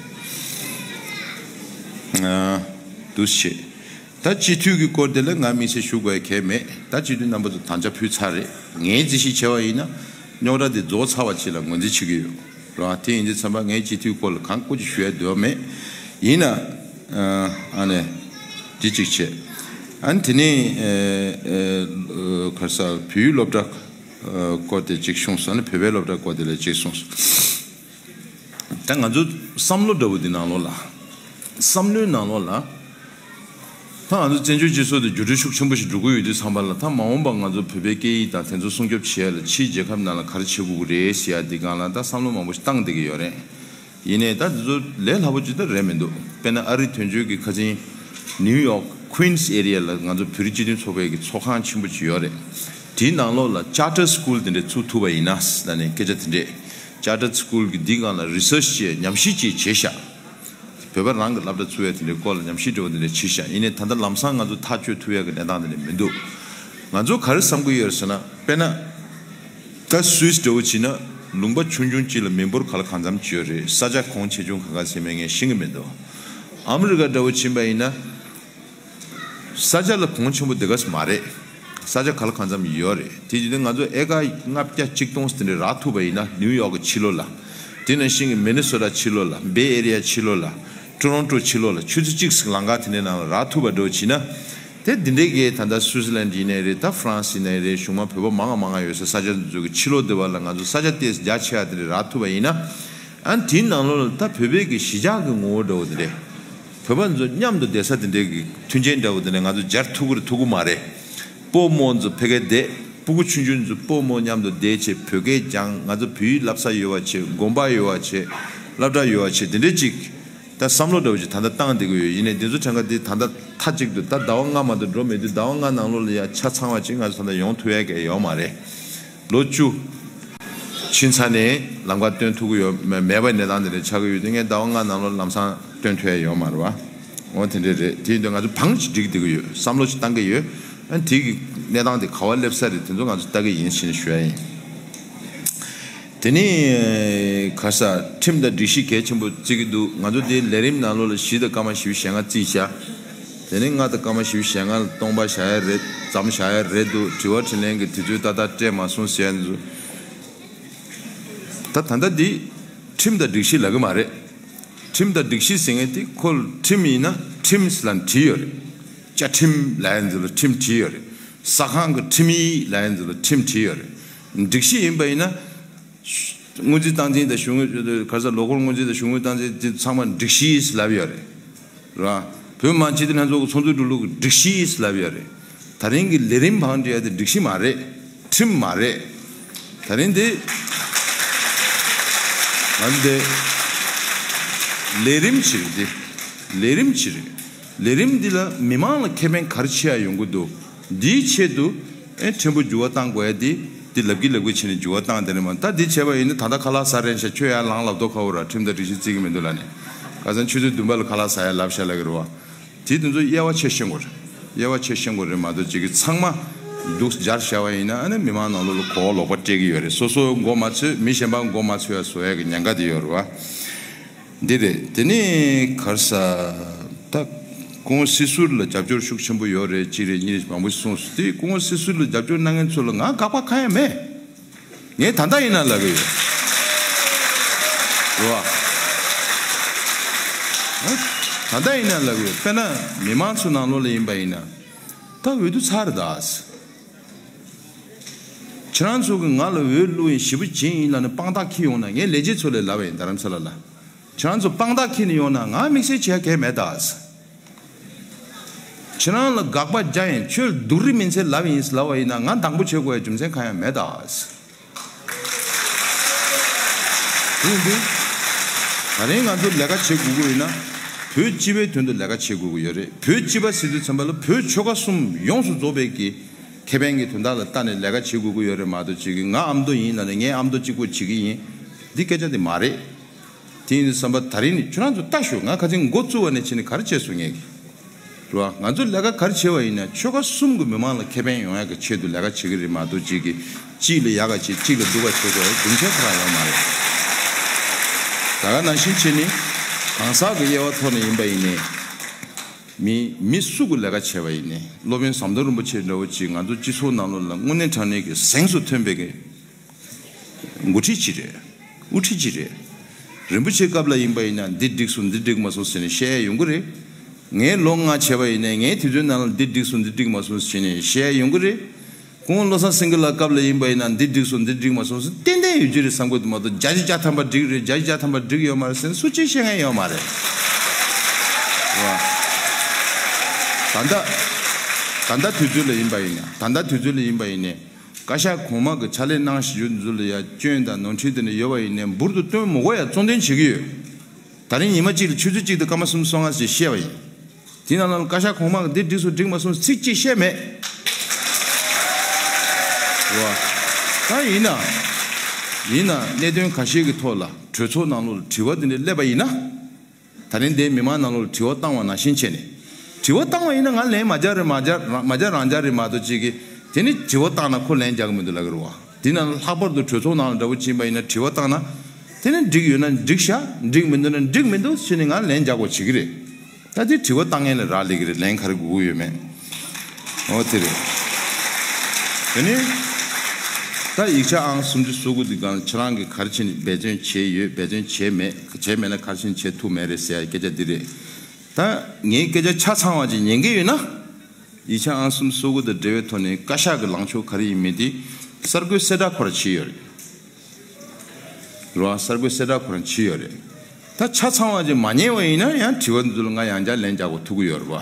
ཨ། འདུག་སེ་བྱེད། ད་སྤྱི་འཐུས་ཀྱི་སྐོར་དེ་ལ་ང་དམིགས་བསལ་ཞུ་དགོས་ཡ་གལ་མེད། ད་སྤྱི་འཐུས་རྣམ་པ་ཚོ་དམ་བཅའ་ཕུལ་ཚར་རེད། ངས་རྩིས་ཞིབ་བྱས་པ་ཡིན་ན་རྙོག་དྲ་དེ་རྫོགས་ཚར་བ་ཅིག་ལ་ངོས་འཛིན་བྱེད་ཀྱི་ཡོད། རེད་བ། དེ་ཡིན་དུས་ཙམ་པ་ངས་སྤྱི་འཐུས་སྐོར་ལ་གང་སྐོར་ཅིག་ཞུ་ཡ་འདོད་མེད། ཡིན་ན། ཨ་ནས། འདི་གཅིག་བྱས། ཨ་ནི་དེ་ནས་ཨ་ཨ་ག་རེ་ཟ། བོད་ཡིག་སློབ་གྲྭ་ཨ་སྐོར་དེ་གཅིག་གསུངས་སོང་། ཨ་ནི་བོད་པའི་སློབ་གྲྭ་སྐོར་དེ་ལ་གཅིག་གསུངས་སོང་། ད་ང་ཚོ་བསམ་བློ་འདྲ་བོ་འདི་ནང་ལོགས་ལ། བསམ་བློའི་ནང་ལོགས་ལ། ད་ང་ཚོ་བཙན་བྱོལ་སྤྱི་ཚོགས་དེ་འགྱུར་འགྲོས་ཤུགས་ཆེན་པོ་ཞིག་འགྲོ་གི་ཡོད་དུས་ཙམ་པ་ལ། ད་མ་འོངས་པ་ང་ཚོ་བོད་པའི་སྐད་ཡིག་དང་དེ་ཚོ་སྲུང་སྐྱོབ་བྱེད་ཡ་ལ་ཕྱིའི་རྒྱལ་ཁབ་ནང་ལ་ག་རེ་བྱེད་དགོས་ཀྱི་རེད་ཟེར་ཡ་འདི་སྒང་ལ་ད་བསམ་བློ་མང་པོ་ཞིག་བཏང་བསྡད་ཀྱི་ཡོད་རེད། ཡིན་ནའི་ད་དེ་ཚོ་ལས་སླ་པོ་ཅིག་ད་རེད་མི་འདུག་དཔེར་ན་ཨ་རི་དོན་གཅོད་ཀྱི་ཁ་ཆེན་ནིའུ་ཡོག་ཀུན་སི་ཨེ་རི་ཡ་ལ་ང་ཚོ་བོད་རིགས་སྤྱི་མཐུན་ཚོགས་པའི་གི་ཚོགས་ཁང་ཆེན་པོ་ཅིག་ཡོད་རེད། དེའི་ནང་ལོགས་ལ་ཅར་ཊར་སི་ཀུལ་དེ་འདྲ་ཚུགས་ཐུབ་པ་ཡིན་ན་ཟེར་ནས་སྐད་ཆ་དེ་འདྲས། ཅར་ཊར་སི་ཀུལ་གི་འདི་སྒང་ལ་རི་སར་ཆི་བྱས། ཉམས་ཞིབ་ཅིག་བྱས་ཤག་བོད་པ་རང་གི་སློབ་གྲྭ་ཚུགས་ཡ་དེ་འདྲའི་སྐོར་ལ་ཉམས་ཞིབ་འདྲ་བོ་དེ་འདྲ་བྱས་ཤག་ཡིན་ནའི་ད་ལྟ་ལམ་སང་ང་ཚོ་ཐག་གཅོད་ཐུབ་ཡ་གི་གནས་སྟངས་དེ་འདྲ་མི་འདུག་ང་ཚོ་ག་རེ་བསམ་གྱི་ཡོད་རེད་ཟེར་ན། དཔེར་ན། ད་སུད་སི་འདྲ་བོ་བྱས་ན། ལུང་པ་ཆུང་ཆུང་གཅིག་ལ་མི་འབོར་ག་ལ་གང་འཚམ་ཅིག་ཡོད་རེད། ས་ཆ་གོང་ཆེ་ཆུང་ག་ག་ཚད་མེད་ངས་ཤེས་ཀྱི་མི་འདུག་ཨ་མི་རི་ཀ་འདྲ་བོ་ཕྱིན་པ་ཡིན་ན། ས་ཆ་ལ་གོང་ཆེན་པོ་དེ་ག་ཙམ་མ་རེད། ས་ཆ་ག་ལ་གང་འཚམ་ཡོད་རེད། དེ་བྱས་ཏེ་ང་ཚོ་ཨེ་ཀར་ལྔ་བརྒྱ་གཅིག་སྟོང་དེ་འདྲ་རག་ཐུབ་པ་ཡིན་ན། ནིའུ་ཡོག་གི་ཕྱི་ལོགས་ལ། དེ་ནང་བཞིན་གྱི་མི་ནི་སོ་ཊ་ཕྱི་ལོགས་ལ། བེ་ཨེ་རི་ཡ་ཕྱི་ལོགས་ལ། ཊོ་རོན་ཊོ་ཕྱི་ལོགས་ལ། ཆུ་ཚོད་གཅིག་ཙམ་ལམ་ཁ་དེ་འདྲའི་ནང་ལ་རག་ཐུབ་པ་འདྲ་བོ་བྱས་ན། དེ་འདི་འདྲའི་གི་ད་ལྟ་སུའི་ཙི་ལན་ཡིན་ནའི་རེད། ད་ཧྥ་རན་སི་ཡིན་ནའི་རེད། གཞུང་མང་བོད་པ་མང་ང་མང་ང་ཡོད་ས་ས་ཆ་འདི་ཚོ་གི་ཕྱི་ལོགས་འདི་བ་ལ་ང་ཚོ་ས་ཆ་ཏོག་ཙམ་རྒྱ་ཆེ་བ་དེ་འདྲ་རག་ཐུབ་པ་ཡིན་ན། ཨ་ནི་དེའི་ནང་ལོགས་ལ་ད་བོད་པའི་གི་གཞིས་ཆགས་ཀྱི་ངོ་བོ་འདྲ་བོ་དེ་འདྲས། བོད་པ་ཚོ་མཉམ་དུ་བསྡད་ས་དེ་འདྲའི་གི་མཐུན་རྐྱེན་འདྲ་བོ་དེ་འདྲས་ང་ཚོ་སྦྱར་ཐུབ་ཀྱི་རེད་ཐུབ་ཀྱི་མ་རེད། སྤོ་རྨོ་ཚོ་ཕ་གིར་བསྡད། སྤུ་གུ་ཆུང་ཆུང་ཚོ་སྤོ་རྨོ་མཉམ་དུ་བསྡད་བྱས་བོད་སྐད་སྦྱང་། ང་ཚོ་བོད་ཡིག་བསླབ་ས་ཡོད་པ་བྱས། དགོན་པ་ཡོད་པ་བྱས། སློབ་གྲྭ་ཡོད་པ་བྱས། དེ་འདྲས་ཅིག་ད་བསམ་བློ་འདྲ་བོ་ཅིག་ད་ལྟ་བཏང་བསྡད་ཀྱི་ཡོད། ཡིན་ནའི་འདི་ཚོ་གྲངས་ཀ་འདི་ད་ལྟ་མཐའ་གཅིག་ཏུ་ད་ཟླ་བ་ལྔ་མ་གཏོགས་འགྲོ་མེད་དུས། ཟླ་བ་ལྔ་ནང་ལོགས་ལ་ཡ་ཆ་ཚང་བ་ཅིག་ང་ཚོ་ད་ལྟ་ཡོང་ཐུབ་ཡ་གི་ཡོད་མ་རེད། ལོ་བཅུ་ཕྱིན་ཚར་ནས་ལམ་ཁ་སྟོན་ཐུབ་ཀྱི་ཡོད་མེད་མེད་པའི་གནས་སྟངས་དེ་འདྲ་ཆགས་ཀྱི་ཡོད་དུས། ངས་ཟླ་བ་ལྔ་ནང་ལོགས་ལམ་སང་སྟོན་ཐུབ་ཡ་ཡོད་མ་རེད་བ། འོ་དེ་འདྲ་རེད། དེ་ཡིན་དུས་ང་ཚོ་བང་ཅིག་སྒྲིག་བསྡད་ཀྱི་ཡོད། བསམ་བློ་ཅིག་བཏང་གི་ཡོད། ཨ་དེ་གི་གནས་སྟངས་དེ་ག་བ་སླེབས་ས་རེད། དེ་ཚོ་ང་ཚོ་ལྟ་གི་ཡིན་ཞེས་ཞུ་ཡ་ཡིན། དེ་ནས་ག་ས་ཁྲིམས་དང་སྒྲིག་གཞི་གལ་ཆེན་པོ་བརྩི་གི་འདུག་ང་ཚོ་དེ་ལས་རིམ་ནང་ལོགས་ལ་བཞི་དང་སྐར་མ་བཞི་བཅུ་ཞེ་ལྔ་བརྩིས་བཞག་དེ་ནས་ལྔ་དང་སྐར་མ་བཞི་བཅུ་ཞེ་ལྔ་ལ་སྟོང་པ་བཞག་ཡ་རེད། ཙམ་བཞག་ཡ་རེད་འདུག་དྲི་བ་དྲིས་ལན་གྱི་དུས་ཚོད་ཏག་ཏག་སྤྲད་མ་སོང་ཟེར་ཡ་འདུག་ད་ད་ལྟ་འདི་ཁྲིམས་དང་སྒྲིག་གཞི་ལབ་གི་མ་རེད། ཁྲིམས་དང་སྒྲིག་གཞི་ཟེར་མཁན་དེ་ཁོ་ཁྲིམས་ཡིན་ན་ཁྲིམས་ལབ་བྲིས་ཡོད་རེད། བཅའ་ཁྲིམས་ལབ་ཡ་འདི་ལ་ཁྲིམས་བྲིས་ཡོད་རེད། ས་ཁང་གི་ཁྲིམས་ཡིག་ལབ་ཡ་འདི་ལ་ཁྲིམས་བྲིས་ཡོད་རེད། སྒྲིག་གཞི་ཡིན་པ་ཡིན་ན། སྔོན་རྩིས་སྟངས་འཛིན་དང་གཞུང་དངུལ་ག་ས་ལོ་འཁོར་སྔོན་རྩིས་དང་གཞུང་དངུལ་སྟངས་འཛིན་དེ་ཚང་མ་སྒྲིག་གཞི་ལབ་ཡོད་རེད། ར། བོད་མི་མང་སྤྱི་འཐུས་ལྷན་ཚོགས་ཀྱི་ཚོགས་འདུ་འགྲོ་ལུགས་ཀྱི་སྒྲིག་གཞི་ལབ་ཡོད་རེད། ད་རིང་གི་ལས་རིམ་བང་སྒྲིག་ཡ་དེ་སྒྲིག་གཞི་མ་རེད། ཁྲིམས་མ་རེད། ད་རིང་དེ་ང་ཚོ་དེ་ལས་རིམ་ཅིག་རེད། དེ་ལས་རིམ་ཅིག་རེད། ལས་རིམ་འདི་ལ་མི་མང་ལ་ཁེ་ཕན་ག་རེ་ཆེ་ཡ་ཡོང་གི་འདུག་འདིའི་ཆེད་དུ་ཨེ་ཕྲན་བུ་འགྱུར་བ་བཏང་དགོས་ཡ་དེ། འདི་ལབ་ཀྱི་ལབ་ཀྱི་བྱས་ནས་འགྱུར་བ་བཏང་དེ་རེད་མ། ད་འདི་བྱས་པ་ཡིན་ན་ད་ལྟ་ཁ་ལག་ཟ་རན་ཤག་ཁྱོད་ཡར་ལངས་ལབ་མདོག་ཁ་པོ་ར། ཁྲིམས་དང་སྒྲིག་གཞི་བརྩི་གི་མི་འདུག་ལབ་ནས། ཁ་སང་ཆུ་ཚོད་བདུན་པ་ལ་ཁ་ལག་ཟ་ཡ་ལབ་ཤག་ལབ་ཀྱི་རེད་བ། དེ་དེ་ཚོ་དབྱེ་བ་ཕྱེ་ཤེས་དགོས་རེད། དབྱེ་བ་ཕྱེ་ཤེས་དགོས་རེད་མ་གཏོགས་ཅིག་གི་ཚང་མ་འདུག་སྦྱར་བཞག་པ་ཡིན་ན་ཨ་ནི་མི་མང་ནང་ལོགས་ལ་གོ་བ་ལོག་པ་སྤྲད་ཀྱི་ཡོད་རེད། སོ་སོ་མགོ་མ་ཚོས་མི་གཞན་པ་མགོ་མ་ཚོས་ཡ་བཟོ་ཡ་གི་ཉེན་ཁ་དེ་ཡོད་རེད་བ། འདི་རེད། དེ་ནས་ག་རེ་ཟ། ད་ཁོང་སྲིད་ཟུར་ལ་རྒྱབ་སྐྱོར་ཤུགས་ཆེན་པོ་ཡོད་རེད། གཅིག་རེད། གཉིས་རེད། མང་པོ་གསུངས་སོང་། དེ་ཁོང་སྲིད་ཟུར་ལ་རྒྱབ་སྐྱོར་གནང་མཁན་ཚོ་ལ་ང་དགག་པ་གང་ཡང་མེད། ངས་ད་ལྟ་ཡིན་ན་ལབ་ཀྱི་ཡོད། རེད་བ། ད་ལྟ་ཡིན་ན་ལབ་ཀྱི་ཡོད། དཔེར་ན་མི་མང་ཚོ་ནང་ལོགས་ལ་ཡིན་པ་ཡིན་ན། ད་འོས་བསྡུ་ཚར་རེད་ད། ཁྱེད་རང་ཚོ་གིས་ང་ལ་འོས་བླུགས་ཡིན། ཞེ་པོ་བྱས་ཡིན་ལབ་ནས་དཔང་རྟགས་འཁྱེར་ཡོང་ན། ངས་ལས་བྱེད་ཚོ་ལ་ལབ་པ་ཡིན། རྡ་རམ་ས་ལ་ལ། ཁྱེད་རང་ཚོ་དཔང་རྟགས་འཁྱེར་ནས་ཡོང་ན་ང་དམིགས་བསལ་བྱེད་ཡ་གང་ཡང་མེད་ད། ཁྱེད་རང་ལ་དགག་པ་རྒྱག་ཡིན། ཁྱོད་སྡུག་རུས་མིན་ཚད་ལབ་ཡིན་ལབ་པ་ཡིན་ན་ང་སྡང་པོ་བྱེད་དགོས་ཡ་རྒྱུ་མཚན་གང་ཡང་མེད་ད། དེ་ཡིན་དུས། ད་རིང་ང་ཚོ་ལས་ཀ་བྱེད་དགོས་ཀྱི་ཡོད་ན། བོད་སྤྱི་པའི་དོན་དུ་ལས་ཀ་བྱེད་དགོས་ཀྱི་ཡོད་རེད། བོད་སྤྱི་པ་ཟེར་དུས་ཙམ་པ་ལ་བོད་ཆོལ་ཁ་གསུམ་ཡོངས་སུ་རྫོགས་པའི་གི་ཁེ་ཕན་གྱི་དོན་དག་ལ་ལྟ་ནས་ལས་ཀ་བྱེད་དགོས་ཀྱི་ཡོད་རེད་མ་གཏོགས། ཅིག་གིས་ང་ཨ་མདོ་ཡིན་ལབ་ནས་ངའི་ཨ་མདོ་གཅིག་པོ་བྱེད་ཀྱི་ཡིན། འདི་སྐད་ཆ་འདི་མ་རེད། དེ་ཡིན་དུས་ཙམ་པ་ད་རིང་ནས་ཁྱོད་རང་ཚོ་ལྟ་ཞོག་ང་ཁ་སང་མགོ་བཙུགས་པ་ནས་བྱས་ནས་ག་རེ་བྱས་སོང་ངས་ཀྱི། རེད་བ། ང་ཚོ་ལས་ཀ་ག་རེ་བྱས་པ་ཡིན་ན་ཆོལ་ཁ་གསུམ་གྱི་མི་མང་ལ་ཁེ་ཕན་ཡོང་ཡག་གི་ཆེད་དུ་ལས་ཀ་བྱེད་ཀྱི་རེད་མ་གཏོགས། གཅིག་གིས་གཅིག་ལ་ཡག་ག་བྱེད། གཅིག་ལ་སྡུག་ག་བྱེད་དགོས་རྒྱུ་མཚན་ཁོ་རང་ཡོད་མ་རེད། ད་ག་ནང་བཞིན་བྱས་ནས་གང་ཟག་གི་དབྱེ་བ་ཐོག་ནས་ཡིན་པ་ཡིན་ནའི། མི་མི་སུ་གི་ལས་ཀ་བྱས་པ་ཡིན་ནའི། སློབ་དཔོན་ཟམ་གདོང་རིན་པོ་ཆེ་འདྲ་བོ་ཅིག་ང་ཚོ་སྤྱི་ཚོགས་ནང་ལོགས་ལ་དངོས་གནས་དྲང་གནས་ཀྱི་གཟེངས་སུ་ཐོན་པའི་གི་འགོ་ཁྲིད་ཅིག་རེད། དབུ་ཁྲིད་ཅིག་རེད། རིན་པོ་ཆེའི་སྐབས་ལ་ཡིན་པ་ཡིན་ན་འདི་འགྲིག་སོང་འདི་འགྲིག་མ་སོང་ཟེར་ནས་བཤད་ཡ་ཡོང་གི་རེད། ངས་ལོ་ལྔ་བྱས་པ་ཡིན་ནའི་ངའི་དུས་ཚོད་ནང་ལ་འདི་འགྲིག་སོང་འདི་འགྲིག་མ་སོང་ཟེར་ནས་བཤད་ཡ་ཡོང་གི་རེད། ཁོང་བློ་བཟང་སེང་གེ་ལགས་སྐབས་ལ་ཡིན་པ་ཡིན་ན་འདི་འགྲིག་སོང་འདི་འགྲིག་མ་སོང་ཟེར་ཏན་ཏན་ཡོད་ཀྱི་རེད་བསམ་གྱི་འདུག་མ་གཏོགས། བརྒྱ་ཆ་བརྒྱ་ཐམ་པ་འགྲིག་རེད། བརྒྱ་ཆ་བརྒྱ་ཐམ་པ་འགྲིག་ཡོད་མ་རེད་ཟེར་ནས་སུ་གཅིག་བཤད་མཁན་ཡོད་མ་རེད། རེད་བ། ད་ལྟ་ད་ལྟ་དུས་ཚོད་ལ་ཡིན་པ་ཡིན་ན། ད་ལྟ་དུས་ཚོད་ལ་ཡིན་པ་ཡིན་ནའི། བཀའ་ཤག་གོང་མ་གི་ཕྱག་ལས་གནང་བཞིན་ཡོད་འདི་ཚོ་ལ་ཡ་སྐྱོན་དང་ནོར་འཁྲུལ་དེ་འདྲ་ཡོད་པ་ཡིན་ནའི་འབུར་དུ་བཏོན་མི་དགོས་ཡ་གཙོ་འདོན་བྱེད་ཀྱི་ཡོད། ད་རིང་ཉི་མ་གཅིག་ལ་ཆུ་ཚོད་གཅིག་དང་སྐར་མ་སུམ་ཅུ་སོ་ལྔ་ཞིག་བཤད་པ་ཡིན། དེ་ནང་ལ་བཀའ་ཤག་གོང་མ་གི་འདི་འགྲིག་སོང་འགྲིག་མ་སོང་ཚིག་གཅིག་བཤད་མེད། རེད་བ། ད་ཡིན་ན། ཡིན་ན་གནད་དོན་ཁ་ཤས་ཀྱི་ཐོག་ལ་གྲོས་ཚོགས་ནང་ལོགས་ལ་དྲི་བ་འདི་འདྲ་སླེབས་པ་ཡིན་ན། ད་རིང་འདིའི་མི་མང་ནང་ལོགས་ལ་དྲི་བ་བཏང་བ་ནང་བཞིན་བྱས་ནས། དྲི་བ་བཏང་བ་ཡིན་ན་ང་ལན་མ་རྒྱག་རེད། མ་རྒྱག་རང་མ་རྒྱག་རང་རྒྱག་རེད་མ་གཏོགས་ཅིག་གིས་དེ་ནི་དྲི་བ་བཏང་ན་ཁོ་ལན་རྒྱག་གི་མི་འདུག་ལབ་ཀྱི་རེད་བ། དེ་ནང་ལྷག་པར་དུ་གྲོས་ཚོགས་ནང་ལ་འདྲ་པོ་ཕྱིན་པ་ཡིན་ན་དྲི་བ་བཏང་ན། དེ་ནི་འགྲིག་ཡོད་ན་འགྲིག་ཤག་འགྲིག་མི་འདུག་ན་འགྲིག་མི་འདུག་ཟེར་ནས་ང་ལན་རྒྱག་དགོས་བྱེད་ཀྱི་རེད། ད་དེ་དྲི་བ་བཏང་མཁན་ལ་རག་ལས་ཀྱི་རེད། ལན་ག་རེ་དགོས་ཀྱི་ཡོད་མེད། འོ་དེ་རེད། དེ་ནི་ད་ཡིག་ཆ་ཨང་སུམ་ཅུ་སོ་དགུ་འདི་སྒང་ཁྱེད་རང་གིས་ག་རེ་བྱས་ནས་འབད་བརྩོན་བྱས་ཡོད། འབད་བརྩོན་བྱས་མེད། བྱས་མེད་ན་ག་རེ་བྱས་ནས་བྱེད་ཐུབ་མེད་རེད་ཟེར་ཡ་སྐད་ཆ་འདི་རེད། ད་ངའི་སྐད་ཆ་ཆ་ཚང་བ་ཅིག་ཉན་གྱི་ཡོད་ན། ཡིག་ཆ་ཨང་སུམ་སོ་དགུ་དང་འབྲེལ་བའི་ཐོག་ནས་བཀའ་ཤག་གི་ལངས་ཕྱོགས་ག་རེ་ཡིན་མིན་དེ་གསར་འགོད་གསལ་བསྒྲགས་ཁོ་རང་བྱས་ཡོད་རེད། རེད་བ། གསར་འགོད་གསལ་བསྒྲགས་ཁོ་རང་བྱས་ཡོད་རེད། ད་ཆ་ཚང་བ་ཅིག་མ་ཉན་པ་ཡིན་ན་ཡང་དྲི་བ་འདི་ཚོ་ལ་ང་ཡང་བསྐྱར་ལན་རྒྱག་དགོས་ཐུག་གི་ཡོད་རེད་བ།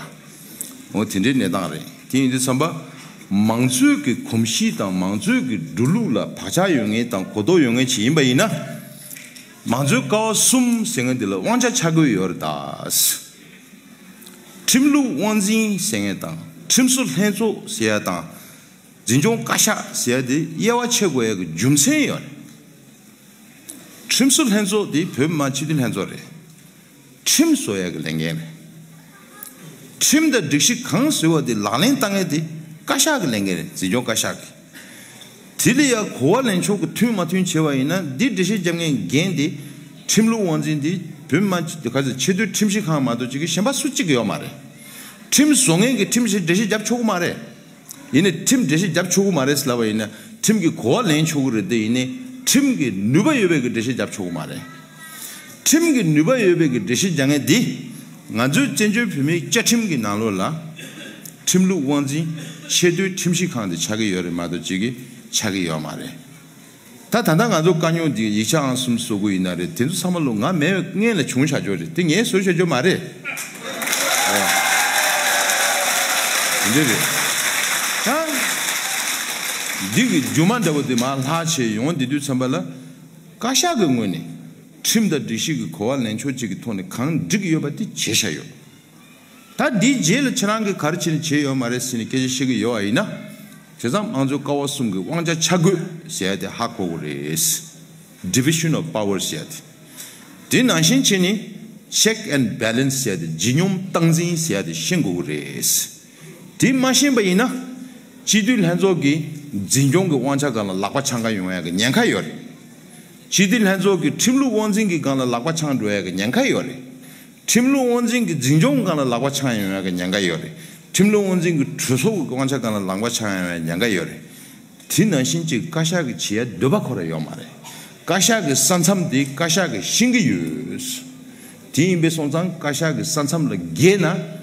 འོ་དེ་འདྲའི་གནས་སྟངས་རེད། དེ་ཡིན་དུས་ཙམ་པ། མང་གཙོའི་གི་གོམས་གཤིས་དང་མང་གཙོའི་གི་འགྲོ་ལུགས་ལ་བག་ཆགས་ཡོད་མཁན་དང་གོ་རྟོགས་ཡོད་མཁན་ཅིག་ཡིན་པ་ཡིན་ན། མང་གཙོའི་ཀ་བ་གསུམ་ཟེར་མཁན་འདི་ལ་དབང་ཆ་ཆ་བགོས་ཡོད་རེད་ད། ཁྲིམས་ལུགས་དབང་འཛིན་ཟེར་མཁན་དང་ཁྲིམས་བཟོ་ལྷན་ཚོགས་ཟེར་ཡ་དང་། འཛིན་སྐྱོང་བཀའ་ཤག་ཟེར་ཡ་དེ་དབྱེ་བ་ཕྱེ་དགོས་ཡ་གི་རྒྱུ་མཚན་ཡོད་རེད། ཁྲིམས་བཟོ་ལྷན་ཚོགས་དེ་བོད་མི་མང་སྤྱི་འཐུས་ལྷན་ཚོགས་རེད། ཁྲིམས་བཟོ་ཡ་གི་ལས་འགན་རེད། ཁྲིམས་དང་སྒྲིག་གཞི་གང་བཟོས་པ་དེ་ལག་ལེན་བསྟར་མཁན་དེ་བཀའ་ཤག་གི་ལས་འགན་རེད། འཛིན་སྐྱོང་བཀའ་ཤག་གི། དེ་ལ་ཡང་གོ་བ་ལེན་ཕྱོགས་ཀྱི་མཐུན་མ་མཐུན་བྱས་པ་ཡིན་ན་འདི་འགྲེལ་བཤད་རྒྱབ་མཁན་འགན་དེ་ཁྲིམས་ལུགས་དབང་འཛིན་དེ་བོད་མི་མང་ག་ཚོད་ཆེས་མཐོའི་ཁྲིམས་ཞིབ་ཁང་མ་གཏོགས་ཅིག་གི་གཞན་པ་སུ་གཅིག་ཡོད་མ་རེད། ཁྲིམས་བཟོ་མཁན་གྱི་ཁྲིམས་ཞིབ་འགྲེལ་བཤད་རྒྱབ་ཆོག་གི་མ་རེད། ཡིན་ནའི་ཁྲིམས་འགྲེལ་བཤད་རྒྱབ་ཆོག་གི་མ་རེད་ཟེར་ལབ་པ་ཡིན་ན་ཁྲིམས་ཀྱི་གོ་བ་ལེན་ཆོག་གི་རེད་དེ། ཡིན་ནའི་ཁྲིམས་ཀྱི་ནུས་པ་ཡོད་པའི་གི་འགྲེལ་བཤད་རྒྱབ་ཆོག་གི་མ་རེད། ཁྲིམས་ཀྱི་ནུས་པ་ཡོད་པའི་གི་འགྲེལ་བཤད་རྒྱག་མཁན་འདི། ང་ཚོའི་བཙན་བྱོལ་བོད་མིའི་བཅའ་ཁྲིམས་ཀྱི་ནང་ལོགས་ལ། ཁྲིམས་ལུགས་དབང་འཛིན་ཆེས་མཐོའི་ཁྲིམས་ཞིབ་ཁང་དེ་ཆགས་ཀྱི་ཡོད་རེད་མ་གཏོགས་ཅིག་གི་ཆགས་ཀྱི་ཡོད་མ་རེད། ད་ད་ལྟ་ང་ཚོ་དཀའ་རྙོག་འདི་ཡིག་ཆ་ཨང་སུམ་ཅུ་སོ་དགུ་ཡིན་ན་རེད། དེ་ཚོ་ཚང་མ་ལོ་ང་མེད་པའི་སྔོན་ལ་བྱུང་བཞག་ཆོག་རེད། དེ་ངས་བཟོས་བཞག་ཆོག་མ་རེད། ཨོ། དེ་འདྲ་རེད། ད་འདི་གི་རྒྱུ་མ་འདྲ་བོ་དེ་མར་ལྷག་བྱས་ཡོང་བསྡད་དུས་ཙམ་པ་ལ། བཀའ་ཤག་གི་ངོས་ནས་ཁྲིམས་དང་སྒྲིག་གཞི་གི་གོ་བ་ལེན་ཕྱོགས་གཅིག་གི་ཐོག་ནས་གང་འགྲིག་ཡོད་པ་དེ་བྱས་བཞག་ཡོད། ད་འདིའི་རྗེས་ལ་ཁྱེད་རང་གིས་ག་རེ་བྱས་ནས་བྱས་ཡོད་མ་རེད་ཟེར་ནས་སྐད་ཆ་བཤད་ཀྱི་ཡོད་པ་ཡིན་ན། བྱས་ཙང་དམངས་གཙོའི་ཀ་བ་གསུམ་གྱི་དབང་ཆ་ཆ་བགོས་ཟེར་ཡ་དེ་ཧ་གོ་དགོས་རེད། Division of power ཟེར་ཡ་དེ། དེ་ནང་བཞིན་བྱས་ནས་check and balance ཟེར་ཡ་དེ། ལྗིད་སྙོམས་སྟངས་འཛིན་ཟེར་ཡ་དེ་ཤེས་དགོས་ཀྱི་རེད། དེ་མ་ཤེས་པ་ཡིན་ན། སྤྱི་འཐུས་ལྷན་ཚོགས་ཀྱི་འཛིན་སྐྱོང་གི་དབང་ཆ་སྒང་ལ་ལག་པ་འཆང་ག་ཡོང་ཡ་གི་ཉེན་ཁ་ཡོད་རེད། སྤྱི་འཐུས་ལྷན་ཚོགས་ཀྱི་ཁྲིམས་ལུགས་དབང་འཛིན་གྱི་སྒང་ལ་ལག་པ་འཆང་འགྲོ་ཡ་གི་ཉེན་ཁ་ཡོད་རེད། ཁྲིམས་ལུགས་དབང་འཛིན་གྱི་འཛིན་སྐྱོང་སྒང་ལ་ལག་པ་འཆང་ཡོང་ཡ་གི་ཉེན་ཁ་ཡོད་རེད། ཁྲིམས་ལུགས་དབང་འཛིན་གྱི་གྲོས་ཚོགས་ཀྱི་དབང་ཆ་སྒང་ལ་ལག་པ་འཆང་ཡོང་ཡ་ཉེན་ཁ་ཡོད་རེད། དེ་ནང་བཞིན་གྱི་བཀའ་ཤག་གི་བྱེད་ཡ་འདོད་པ་ཁོ་རང་ཡོད་མ་རེད། བཀའ་ཤག་གི་ས་མཚམས་དེ་བཀའ་ཤག་གིས་ཤེས་ཀྱི་ཡོད། དེ་ཡིན་པས་སོང་ཙང་བཀའ་ཤག་གི་ས་མཚམས་ལ་འགལ་ན།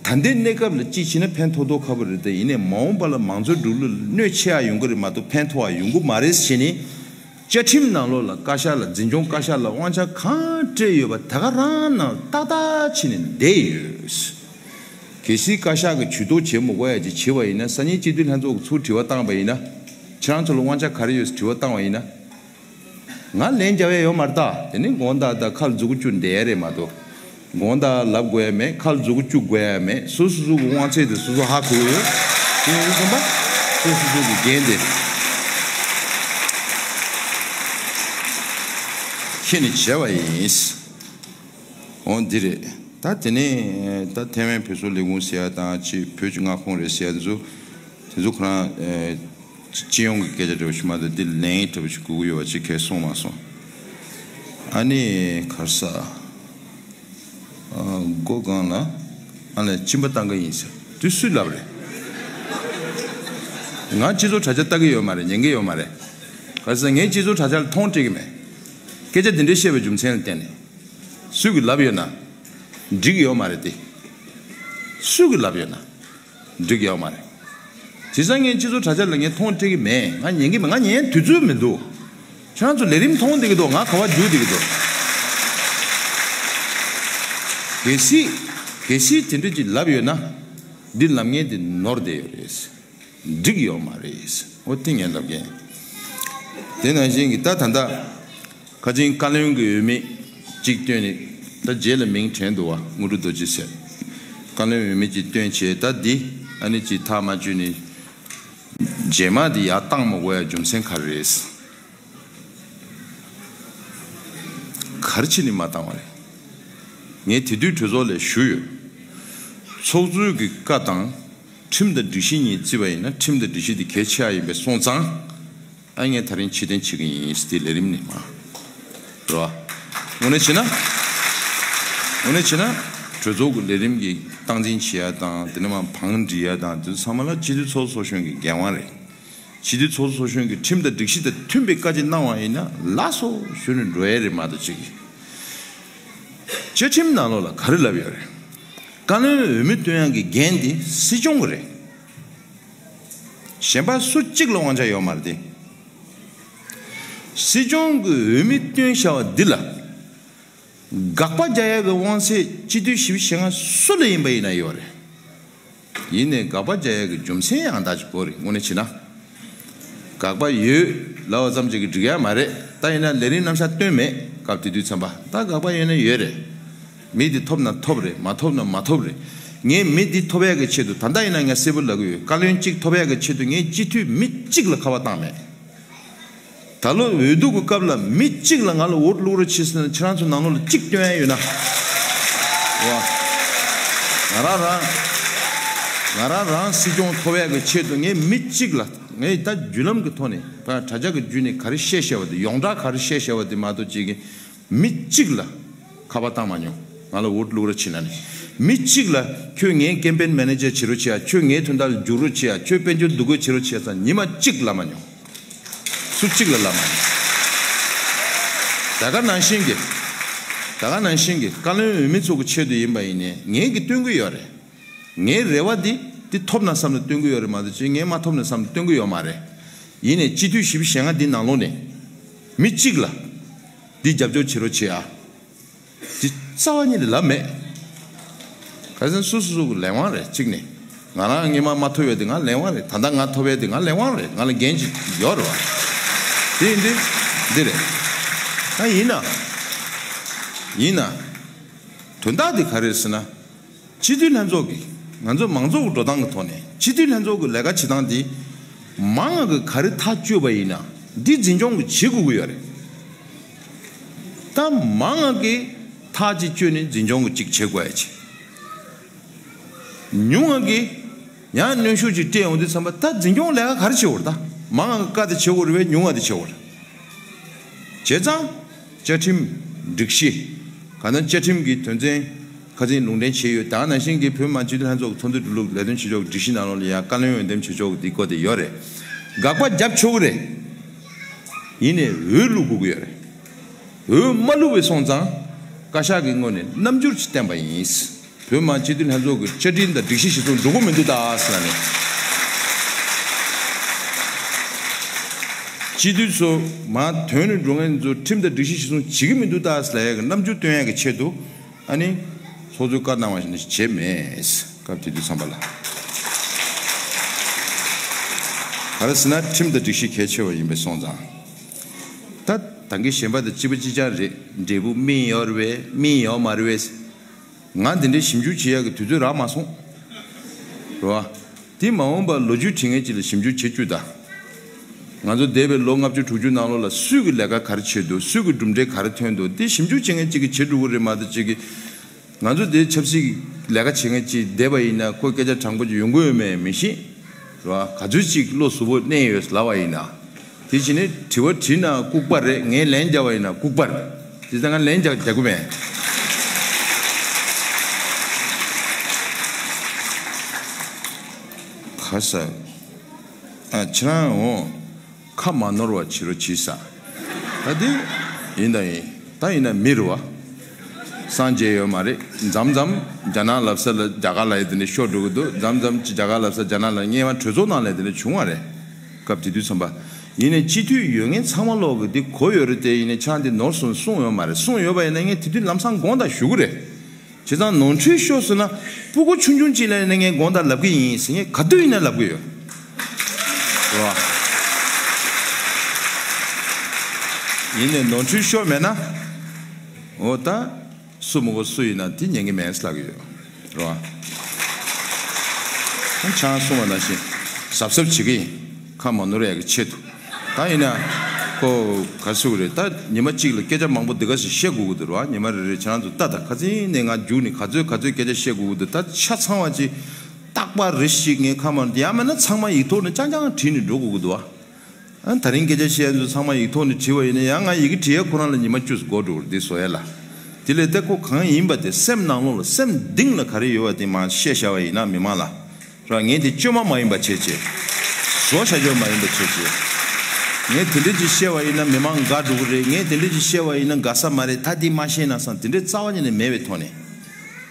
ད་ལྟའི་གནས་སྐབས་ལ་གཅིག་བྱས་ན་ཕན་ཐོགས་མདོག་ཁ་པོ་རེད་དེ། ཡིན་ནའི་མ་འོངས་པ་ལ་མང་གཙོའི་འགྲོ་ལུགས་ལ་གནོད་ཆེ་བ་ཡོང་གི་རེད་མ་གཏོགས་ཕན་ཐོགས་པ་ཡོང་གི་མ་རེད་ཟེར་ནས། བཅའ་ཁྲིམས་ནང་ལོགས་ལ་བཀའ་ཤག་ལ་འཛིན་སྐྱོང་བཀའ་ཤག་ལ་དབང་ཆ་གང་སྤྲད་ཡོད་པ་ད་ག་རང་ནང་ཏག་ཏག་བྱས་ནས་བསྡད་ཡོད། གལ་སྲིད་བཀའ་ཤག་གིས་ཇུས་གཏོགས་བྱེད་མི་དགོས་ཡ་ཅིག་བྱས་པ་ཡིན་ན། སང་ཉིན་སྤྱི་འཐུས་ལྷན་ཚོགས་ཀྱིས་ཚུར་དྲི་བ་བཏང་བ་ཡིན་ན། ཁྱེད་རང་ཚོ་ལ་དབང་ཆ་ག་རེ་ཡོད་ཟེར་དྲི་བ་བཏང་བ་ཡིན་ན། ང་ལན་རྒྱག་ཡ་ཡོད་མ་རེད་ད། དེ་ནི་དགོངས་དག་ད་ཁ་ལ་མཛུ་གུ་བཅུག་བསྡད་ཡ་རེད་མ་གཏོགས། དགོངས་དག་ལབ་དགོས་ཡ་མེད། ཁ་ལ་མཛུ་གུ་བཅུག་དགོས་ཡ་མེད། སོ་སོ་སོ་གི་དབང་ཚད་དེ་སོ་སོ་ཧ་གོ་གི་ཡོད། དེ་ཡིན་དུས་ཙམ་པ་སོ་སོ་སོ་གི་འགན་དེ་ཤེས་ནས་བྱས་པ་ཡིན། འོ་འདི་རེད། ད་དེ་ནས་ད་ཐའེ་ཝན་བོད་སོག་ལས་ཁུངས་ཟེར་ཡ་དང་ཅིག་བོད་ཀྱི་མངའ་ཁོངས་རེད་ཟེར་ཡ་དེ་ཚོ། དེ་ཚོ་ཁོ་རང་ཨེ་སྤྱི་ཡོངས་ཀྱི་སྐད་ཆ་འདྲ་བོ་ཞིག་མ་གཏོགས་འདི་ལན་འདྲ་བོ་ཞིག་དགོས་ཀྱི་ཡོད་པ་ཅིག་གས་གསུངས་མ་སོང་། ཨ་ནི་ག་རེ་ཟ། ཨ་མགོ་སྒང་ལ་ཨ་ལས་གཅིན་པ་བཏང་གི་ཡིན་ཟེར་དུས་སུས་ལབ་རེད། ང་སྤྱི་ཚོགས་དྲ་རྒྱ་ལྟ་གི་ཡོད་མ་རེད། ཉན་གི་ཡོད་མ་རེད། ག་རེ་ཟ། ངས་སྤྱི་ཚོགས་དྲ་རྒྱ་ལ་མཐོང་སྤྲད་གི་མེད། སྐད་ཆ་འདི་འདྲའི་བཤད་པའི་རྒྱུ་མཚན་ལ་བརྟེན་ནས། སུས་གི་ལབ་ཡོད་ན། འགྲིག་ཡོད་མ་རེད་དེ། སུས་གི་ལབ་ཡོད་ན། འགྲིག་ཡོད་མ་རེད། བྱས་ཙང་ངས་སྤྱི་ཚོགས་དྲ་རྒྱ་ལ་ངས་མཐོང་སྤྲད་གི་མེད། ང་ཉན་གི་མེད། ང་ཉན་དུས་ཚོད་མི་འདུག་ཁྱེད་རང་ཚོ་ལས་རིམ་མཐོང་བསྡད་གི་འདུག་ང་ག་བ་རྒྱུག་བསྡད་གི་འདུག་གལ་སྲིད་གལ་སྲིད་དེ་འདྲ་ཅིག་ལབ་ཡོད་ན། འདི་ལབ་མཁན་དེ་ནོར་བསྡད་ཡོད་རེད། འགྲིག་ཡོད་མ་རེད། འོ་དེ་ངས་ལབ་མཁན། དེ་ནང་བཞིན་གྱི་ད་ད་ལྟ་ཁ་ཆེན་བཀའ་བློན་གྱི་འོས་མི་གཅིག་བཏོན་ནས། ད་རྗེས་ལ་མིང་དྲན་འདུག་བ། དངོས་གྲུབ་རྡོ་རྗེ་ཟེར། བཀའ་བློན་འོས་མི་གཅིག་བཏོན་བྱས། ད་འདི་ཨ་ནི་ཅིག་ཐག་མ་ཆོད་ནས་རྗེས་མ་འདི་ཡར་བཏང་མ་དགོས་ཡ་རྒྱུ་མཚན་ག་རེ་རེད། ག་རེ་བྱས་ནས་མ་བཏང་བ་རེད། ངས་དེ་དུས་གྲོས་ཚོགས་ལ་ཞུས་ཡོད། ཚོགས་གཙོའི་གི་བཀའ་དང་ཁྲིམས་དང་སྒྲིག་གཞི་གཉིས་བརྩིས་པ་ཡིན་ན། ཁྲིམས་དང་སྒྲིག་གཞི་དེ་གལ་ཆེ་བ་ཡིན་པས་སོང་ཙང་། ཨ་ངས་ད་རིང་ཕྱིར་འཐེན་བྱེད་ཀྱི་ཡིན་ཟེར་དེ་ལས་རིམ་ནས་མ་རེད་བ། དངོས་གནས་བྱས་ན། དངོས་གནས་བྱས་ན། གྲོས་ཚོགས་ཀྱི་ལས་རིམ་གྱི་སྟངས་འཛིན་བྱེད་ཡ་དང་དེ་ནས་མ་བང་སྒྲིག་ཡ་དང་དེ་ཚོ་ཚང་མ་ལ་སྤྱི་འཐུས་ཚོགས་གཙོ་ཚོགས་གཞོན་གྱི་འགན་དབང་རེད། སྤྱི་འཐུས་ཚོགས་གཙོ་ཚོགས་གཞོན་གྱི་ཁྲིམས་དང་སྒྲིག་གཞི་དང་མཐུན་པའི་བཀའ་ཅིག་གནང་བ་ཡིན་ན་ལགས་སོ་ཞུ་ནས་འགྲོ་ཡ་རེད་མ་གཏོགས་ཅིག་བཅའ་ཁྲིམས་ནང་ལོགས་ལ་ག་རེ་ལབ་ཡོད་རེད། བཀའ་བློན་འོས་མི་བསྟུན་ཡག་གི་འགན་དེ་སྲིད་སྐྱོང་གི་རེད། གཞན་པ་སུ་གཅིག་ལ་དབང་ཆ་ཡོད་མ་རེད་དེ། སྲིད་སྐྱོང་གི་འོས་མི་བསྟུན་བྱ་བ་འདི་ལ། དགག་པ་རྒྱག་ཡག་གི་དབང་ཚད་སྤྱི་འཐུས་བཞི་བཅུ་ཞེ་ལྔ་སུ་ལ་ཡིན་པ་ཡིན་ན་ཡོད་རེད། ཡིན་ནའི་དགག་པ་རྒྱག་ཡག་གི་རྒྱུ་མཚན་ཡང་དག་ཅིག་དགོས་རེད་དངོས་གནས་བྱས་ན། དགག་པ་ཡོད་ལབ་པ་ཙམ་ཅིག་གིས་འགྲིག་ཡ་མ་རེད། ད་ཡིན་ན་ལས་རིམ་རྣམ་གཞག་སྟོན་མེད་སྐབས་དེ་དུས་ཙམ་པ་ད་དགག་པ་ཡོད་ན་ཡོད་རེད། མི་འདི་ཐོབ་ན་ཐོབ་རེད་མ་ཐོབ་ན་མ་ཐོབ་རེད། ངས་མི་འདི་ཐོབ་ཡག་གི་ཆེད་དུ་ད་ལྟ་ཡིན་ན་ངས་གསལ་པོ་ལབ་གི་ཡོད། བཀའ་བློན་གཅིག་ཐོབ་ཡག་གི་ཆེད་དུ་ངས་སྤྱི་འཐུས་མི་གཅིག་ལ་ཁ་པར་བཏང་མེད། ད་ལོ་འོས་བསྡུ་གི་སྐབས་ལ་མི་གཅིག་ལ་ང་ལ་འོ་བླུག་རོགས་བྱེད་ཟེར་ན་ཁྱེད་རང་ཚོ་ནང་ལོགས་ལ་གཅིག་སྟོན་ཡ་ཡོད་ན། ང་རང་རང་ང་རང་རང་སྲིད་སྐྱོང་ཐོབ་ཡག་གི་ཆེད་དུ་ངས་མི་གཅིག་ལ་ངས་ད་བརྒྱུད་ལམ་གི་ཐོག་ནས་ད་དྲ་རྒྱ་གི་བརྒྱུད་ནས་ག་རེ་བཤད་བཤད་པ་དེ་ཡོངས་གྲགས་ག་རེ་བཤད་བཤད་པ་དེ་མ་གཏོགས་ཅིག་གི་མི་གཅིག་ལ་ཁ་པར་བཏང་མ་མྱོང་། ང་ལ་འོ་བླུག་རོགས་བྱེད་ན་ནི་མི་གཅིག་ལ་ཁྱོད་ངའི་ཀེམ་པེན་མེ་ནེ་ཇར་བྱེད་རོགས་བྱེད་ཡ། ཁྱོད་ངའི་དོན་དག་ལ་རྒྱུག་རོགས་བྱེད་ཡ། ཁྱོད་དཔལ་འབྱོར་འདུ་འགོད་བྱེད་རོགས་བྱེད་ཡ་ཟེར་ཉི་མ་གཅིག་ལབ་མ་མྱོང་། སུ་གཅིག་ལ་ལབ་མ་རེད། ད་ག་ནང་བཞིན་གྱི། ད་ག་ནང་བཞིན་གྱི་བཀའ་བློན་འོས་མི་ཚོ་གི་ཆེད་དུ་ཡིན་པ་ཡིན་ནའི་ངས་ཀྱི་སྟོན་གྱི་ཡོད་རེད། ངའི་རེ་བ་འདི་འདི་ཐོབ་ན་བསམ་ནས་སྟོན་གྱི་ཡོད་རེད་མ་གཏོགས་ཅིག་ངས་མ་ཐོབ་ན་བསམ་ནས་སྟོན་གྱི་ཡོད་མ་རེད། ཡིན་ནའི་སྤྱི་འཐུས་བཞི་བཅུ་ཞེ་ལྔ་འདི་ནང་ལོགས་ནས་མི་གཅིག་ལ་འདི་རྒྱབ་སྐྱོར་བྱེད་རོགས་བྱེད་ཨ། འདི་རྩ་བ་ཉིད་ནས་ལབ་མེད། ག་ཚོད་སོ་སོ་སོ་གི་ལས་དབང་རེད་གཅིག་ནས། ང་རང་སྔོན་མ་མ་ཐོབ་ཡོད་དེ་ང་ལས་དབང་རེད། ད་ལྟ་ང་ཐོབ་ཡོད་དེ་ང་ལས་དབང་རེད། ང་ལ་འགན་ཅིག་ཡོད་རེད་བ། དེ་ཡིན་དུས་འདི་རེད། ད་ཡིན་ན། ཡིན་ན། དོན་དག་འདི་ག་རེད་ཟེར་ན། སྤྱི་འཐུས་ལྷན་ཚོགས་ཀྱིས་ང་ཚོ་མང་གཙོ་གི་འགྲོ་སྟངས་ཀྱི་ཐོག་ནས་སྤྱི་འཐུས་ལྷན་ཚོགས་ཀྱི་ལས་ཀ་བྱེད་སྟངས་འདི་མང་ང་གི་ག་རེ་ཐག་གཅོད་པ་ཡིན་ན་འདི་འཛིན་སྐྱོང་གི་བྱེད་དགོས་ཀྱི་ཡོད་རེད། ད་མང་ང་གི་ཐག་ཅིག་གཅོད་ནས་འཛིན་སྐྱོང་གི་ཅིག་བྱེད་དགོས་ཡ་ཆེ། ཉུང་ང་གི་ཡང་གནོན་ཤུགས་ཅིག་སྤྲད་ཡོང་དུས་ཙམ་པ་ད་འཛིན་སྐྱོང་ལས་ཀ་ག་རེ་བྱེད་དགོས་རེད། ད་མང་ང་གི་བཀའ་དེ་བྱེད་དགོས་རེད་བས་ཉུང་ང་དེ་བྱེད་དགོས་རེད། བྱས་ཙང་། བཅའ་ཁྲིམས། སྒྲིག་གཞི། གང་ལྟར་བཅའ་ཁྲིམས་ཀྱི་དོན་ཚན་ཁ་ཚིག་ལུང་འདྲེན་བྱས་ཡོད། ད་ག་ནང་བཞིན་གྱི་བོད་མི་མང་སྤྱི་འཐུས་ལྷན་ཚོགས་ཀྱི་ཚོགས་འདུ་གྲོལ་ལུགས་ལས་དོན་བྱེད་ཕྱོགས་ཀྱི་སྒྲིག་གཞི་ནང་ལོགས་ལ་ཡང་བཀའ་བློན་འོས་འདེམས་བྱེད་ཕྱོགས་ཀྱི་འདི་བཀོད་དེ་ཡོད་རེད། དགག་པ་རྒྱབ་ཆོག་གི་རེད། ཡིན་ནའི་འོས་བླུག་དགོས་ཀྱི་ཡོད་རེད། འོས་མ་བླུག་པའི་སོང་ཙང་། བཀའ་ཤག་གི་ངོས་ནས་རྣམ་འགྱུར་ཅིག་བསྟན་པ་ཡིན། བོད་མི་མང་སྤྱི་འཐུས་ལྷན་ཚོགས་ཀྱི་བཅའ་ཁྲིམས་དང་སྒྲིག་གཞི་གཞིར་བཟུང་འགྲོ་གི་མི་འདུག་ད་ཟེར་ནས། སྤྱི་འཐུས་ཚོ་མར་ཐོན་ནས་འགྲོ་མཁན་ཚོ་ཁྲིམས་དང་སྒྲིག་གཞི་གཞིར་བཟུང་བྱེད་ཀྱི་མི་འདུག་ད་ཟེར་ཡག་གི་རྣམ་འགྱུར་སྟོན་ཡག་གི་ཆེད་དུ་ཨ་ནི་ཚོགས་གཙོས་བཀའ་གནང་བ་བཞིན་བྱས་མེད། སྐབས་དེ་དུས་ཙམ་པ་ལ། ག་རེ་ཟེར་ན་ཁྲིམས་དང་སྒྲིག་གཞི་གལ་ཆེ་བ་ཡིན་པས་སོང་ཙང་། ད་ད་གིན་གཞན་པ་དང་གཅིག་པ་གཅིག་རྐྱང་རེད། འབྲས་བུ་སྨིན་ཡོད་རེད་བས་སྨིན་ཡོད་མ་རེད་བས། ང་འདི་འདྲའི་ཞིབ་འཇུག་བྱེད་ཡག་གི་དུས་ཚོད་རག་མ་སོང་། རེད་བ། དེ་མ་འོངས་པར་ལོ་རྒྱུས་བྲིས་མཁན་ཅིག་ལ་ཞིབ་འཇུག་བྱེད་བཅུག་ད། ང་ཚོ་འདས་པའི་ལོ་ལྔ་བཅུ་དྲུག་ཅུ་ནང་ལོགས་ལ་སུས་ཀྱི་ལས་ཀ་ག་རེ་བྱས་འདུག་སུས་ཀྱི་གྲུབ་འབྲས་ག་རེ་ཐོན་འདུག་དེ་ཞིབ་འཇུག་བྱེད་མཁན་ཅིག་གིས་བྱེད་འགྲོ་གི་རེད་མ་གཏོགས་ཅིག་གིས། ང་ཚོ་དེ་ཆབ་སྲིད་ཀྱི་ལས་ཀ་བྱེད་མཁན་ཅིག་བསྡད་པ་ཡིན་ན་ཁོ་སྐད་ཆ་དྲང་པོ་ཅིག་ཡོང་གི་ཡོད་མེད་མི་ཤེས། རེད་བ། ག་ཚོད་ཅིག་བློ་གཟུ་བོ་གནས་ཡོད་ལབ་པ་ཡིན་ན། དེ་བྱས་ནས་དྲི་བ་དྲིས་ན་ལྐུགས་པ་རེད། ངས་ལན་རྒྱག་པ་ཡིན་ན་ལྐུགས་པ་རེད། དེ་ལྟར་ང་ལན་རྒྱག་རྒྱག་གི་མེད། ག་ས། ཨ་ཁྱེད་རང་འོང་། ཁ་མ་ནོར་བ་བྱེད་རོགས་བྱེད་ས། ད་དེ་ཡིན་ད་ཡིན། ད་ཡིན་ན་མི་རེད་བ། སངས་རྒྱས་ཡོད་མ་རེད། མཚམས་མཚམས་རྒྱ་ནག་ལབ་ས་ལ་རྒྱ་གར་ལབ་ཡ་དེ་འདྲ་ཤོར་འགྲོ་གི་འདུག་མཚམས་མཚམས་ཅིག་རྒྱ་གར་ལབ་ས་རྒྱ་ནག་ལ་སྔོན་མ་གྲོས་ཚོགས་ནང་ལ་དེ་འདྲ་བྱུང་བ་རེད། སྐབས་དེ་དུས་ཙམ་པ། ཡིན་ནའི་སྤྱི་འཐུས་ཡོད་མཁན་ཚང་མ་ལོག་གི་འདི་གོ་ཡོད་རེད་དེ། ཡིན་ནའི་ཆང་འདི་ནོར་སོང་གསུངས་ཡོད་མ་རེད། གསུངས་ཡོད་པ་ཡིན་ན་ངས་དེ་དུས་ལམ་སང་དགོངས་དག་ཞུ་གི་རེད། བྱས་ཙང་ནོར་འཁྲུལ་ཤོར་སོང་ན་སྤུ་གུ་ཆུང་ཆུང་གཅིག་ལ་ཡིན་ན་ངས་དགོངས་དག་ལབ་གི་ཡིན་ཟེར། ངས་ག་དུས་ཡིན་ན་ལབ་གི་ཡོད། རེད་བ། ཡིན་ནའི་ནོར་འཁྲུལ་ཤོར་མེད་ན། འོ་ད་སུ་མི་དགོས་སུ་ཡིན་ན་དེ་ཉན་གི་མེད་ལབ་གི་ཡོད། རེད་བ། ད་ཆང་གསུངས་པ་ནང་བཞིན་གཟབ་གཟབ་བྱེད་གི་ཡིན། ཁ་མ་ནོར་ཡག་གི་ཆེད་དུ། ད་ཡིན་ན། ཁོ་ག་ཟེར་དགོས་རེད། ད་ཉི་མ་གཅིག་ལ་སྐད་ཆ་མང་པོ་འདི་ག་ཞིག་བཤད་དགོས་ཀྱི་འདུག་ར། ཉི་མ་རེ་རེ་ཁྱེད་རང་ཚོ་ལྟ་ད། ཁ་སང་ནས་ང་རྒྱུགས་ནས་ག་ཚོད་ག་ཚོད་སྐད་ཆ་བཤད་དགོས་ཀྱི་འདུག་ད་ཆ་ཚང་བ་ཅིག་རྟག་པར་རེ་ཞིག་ངས་ཁ་མ་འདི་ཡང་མིན་ན་ཚང་མ་ཡིག་ཐོག་ནས་རྐྱང་རྐྱང་བྲིས་ནས་འགྲོ་དགོས་ཀྱི་འདུག་བ། ཨ་ད་རིང་སྐད་ཆ་བཤད་ཡ་ཚོ་ཚང་མ་ཡིག་ཐོག་ནས་བྲིས་པ་ཡིན་ན་ཡང་ང་ཡི་གེ་བྲིས་ཡ་ཁོ་རང་ལ་ཉི་མ་བཅུ་ཙམ་འགོར་འགྲོ་གི་རེད་འདི་བཟོ་ཡ་ལ། དེ་ལས་ད་ཁོ་གང་ཡིན་པ་དེ་སེམས་ནང་ལོགས་ལ་སེམས་གཏིང་ལ་ག་རེ་ཡོད་པ་དེ་མར་བཤད་བཞག་པ་ཡིན་ན་མི་མང་ལ། ར་ངས་དེ་བཅོས་མ་མ་ཡིན་པ་བྱས་བྱས། བཟོ་བྱ་བཅོས་མ་ཡིན་པ་བྱས་བྱས། ངས་དེ་འདྲ་ཅིག་བཤད་པ་ཡིན་ན་མི་མང་དགའ་འགྲོ་གི་རེད། ངས་དེ་འདྲ་ཅིག་བཤད་པ་ཡིན་ན་དགའ་ས་མ་རེད། ད་དེ་མ་བཤད་ན་བསམ་དེ་འདྲའི་རྩ་བ་ཉིད་ནས་མེད་པའི་ཐོག་ནས།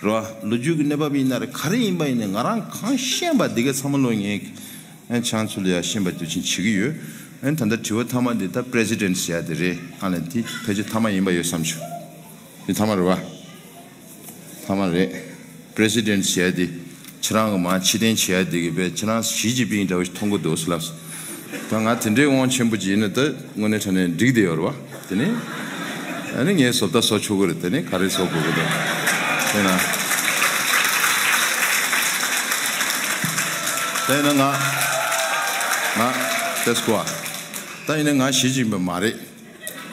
ར་ལོ་རྒྱུས་ཀྱི་གནས་བབ་ཡིན་ན་རེད། ག་རེ་ཡིན་པ་ཡིན་ནའི་ང་རང་གང་ཤེས་པ་འདི་ག་ཚང་མ་ལོ་ངས་ཨ་ཆང་ཚུལ་ཡ་ཤེས་པ་དུས་ཆེན་བྱེད་ཀྱི་ཡོད། ཨ་ད་ལྟ་དྲི་བ་མཐའ་མ་འདི་ད་པི་རེ་སི་ཌེན་ཊི་ཟེར་ཡ་དེ་རེད། ཨ་ལ་དེ་ཕལ་ཆེར་མཐའ་མ་ཡིན་པ་ཡོད་བསམ་བྱུང་། འདི་མཐའ་མ་རེད་བ། མཐའ་མ་རེད། པི་རེ་སི་ཌེན་ཊི་ཟེར་ཡ་དེ་ཁྱེད་རང་གི་མ་ཕྱི་བསྟན་བྱེད་ཡ་དེ་གི་བས་ཁྱེད་རང་ཞི་ཅིན་ཕིང་འདྲ་བོ་ཞིག་མཐོང་གི་འདུག་ཟེར་ལབ་སོང་། ད་ང་དེ་འདྲའི་དབང་ཆེན་པོ་ཅིག་ཡིན་ན་ད་དངོས་གནས་དྲང་གནས་འགྲིག་བསྡད་ཡོད་རེད་བ། དེ་ནི་ཨ་ནི་ངས་བཟོ་ལྟ་བཟོ་ཆོག་གི་རེད། དེ་ནི་ག་རེ་བཟོ་དགོས་ཀྱི་འདུག་དེ་ན་དེ་ན་ང་ང་ཏེ་སྐོ་ཨ་ད་ཡིན་ན་ང་ཞི་ཅིན་ཕིང་མ་རེད།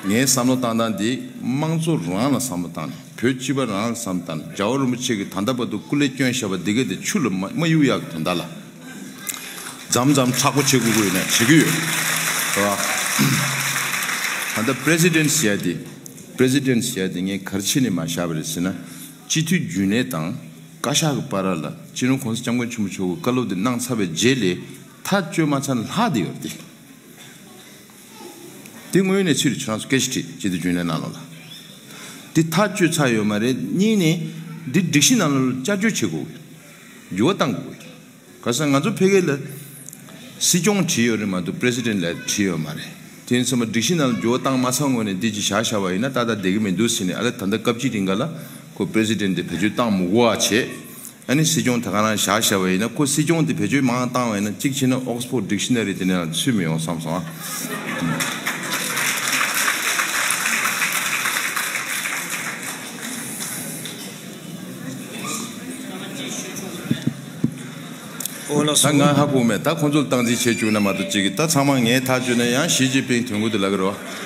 ངའི་བསམ་བློ་བཏང་སྟངས་འདི་དམངས་གཙོ་རང་ལ་བསམ་བློ་བཏང་ནས། བོད་སྤྱི་པ་རང་ལ་བསམ་བློ་བཏང་ནས། རྒྱལ་བ་རིན་པོ་ཆེ་གིས་ད་ལྟ་བར་དུ་སྐུ་ལས་བསྐྱོན་བཞག་པ་འདི་ག་དེ་ཆུ་ལ་མ་མ་གཡུག་ཡག་གི་དོན་དག་ལ། མཚམས་མཚམས་མཁྲེགས་པོ་བྱེད་དགོས་ཀྱི་ཡོད་ན་བྱེད་ཀྱི་ཡོད། རེད་བ། ད་ལྟ་པི་རེ་སི་ཌེན་ཊི་ཟེར་ཡ་དེ། པི་རེ་སི་ཌེན་ཊི་ཟེར་ཡ་དེ་ངས་ག་རེ་བྱས་ནས་མར་བཞག་པ་རེད་ཟེར་ན། སྤྱི་འཐུས་རྒྱུན་ལས་དང་བཀའ་ཤག་གི་བར་ལ་སྤྱི་ནོར་༸གོང་ས་༸སྐྱབས་མགོན་ཆེན་པོ་མཆོག་གིས་བཀའ་སློབ་དེ་གནང་ཚར་བའི་རྗེས་ལས་ཐག་གཅོད་མ་ཚར་ན་ལྷག་བསྡད་ཡོད་རེད་དེ། དེ་དངོས་གནས་ཚུལ་རེད། ཁྱོད་རང་ཚོ་སྐད་ཆ་དྲིས་སྤྱི་འཐུས་རྒྱུན་ལས་ནང་ལོགས་ལ། དེ་ཐག་གཅོད་ཚར་ཡོད་མ་རེད། གཉིས་ནས་འདི་སྒྲིག་གཞི་ནང་ལོགས་ལ་བསྐྱར་བཅོས་བྱེད་དགོས་ཀྱི། འགྱུར་བ་གཏང་དགོས་ཀྱི། ག་ས་ང་ཚོ་ཕ་གི་ལ་སྲིད་སྐྱོང་བྲིས་ཡོད་རེད་མ་གཏོགས་པི་རེ་སི་ཌེན་ཊི་ལབ་བྲིས་ཡོད་མ་རེད། དེ་ཡིན་ཙང་མ་སྒྲིག་གཞི་ནང་ལ་འགྱུར་བ་བཏང་མ་ཚར་སྔོན་ནས་འདི་ཅིག་བཞག་བཞག་པ་ཡིན་ན་ཏག་ཏག་བསྡད་ཀྱི་མི་འདུག་ཟེར་ནས། ཨ་ལས་ད་ལྟ་སྐབས་གཅིག་རིང་ག་ལ་ཁོ་པི་རེ་སི་ཌེན་ཊི་དེ་བེད་སྤྱོད་བཏང་མི་དགོས་པ་བྱས། ཨ་ནི་སྲིད་སྐྱོང་དེ་ག་རང་བཞག་བཞག་པ་ཡིན་ན། ཁོ་སྲིད་སྐྱོང་དེ་བེད་སྤྱོད་མང་བཏང་བ་ཡིན་ན་གཅིག་བྱས་ན་ཨོག་སི་ཕོར་ཌི་ཀི་ཤི་ན་རི་དེ་ནས་ཚུད་མི་ཡོང་བསམ་སོང་ཨ། ཨོ་ལགས་སོ། ད་ང་ཧ་གོ་མེད། ད་ཁོང་ཚོ་ལ་སྟངས་འཛིན་བྱེད་བཅུག་ན་མ་གཏོགས་གཅིག་གིས་ད་ཚང་མ་ངས་ཐག་གཅོད་ན་ཡང་ཞི་ཅིན་ཕིང་དོན་གོ་དེ་ལབ་ཀྱི་རེད་བ།